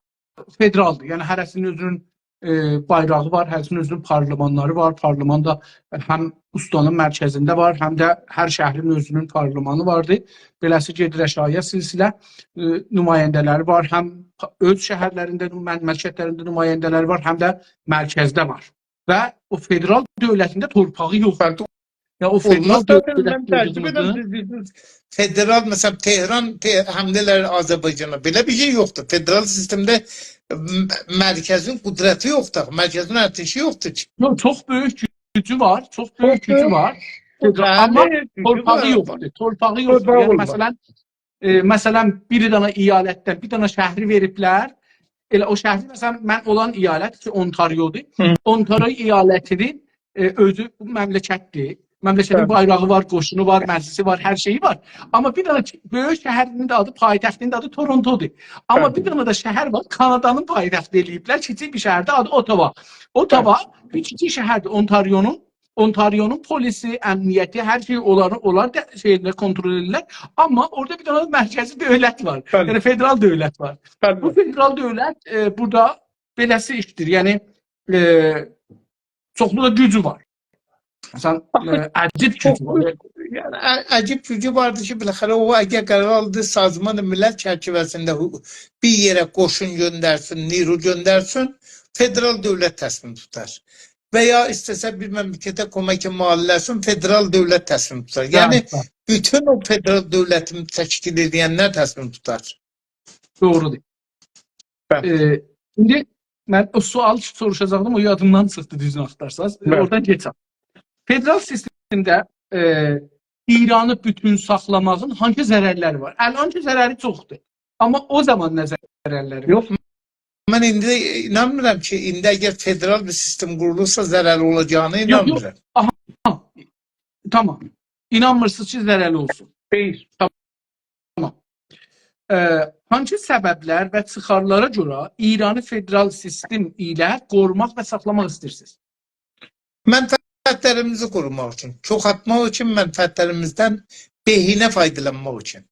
فدرالدیر. یعنی هره‌سینین اؤزونون، ائ، بایراغی وار، هره‌سینین اؤزونون پارلمانلاری وار. پارلمان دا هم استانین مرکزینده وار، هم ده هر شهرین اؤزونون پارلمانی واردی. بئله‌سی گئدیر آشاغییا سلسله، ائ، نماینده‌لری وار، هم اؤز شهرلرینده، مملکتلرینده نماینده‌لری وار، هم ده مرکزده وار. و او فدرال دؤولتینده تورپاغی یوخدور. بلی. یا او فدرال اولماز زاتن، دؤولت من تعجب ائدیرم، دئدیگینیز سیز دئدینیز، فدرال، مثلا تهران، ته-، حمله ائلر آذربایجانا. بئله بیر شئی یوخدور. فدرال سیستمده م-، مرکزین قدرتی یوخدور، مرکزین ارتشی یوخدور کی. یوخ، چوخ بؤیوک گوجو وار، چوخ بؤیوک گوجو وار. فدرال، آمما تورپاغی یوخدور، تورپاغی یوخدور. یعنی مثلا، ائ، مثلا بیر دنه ایالتدن بیر دنه شهری وئریبلر. ائله او شهری، مثلا من اولان ایالت کی، اونتاریودور. اونتاریو ایالتینین، ائ، اؤزو مملکتدیر. مملکتین بایراغی وار، قوشونو وار، مجلسی وار، هر شئیی وار. آمما بیر دنه کی-، بؤیوک شهرینین ده آدی، پایتختینین ده آدی تورونتودور. آمما بیر دنه ده شهر وار، کانادانین پایتختی ائله‌ییبلر، کیچیک بیر شهردیر، آدی اوتاوا. اوتاوا بیر کیچیک شهردیر، اونتاریونون، اونتاریونون پلیسی، امنیتی، هر شئی اونلاری، اونلار دا شئیینده کنترل ائدیرلر. آمما اورادا بیر دنه مرکزی دؤولت وار. یعنی فدرال دؤولت وار. بو فدرال دؤولت، ائ، بورادا بئله‌سی ایشدیر. یعنی، ائ، چوخلو دا گوجو وار. مثلا، ائ، عجیب گوجو وار. یعنی، ع-، عجیب گوجو واردی کی، بالاخره او اگر قرار آلدی سازمان ملل چرچیوه‌سینده هو-، بیر یئره قوشون گؤندرسین، نیرو گؤندرسین، فدرال دؤولت تصمیم توتار. و یا ایسته‌سه بیر مملکته کمک مالی ائله‌سین، فدرال دؤولت تصمیم توتار. یعنی، بوتون او فدرال دؤولتین تشکیل ائدنلر تصمیم توتار. دوغرودور. ائ، ایندی من او سؤال سوروشاجاقدیم، او یادیمدان چیخدی، دوزونو آختارساز. ائ، اورادان کئچک. فدرال سیستمده، ائ، ایرانی بوتون ساخلاماغین هانسی ضررلری وار؟ الان کی ضرری چوخدور. آمما او زامان نه ضررلری وار؟ یوخ، من ایندی اینانمیرام کی، ایندی اگر فدرال بیر سیستم قورولورسا ضرر اولاجاغینا اینانمیرام. آها، تامام. اینانمیرسینیز کی، ضررلی اولسون. خئیر. ائ، هانسی سببلر و چیخارلارا گؤره ایرانی فدرال سیستم ایله قوروماق و ساخلاماق ایسته‌ییرسینیز؟ منفعتلریمیزی قوروماق اوچون، چوخالتماق اوچون، منفعتلریمیزدن بهینه فایدالانماق اوچون،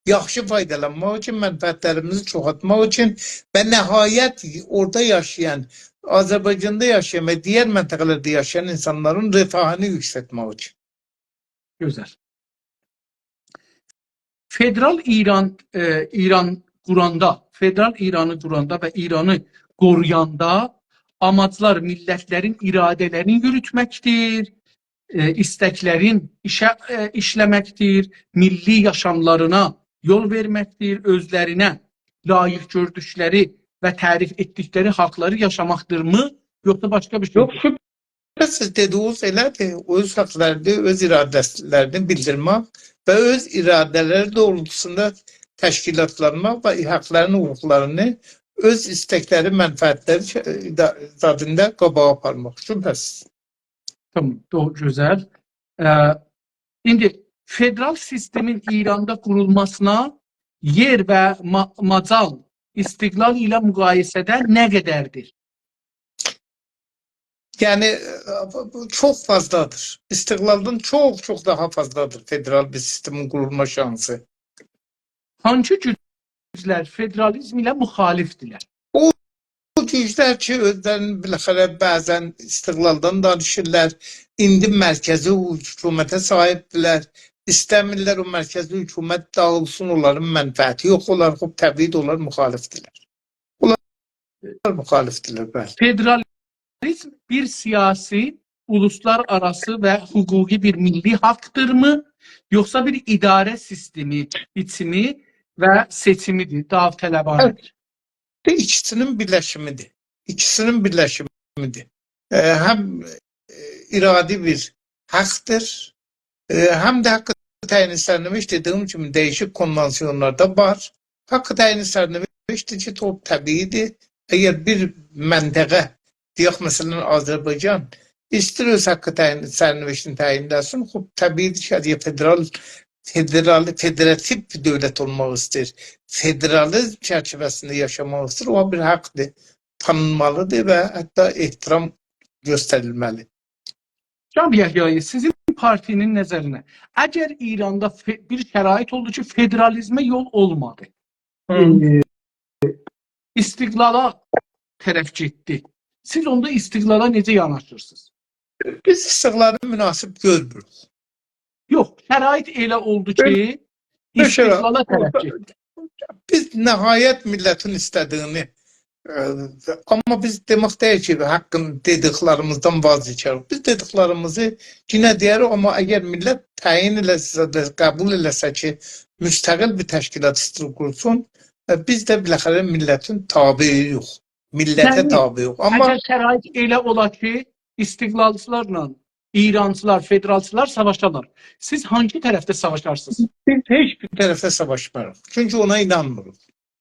یاخشی فایدالانماق اوچون، منفعتلریمیزی چوخالتماق اوچون و نهایت اورادا یاشایان، آذربایجاندا یاشایان و دیگر منطقه‌لرده یاشایان اینسانلارین رفاهینی یوکسلتمک اوچون. گؤزل. فدرال ایران، ائ، ایران قوراندا، فدرال ایرانی قوراندا و ایرانی قورویاندا آماجلار میللتلرین اراده‌لرینی یوروتمکدیر، ائ، ایستکلرین ایشه، ائ، ایشله‌مکدیر، میللی یاشاملارینا یول وئرمکدیر، اؤزلرینه لایق گؤردوکلری و تعریف ائتدیکلری حاقلاری یاشاماقدیرمی، یوخسا باشقا بیر شئی؟ یوخ، شوبهه‌سیز، دئدیگینیز ائله‌دیر. اؤز حاقلارینی، اؤز اراده‌لرینی بیلدیرمک و اؤز اراده‌لری دوغرولتوسوندا تشکیلاتلانماق و حاقلارین، حقوقلارینی اؤز ایستکلری، منفعتلری، ائ، دا-، زادیندا قاباغا آپارماق. شوبهه‌سیز. تامام، دوغرو، گؤزل. ائ، ایندی فدرال سیستمین ایراندا قورولماسینا یئر و ما-، مجال استقلال ایله مقایسه‌ده نه قدردیر؟ یعنی، ائ، بو، بو چوخ فاضلادیر. استقلالدان چوخ، چوخ داها فاضلادیر فدرال بیر سیستمین قورولما شانسی. هانسی گوجلر فدرالیزم ایله مخالفدیرلر؟ او گوجلر کی، اؤزلرینی بالاخره بعضا استقلالدان دانیشیرلار، ایندی مرکزی حکومته صاحیبدیرلر، ایسته‌میرلر او مرکزی حکومت داغیلسین، اونلارین منفعتی یوخ اولار. خوب، طبیعی ده اونلار مخالفدیرلر. اونلار مخالفدیرلر، بلی. فدرالیزم بیر سیاسی، اولوسلارآراسی و حقوقی بیر میللی حاقدیرمی، یوخسا بیر اداره سیستمی، بیچیمی و سئچیمیدیر، داوطلبانه‌دیر؟ ایکیسینین بیرلشیمیدیر. ایکیسینین بیرلشیمیدیر. ائ، هم، ائ، ارادی بیر حاقدیر، ائ، هم ده حق تعیین سرنوشت، دئدیگیم کیمی، دییشیک کنوانسیونلاردا وار. حق تعیین سرنوشتدیر کی، چوخ طبیعیدیر. اگر بیر منطقه، دئیک، مثلا، آذربایجان ایستیر اؤز حق تعیین سرنوشتینی تعیین ائله‌سین، خوب، طبیعیدیر کی، اگر فدرال، فدرال، فدراتیو بیر دؤولت اولماق ایستیر، فدرالیزم چرچیوه‌سینده یاشاماق ایستیر، او بیر حاقدیر، تانینمالیدیر و حتی احترام گؤستریلمه‌لی. جناب یحیایی، سیزین پارتی‌نین نظرینه، اگر ایراندا فئ-، بیر شرایط اولدو کی، فدرالیزمه یول اولمادی، ائ، استقلالا طرف گئتدی، سیز اوندا استقلالا نئجه یاناشیرسینیز؟ بیز استقلالی مناسب گؤرموروک. یوخ، شرایط ائله اولدو کی، بیر شرایط استقلالا طرف گئتدی. بیز نهایت میللتین ایسته‌دیگینی، ائ، آمما بیز دئمک دئییل کی، حاققین دئدیکلریمیزدن واز کئچریک. بیز دئدیکلریمیزی یئنه دئیه‌ریک، آمما اگر میللت تعیین ائله‌سه ده، قبول ائله‌سه کی، مستقل بیر تشکیلات ایستیر قورسون، ائ، بیز ده بالاخره میللتین تابعی‌یوخ. میللته یعنی، تابعی‌یوخ. آمما اگر شرایط ائله اولا کی، استقلالچیلارلا ایرانچیلار، فدرالچیلار ساواشارلار، سیز هانگی طرفده ساواشارسینیز؟ بیز هئچ بیر طرفده ساواشماریق. چونکی اونا اینانمیریق.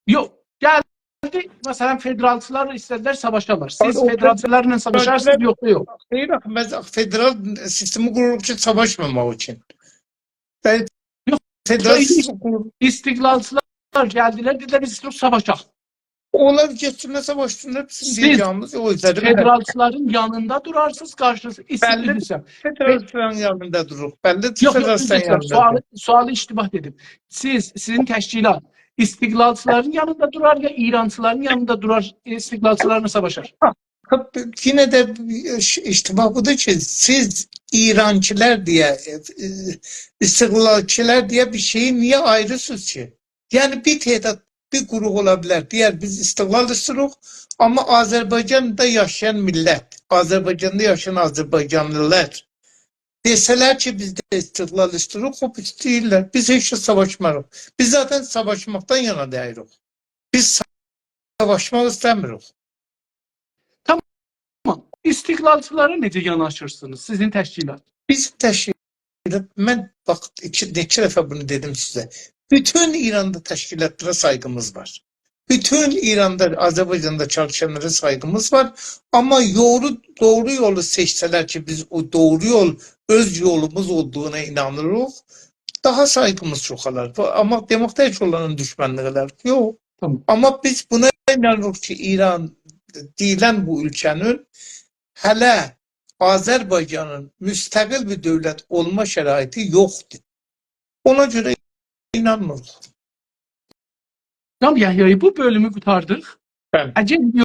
یوخ، گلدی، مثلا، فدرالچیلار ایسته‌دیلر ساواشارلار، سیز او فدرالچیلارلا ساواشارسینیز، یوخ، یوخ. خیر، آخی، بیز فدرال سیستمی قوروروق کی، ساواشماماق اوچون. بلی، یوخ، فدرال یوخ، سیستمی قوروروق. استقلالچیلار گلدیلر، دئدیلر، بیز ایستیروخ ساواشاق. اونلار گئتسینلر، ساواشسینلار، بیزیم سیز دئیه‌جه‌ییمیز یوخ، اؤزلری بیر حاق. فدرالچیلارین یانیندا دورارسینیز، قارشیسیندا. بلی، فدرالچیلارین یانیندا دوروروق. بلی، یوخ، یوخ، فدرالچیلارین دوزدور، یانیندا سؤالی، دوروروق. سؤالی اشتباه دئدیم. سیز، سیزین تشکیلات استقلالچیلارین یانیندا دورار، یا ایرانچیلارین یانیندا دورار، استقلالچیلارلا ساواشار؟ یئنه ده اش-، اشتباه بودور کی، سیز ایرانچیلار دئیه، ائ، استقلالچیلار دئیه بیر شئیی نییه آییریرسینیز کی؟ یعنی، بیر تعداد، بیر قروپ اولا بیلر، دئیر، بیز استقلال ایستیروق، آمما آذربایجاندا یاشایان میللت، آذربایجاندا یاشایان آذربایجانلیلار دئسه‌لر کی، بیز ده استقلال ایستیروق، خوب، ایسته‌ییرلر. بیز هئچ ده ساواشماریق. بیز ذاتا ساواشماقدان یانا دئییریک. بیز ساواشماق ایسته‌میریک. تامام. استقلالچیلارا نئجه یاناشیرسینیز، سیزین تشکیلات؟ بیز تشکیلات، من، باخ، ایکی، نئچه دفعه بونو دئدیم سیزه. بوتون ایراندا تشکیلاتلارا سایغیمیز وار. بوتون ایراندا، آذربایجاندا چالیشانلارا سایغیمیز وار. آمما یولو، دوغرو یولو سئچسه‌لر کی، بیز او دوغرو یول، اؤز یولوموز اولدوغونا اینانیریق، داها سایغیمیز چوخالار. آمما دئمک دئییل کی، اونلارلا دوشمنلیک ائله‌ریک. یوخ. تامام. آمما بیز بونا اینانیریق کی، ایران دئییلن بو اؤلکه‌نین هله آذربایجانین مستقل بیر دؤولت اولما شرایطی یوخدور. اونا گؤره اینانمیریق. تامام، یحیایی، بو بؤلومو قوتاردیق. بلی. اگر یو-،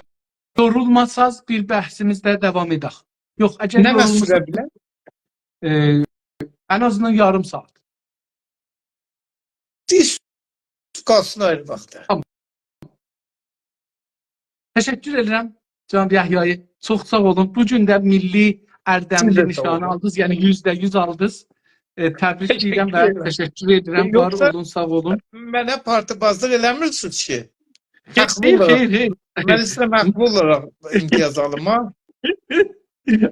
یورولماساز، بیر بحثیمیز ده داوام ائدک. یوخ، اگر نه مدت یورولماساز، سوره بیلر؟ ائ، ان آزیندان یاریم ساعات. دیس قالسین آیری واختا. تشکر ائدیرم، جناب یحیایی. چوخ ساغ اولون. بو گون ده میللی اردملی، سیز ده ساغ اولون، نشانی آلدینیز، یعنی یوزده یوز آلدینیز. ائ، تبریک ائدیرم و تشکر ائدیرم. تشکر ائدیرم. یوخسا وار اولون، ساغ اولون. منه پارتی‌بازلیق ائله‌میرسینیز کی. حقلی خیر، اولاراق. خیر، خیر. من ایسته‌ییرم حقلی اولاراق امتیاز آلیم، ها؟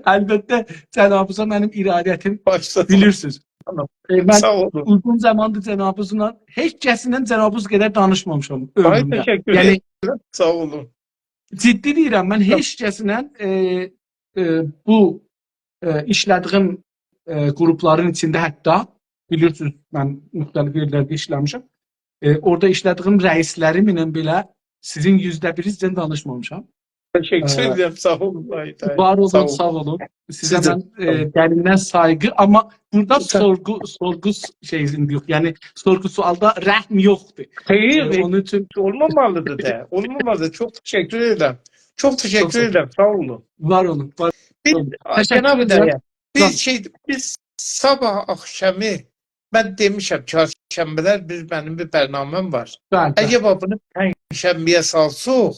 البته، جنابینیزا منیم ارادتیم، باشدا، بیلیرسینیز. تامام. ائ، من، ساغ اولون، اوزون زاماندیر جنابینیزلا، هئچ کسینله جنابینیز قدر دانیشمامیشام، آی، عؤمرومده. تشکر، یعنی، ائدیرم. ساغ اولون. جدی دئییرم، من، تامام، هئچ کسینله، ائ، ائ، بو، ائ، ایشله‌دیگیم، ائ، قروپلارین ایچینده حتی، بیلیرسینیز، من موختلیف یئرلرده ایشله‌میشم. ائ، اورادا ایشله‌دیگیم رئیسلریم ایله بئله سیزین یوزده بیریزله دانیشمامیشام. تشکر، ائ، ائدیرم، ساغ اولون. آی، آی، وار اولون، ساغ اولون، ساغ اولون. سیزه، سیز ده، من، ائ، ساغ اولون، درین‌دن سایغی، آمما بورادا، سن، سورغو، سورغو شئیی یوخ، یعنی سورغو سؤالدا رحم یوخدور. خیر، ائ، اونون اوچون اولمامالیدیر دا، اولمامالیدیر. چوخ تشکر ائدیرم. چوخ تشکر، چوخ ساغ اولون، ائدیرم. ساغ اولون، وار اولون. بیز، تشکر، جناب، ائدیرم، دایا، بیز، تامام، شئی، بیز صاباح آخشامی من دئمیشم، چهارشنبه‌لر بیر، منیم بیر برنامه‌م وار. بلی، بلی. اگر باخ، بونو پنجشنبه‌یه سالساق،